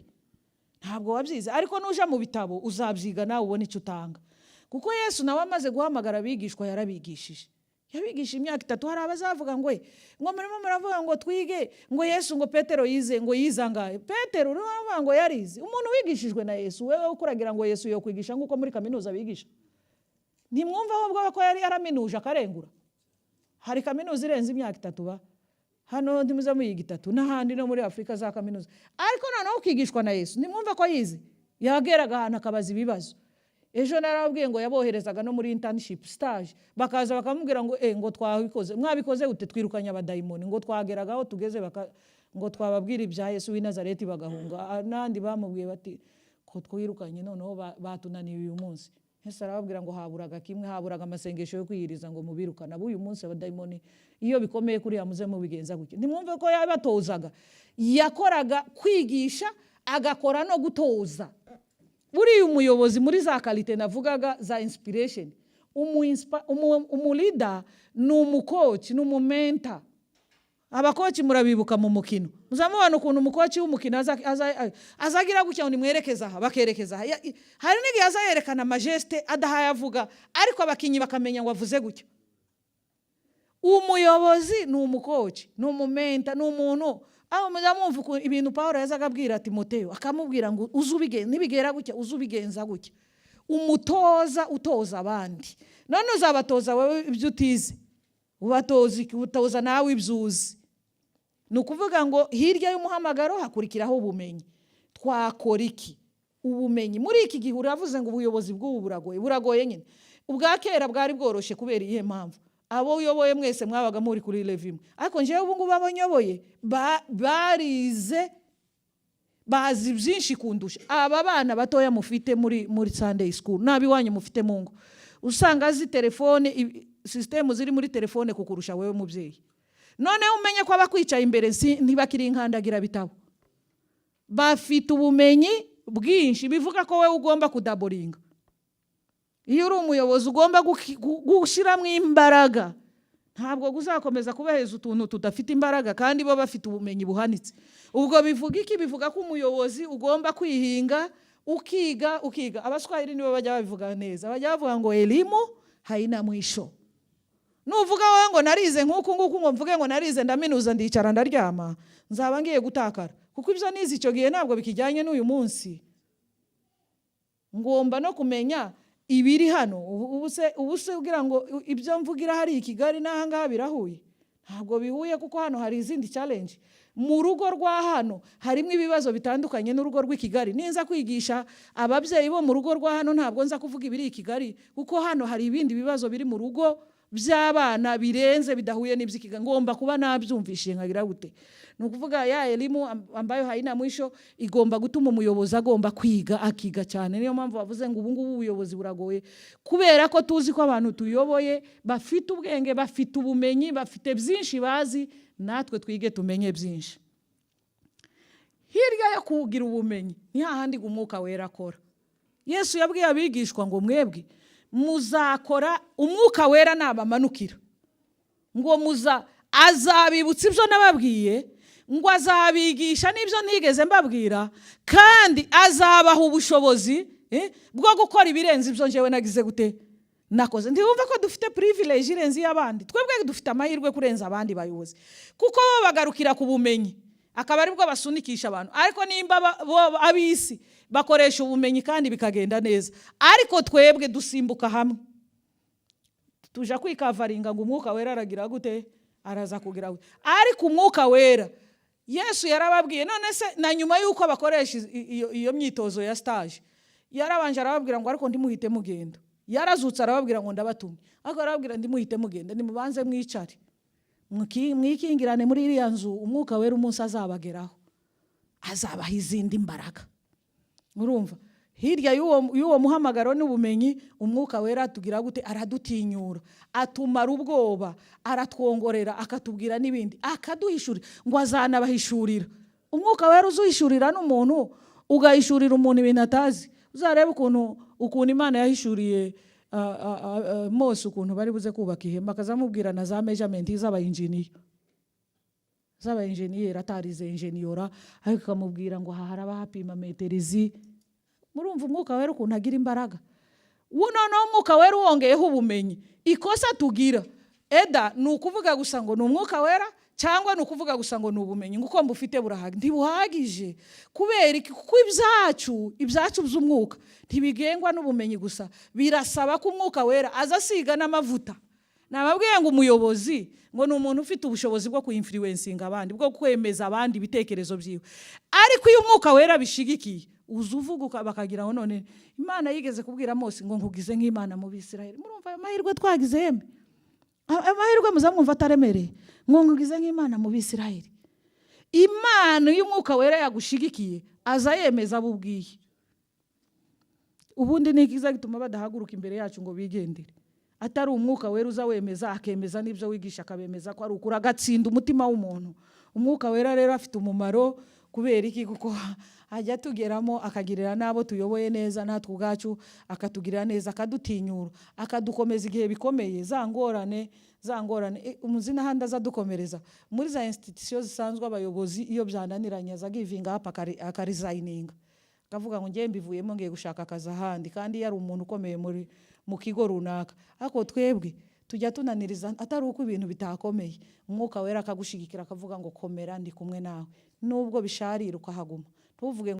A: Ntabwo wabyize, ariko nuja mu bitabo uzabyiga, nawe ubone icyo utanga. Kuko Yesu nawe amaze guhamagara abigishwa, yarabigishije, yabigisha imyaka 3. Hari abazavuga ngo "We, ngo murimo muravuga ngo twige, ngo Yesu, ngo Petero yize, ngo yize angahe?" Petero urimo uravuga ngo yarize, umuntu wigishijwe na Yesu. Wewe ukuragira ngo Yesu yo kwigisha nk'uko muri kaminuza bigisha? Ntimwumva ahubwo ko yari yaraminuje akarengura? Hari kaminuza irenze imyaka 3 ba hano? Ntimuze muyiga 3 n'ahandi no muri Afurika za kaminuza. Ariko noneho ukigishwa na Yesu, ntimwumva ko yize? Yageraga ahantu akabaza ibibazo. Ejo narababwiye ngo yaboherezaga no muri internship, stage, bakaza bakamubwira ngo ngo twabikoze. Mwabikoze gute? Twirukanye abadayimoni. Ngo twageraga aho tugeze baka, ngo twababwira ibya Yesu w'i Nazareti bagahunga. N'andi bamubwiye bati ko twirukanye, noneho batunaniye uyu munsi. Yesu arababwira ngo haburaga kimwe, haburaga amasengesho yo kwiyiriza ngo mubirukane. Abo uyu munsi abadayimoni iyo bikomeye kuriya muze mubigenza gutya. Ntimwumve ko yabatozaga? Yakoraga kwigisha, agakora no gutoza. Buriya umuyobozi, muri za qualité navugaga za inspiration, umuleader ni umucoach, ni umumentor. Abacoach murabibuka mu mukino, muzamubona ukuntu umucoach w'umukino azagira gutya ngo nimwerekeze aha, bakerekeza aha. Hari n'igihe aza yerekana amagestes adahaye avuga, ariko abakinnyi bakamenya ngo avuze gutya. Umuyobozi ni umucoach, ni umumentor, ni umuntu aho mujya mwumva ukuntu ibintu Paul yazaga abwira Timoteyo, akamubwira ngo uze ubigenza, nibigera gutya uze ubigenza gutya. Umutoza utoza abandi, none uzabatoza wowe ibyo utize? Ubatoza iki? Utoza nawe ibyo uzi. Ni ukuvuga ngo hirya y'umuhamagaro hakurikiraho ubumenyi. Twakora iki? Ubumenyi muri iki gihe, uravuze ngo ubuyobozi bw'ubu buragoye. Buragoye nyine. Ubwa kera bwari bworoshye. Kubera iyihe mpamvu? Abo uyoboye mwese mwabaga muri kuri level imwe. Ariko njyewe ubu ngubu abo nyoboye barize, bazi byinshi kundusha. Aba bana batoya mufite muri Sunday school n'abiwanyu mufite mu ngo, usanga azi telefone, sisitemu ziri muri telefone kukurusha wewe mubyeyi. Noneho umenye ko abakwicaye imbere ntibakiri inkandagira bitabo, bafite ubumenyi bwinshi. Bivuga ko wowe ugomba kudoublinga. Iyo uri umuyobozi ugomba gushyiramo imbaraga. Ntabwo uzakomeza kubaheza utuntu tudafite imbaraga kandi bo bafite ubumenyi buhanitse. Ubwo bivuga iki? Bivuga ko umuyobozi ugomba kwihinga, ukiga, ukiga. Abaswahili nibo bajya babivuga neza, bajya bavuga ngo elimu haina mwisho. Nuvuga wowe ngo narize nk'uku nguku, ngo mvuge ngo narize ndaminuza, ndicara ndaryama, nzaba ngiye gutakara, kuko ibyo nize icyo gihe ntabwo bikijyanye n'uyu munsi. Ngomba no kumenya ibiri hano. Ubu se ugira ngo ibyo mvugira hari i Kigali n'aha ngaha birahuye? Ntabwo bihuye, kuko hano hari izindi challenge. Mu rugo rwa hano harimo ibibazo bitandukanye n'urugo rw'i Kigali. Ninza kwigisha ababyeyi bo mu rugo rwa hano, ntabwo nza kuvuga ibiri i Kigali, kuko hano hari ibindi bibazo biri mu rugo by'abana birenze, bidahuye n'iby'i Kigali. Ngomba kuba nabyumvishije nkagira gute? Ni ukuvuga ya elimu ambayo haina mwisho igomba gutuma umuyobozi agomba kwiga, akiga cyane. Niyo mpamvu bavuze ngo ubu ngubu ubuyobozi buragoye, kubera ko tuzi ko abantu tuyoboye bafite ubwenge, bafite ubumenyi, bafite byinshi bazi. Natwe twige tumenye byinshi. Hirya yo kugira ubumenyi ni hahandi Umwuka Wera akora. Yesu yabwiye abigishwa ngo mwebwe muzakora Umwuka Wera nabamanukira, ngo muza azabibutsa ibyo nababwiye, ngo azabigisha n'ibyo ntigeze mbabwira, kandi azabaha ubushobozi bwo gukora ibirenze ibyo njyewe nagize gute, nakoze. Ntiwumva ko dufite privilege irenze iy'abandi? Twebwe dufite amahirwe kurenza abandi bayobozi, kuko bo bagarukira ku bumenyi. Akaba aribwo basunikisha abantu. Ariko nimba bo ab'isi bakoresha ubumenyi kandi bikagenda neza, ariko twebwe dusimbuka hamwe, tuja kwikavaringa ngo Umwuka Wera aragira gute, araza kugira gute. Ariko Umwuka Wera, Yesu yarababwiye. None se na nyuma y'uko bakoresha iyo myitozo ya stage, yarabanje arababwira ngo: "Ariko ndimuhite mugenda." Yarazutse, arababwira ngo: "Ndabatumye." Ariko arababwira: "Ndimuhite mugenda, nimubanze mwicare, mwikingirane muri iriya nzu. Umwuka Wera umunsi azabageraho azabaha izindi mbaraga." Urumva, hirya y'uwo muhamagaro n'ubumenyi, Umwuka Wera atugira gute? Aradutinyura, atumara ubwoba, aratwongorera, akatubwira n'ibindi, akaduhishurira, ngo azanabahishurira. Umwuka Wera uzuhishurira n'umuntu, ugahishurira umuntu ibintu atazi. Uzarebe ukuntu Imana yahishuriye Mose ukuntu bari buze kubaka ihema, akazamubwira na za measurement z'abayinjiniya, z'abayenjeniyeri, atarize enjeniyora, ariko akamubwira ngo aha haraba hapima metero izi. Murumva Umwuka Wera ukuntu agira imbaraga. Ubu noneho Umwuka Wera wongeyeho ubumenyi. Ikosa tugira eda ni ukuvuga gusa ngo ni Umwuka Wera, cyangwa ni ukuvuga gusa ngo ni ubumenyi, ngo uko mbufite burahagije. Ntibuhagije. Kubera iki? Kuko ibyacu by'umwuka ntibigengwa n'ubumenyi gusa, birasaba ko Umwuka Wera aza asiga n'amavuta. Nababwiye ngo umuyobozi ngo ni umuntu ufite ubushobozi bwo kuinfluencinga abandi, bwo kwemeza abandi ibitekerezo byiwe. Ariko iyo Umwuka Wera bishigikiye, uza uvuga bakagira ngo none Imana yigeze kubwira Mose ngo: "Nkugize nk'Imana mu Bisirayeli." Murumva ayo mahirwe twagize yemwe? Ayo mahirwe muzamwumva ataremereye? Ngo: "Nkugize nk'Imana mu Bisirayeli." Imana, iyo Umwuka Wera yagushigikiye, aza yemeza abo ubwiye. Ubundi ni ikiza gituma badahaguruka imbere yacu ngo bigendere, atari Umwuka Wera uza wemeza, akemeza n'ibyo wigisha, akabemeza ko ari ukuri, agatsinda umutima w'umuntu. Umwuka Wera rero afite umumaro. Kubera iki? Kuko ajya atugeramo, akagirira n'abo tuyoboye neza, natwe ubwacu akatugirira neza, akadutinyura, akadukomeza igihe bikomeye, za ngorane. Umuzi n'ahandi aza adukomereza muri za institution zisanzwe. Abayobozi iyo byananiranye, aza givinga up, akaresigninga, akavuga ngo: "Ngiye, mbivuyemo, ngiye gushaka akazi ahandi," kandi yari umuntu ukomeye muri mu kigo runaka. Ariko twebwe tujya tunaniriza, atari uko ibintu bitakomeye. Umwuka Wera akagushigikira, akavuga ngo: "Komera, ndi kumwe nawe," nubwo bisharira ukahaguma, ntuvuge.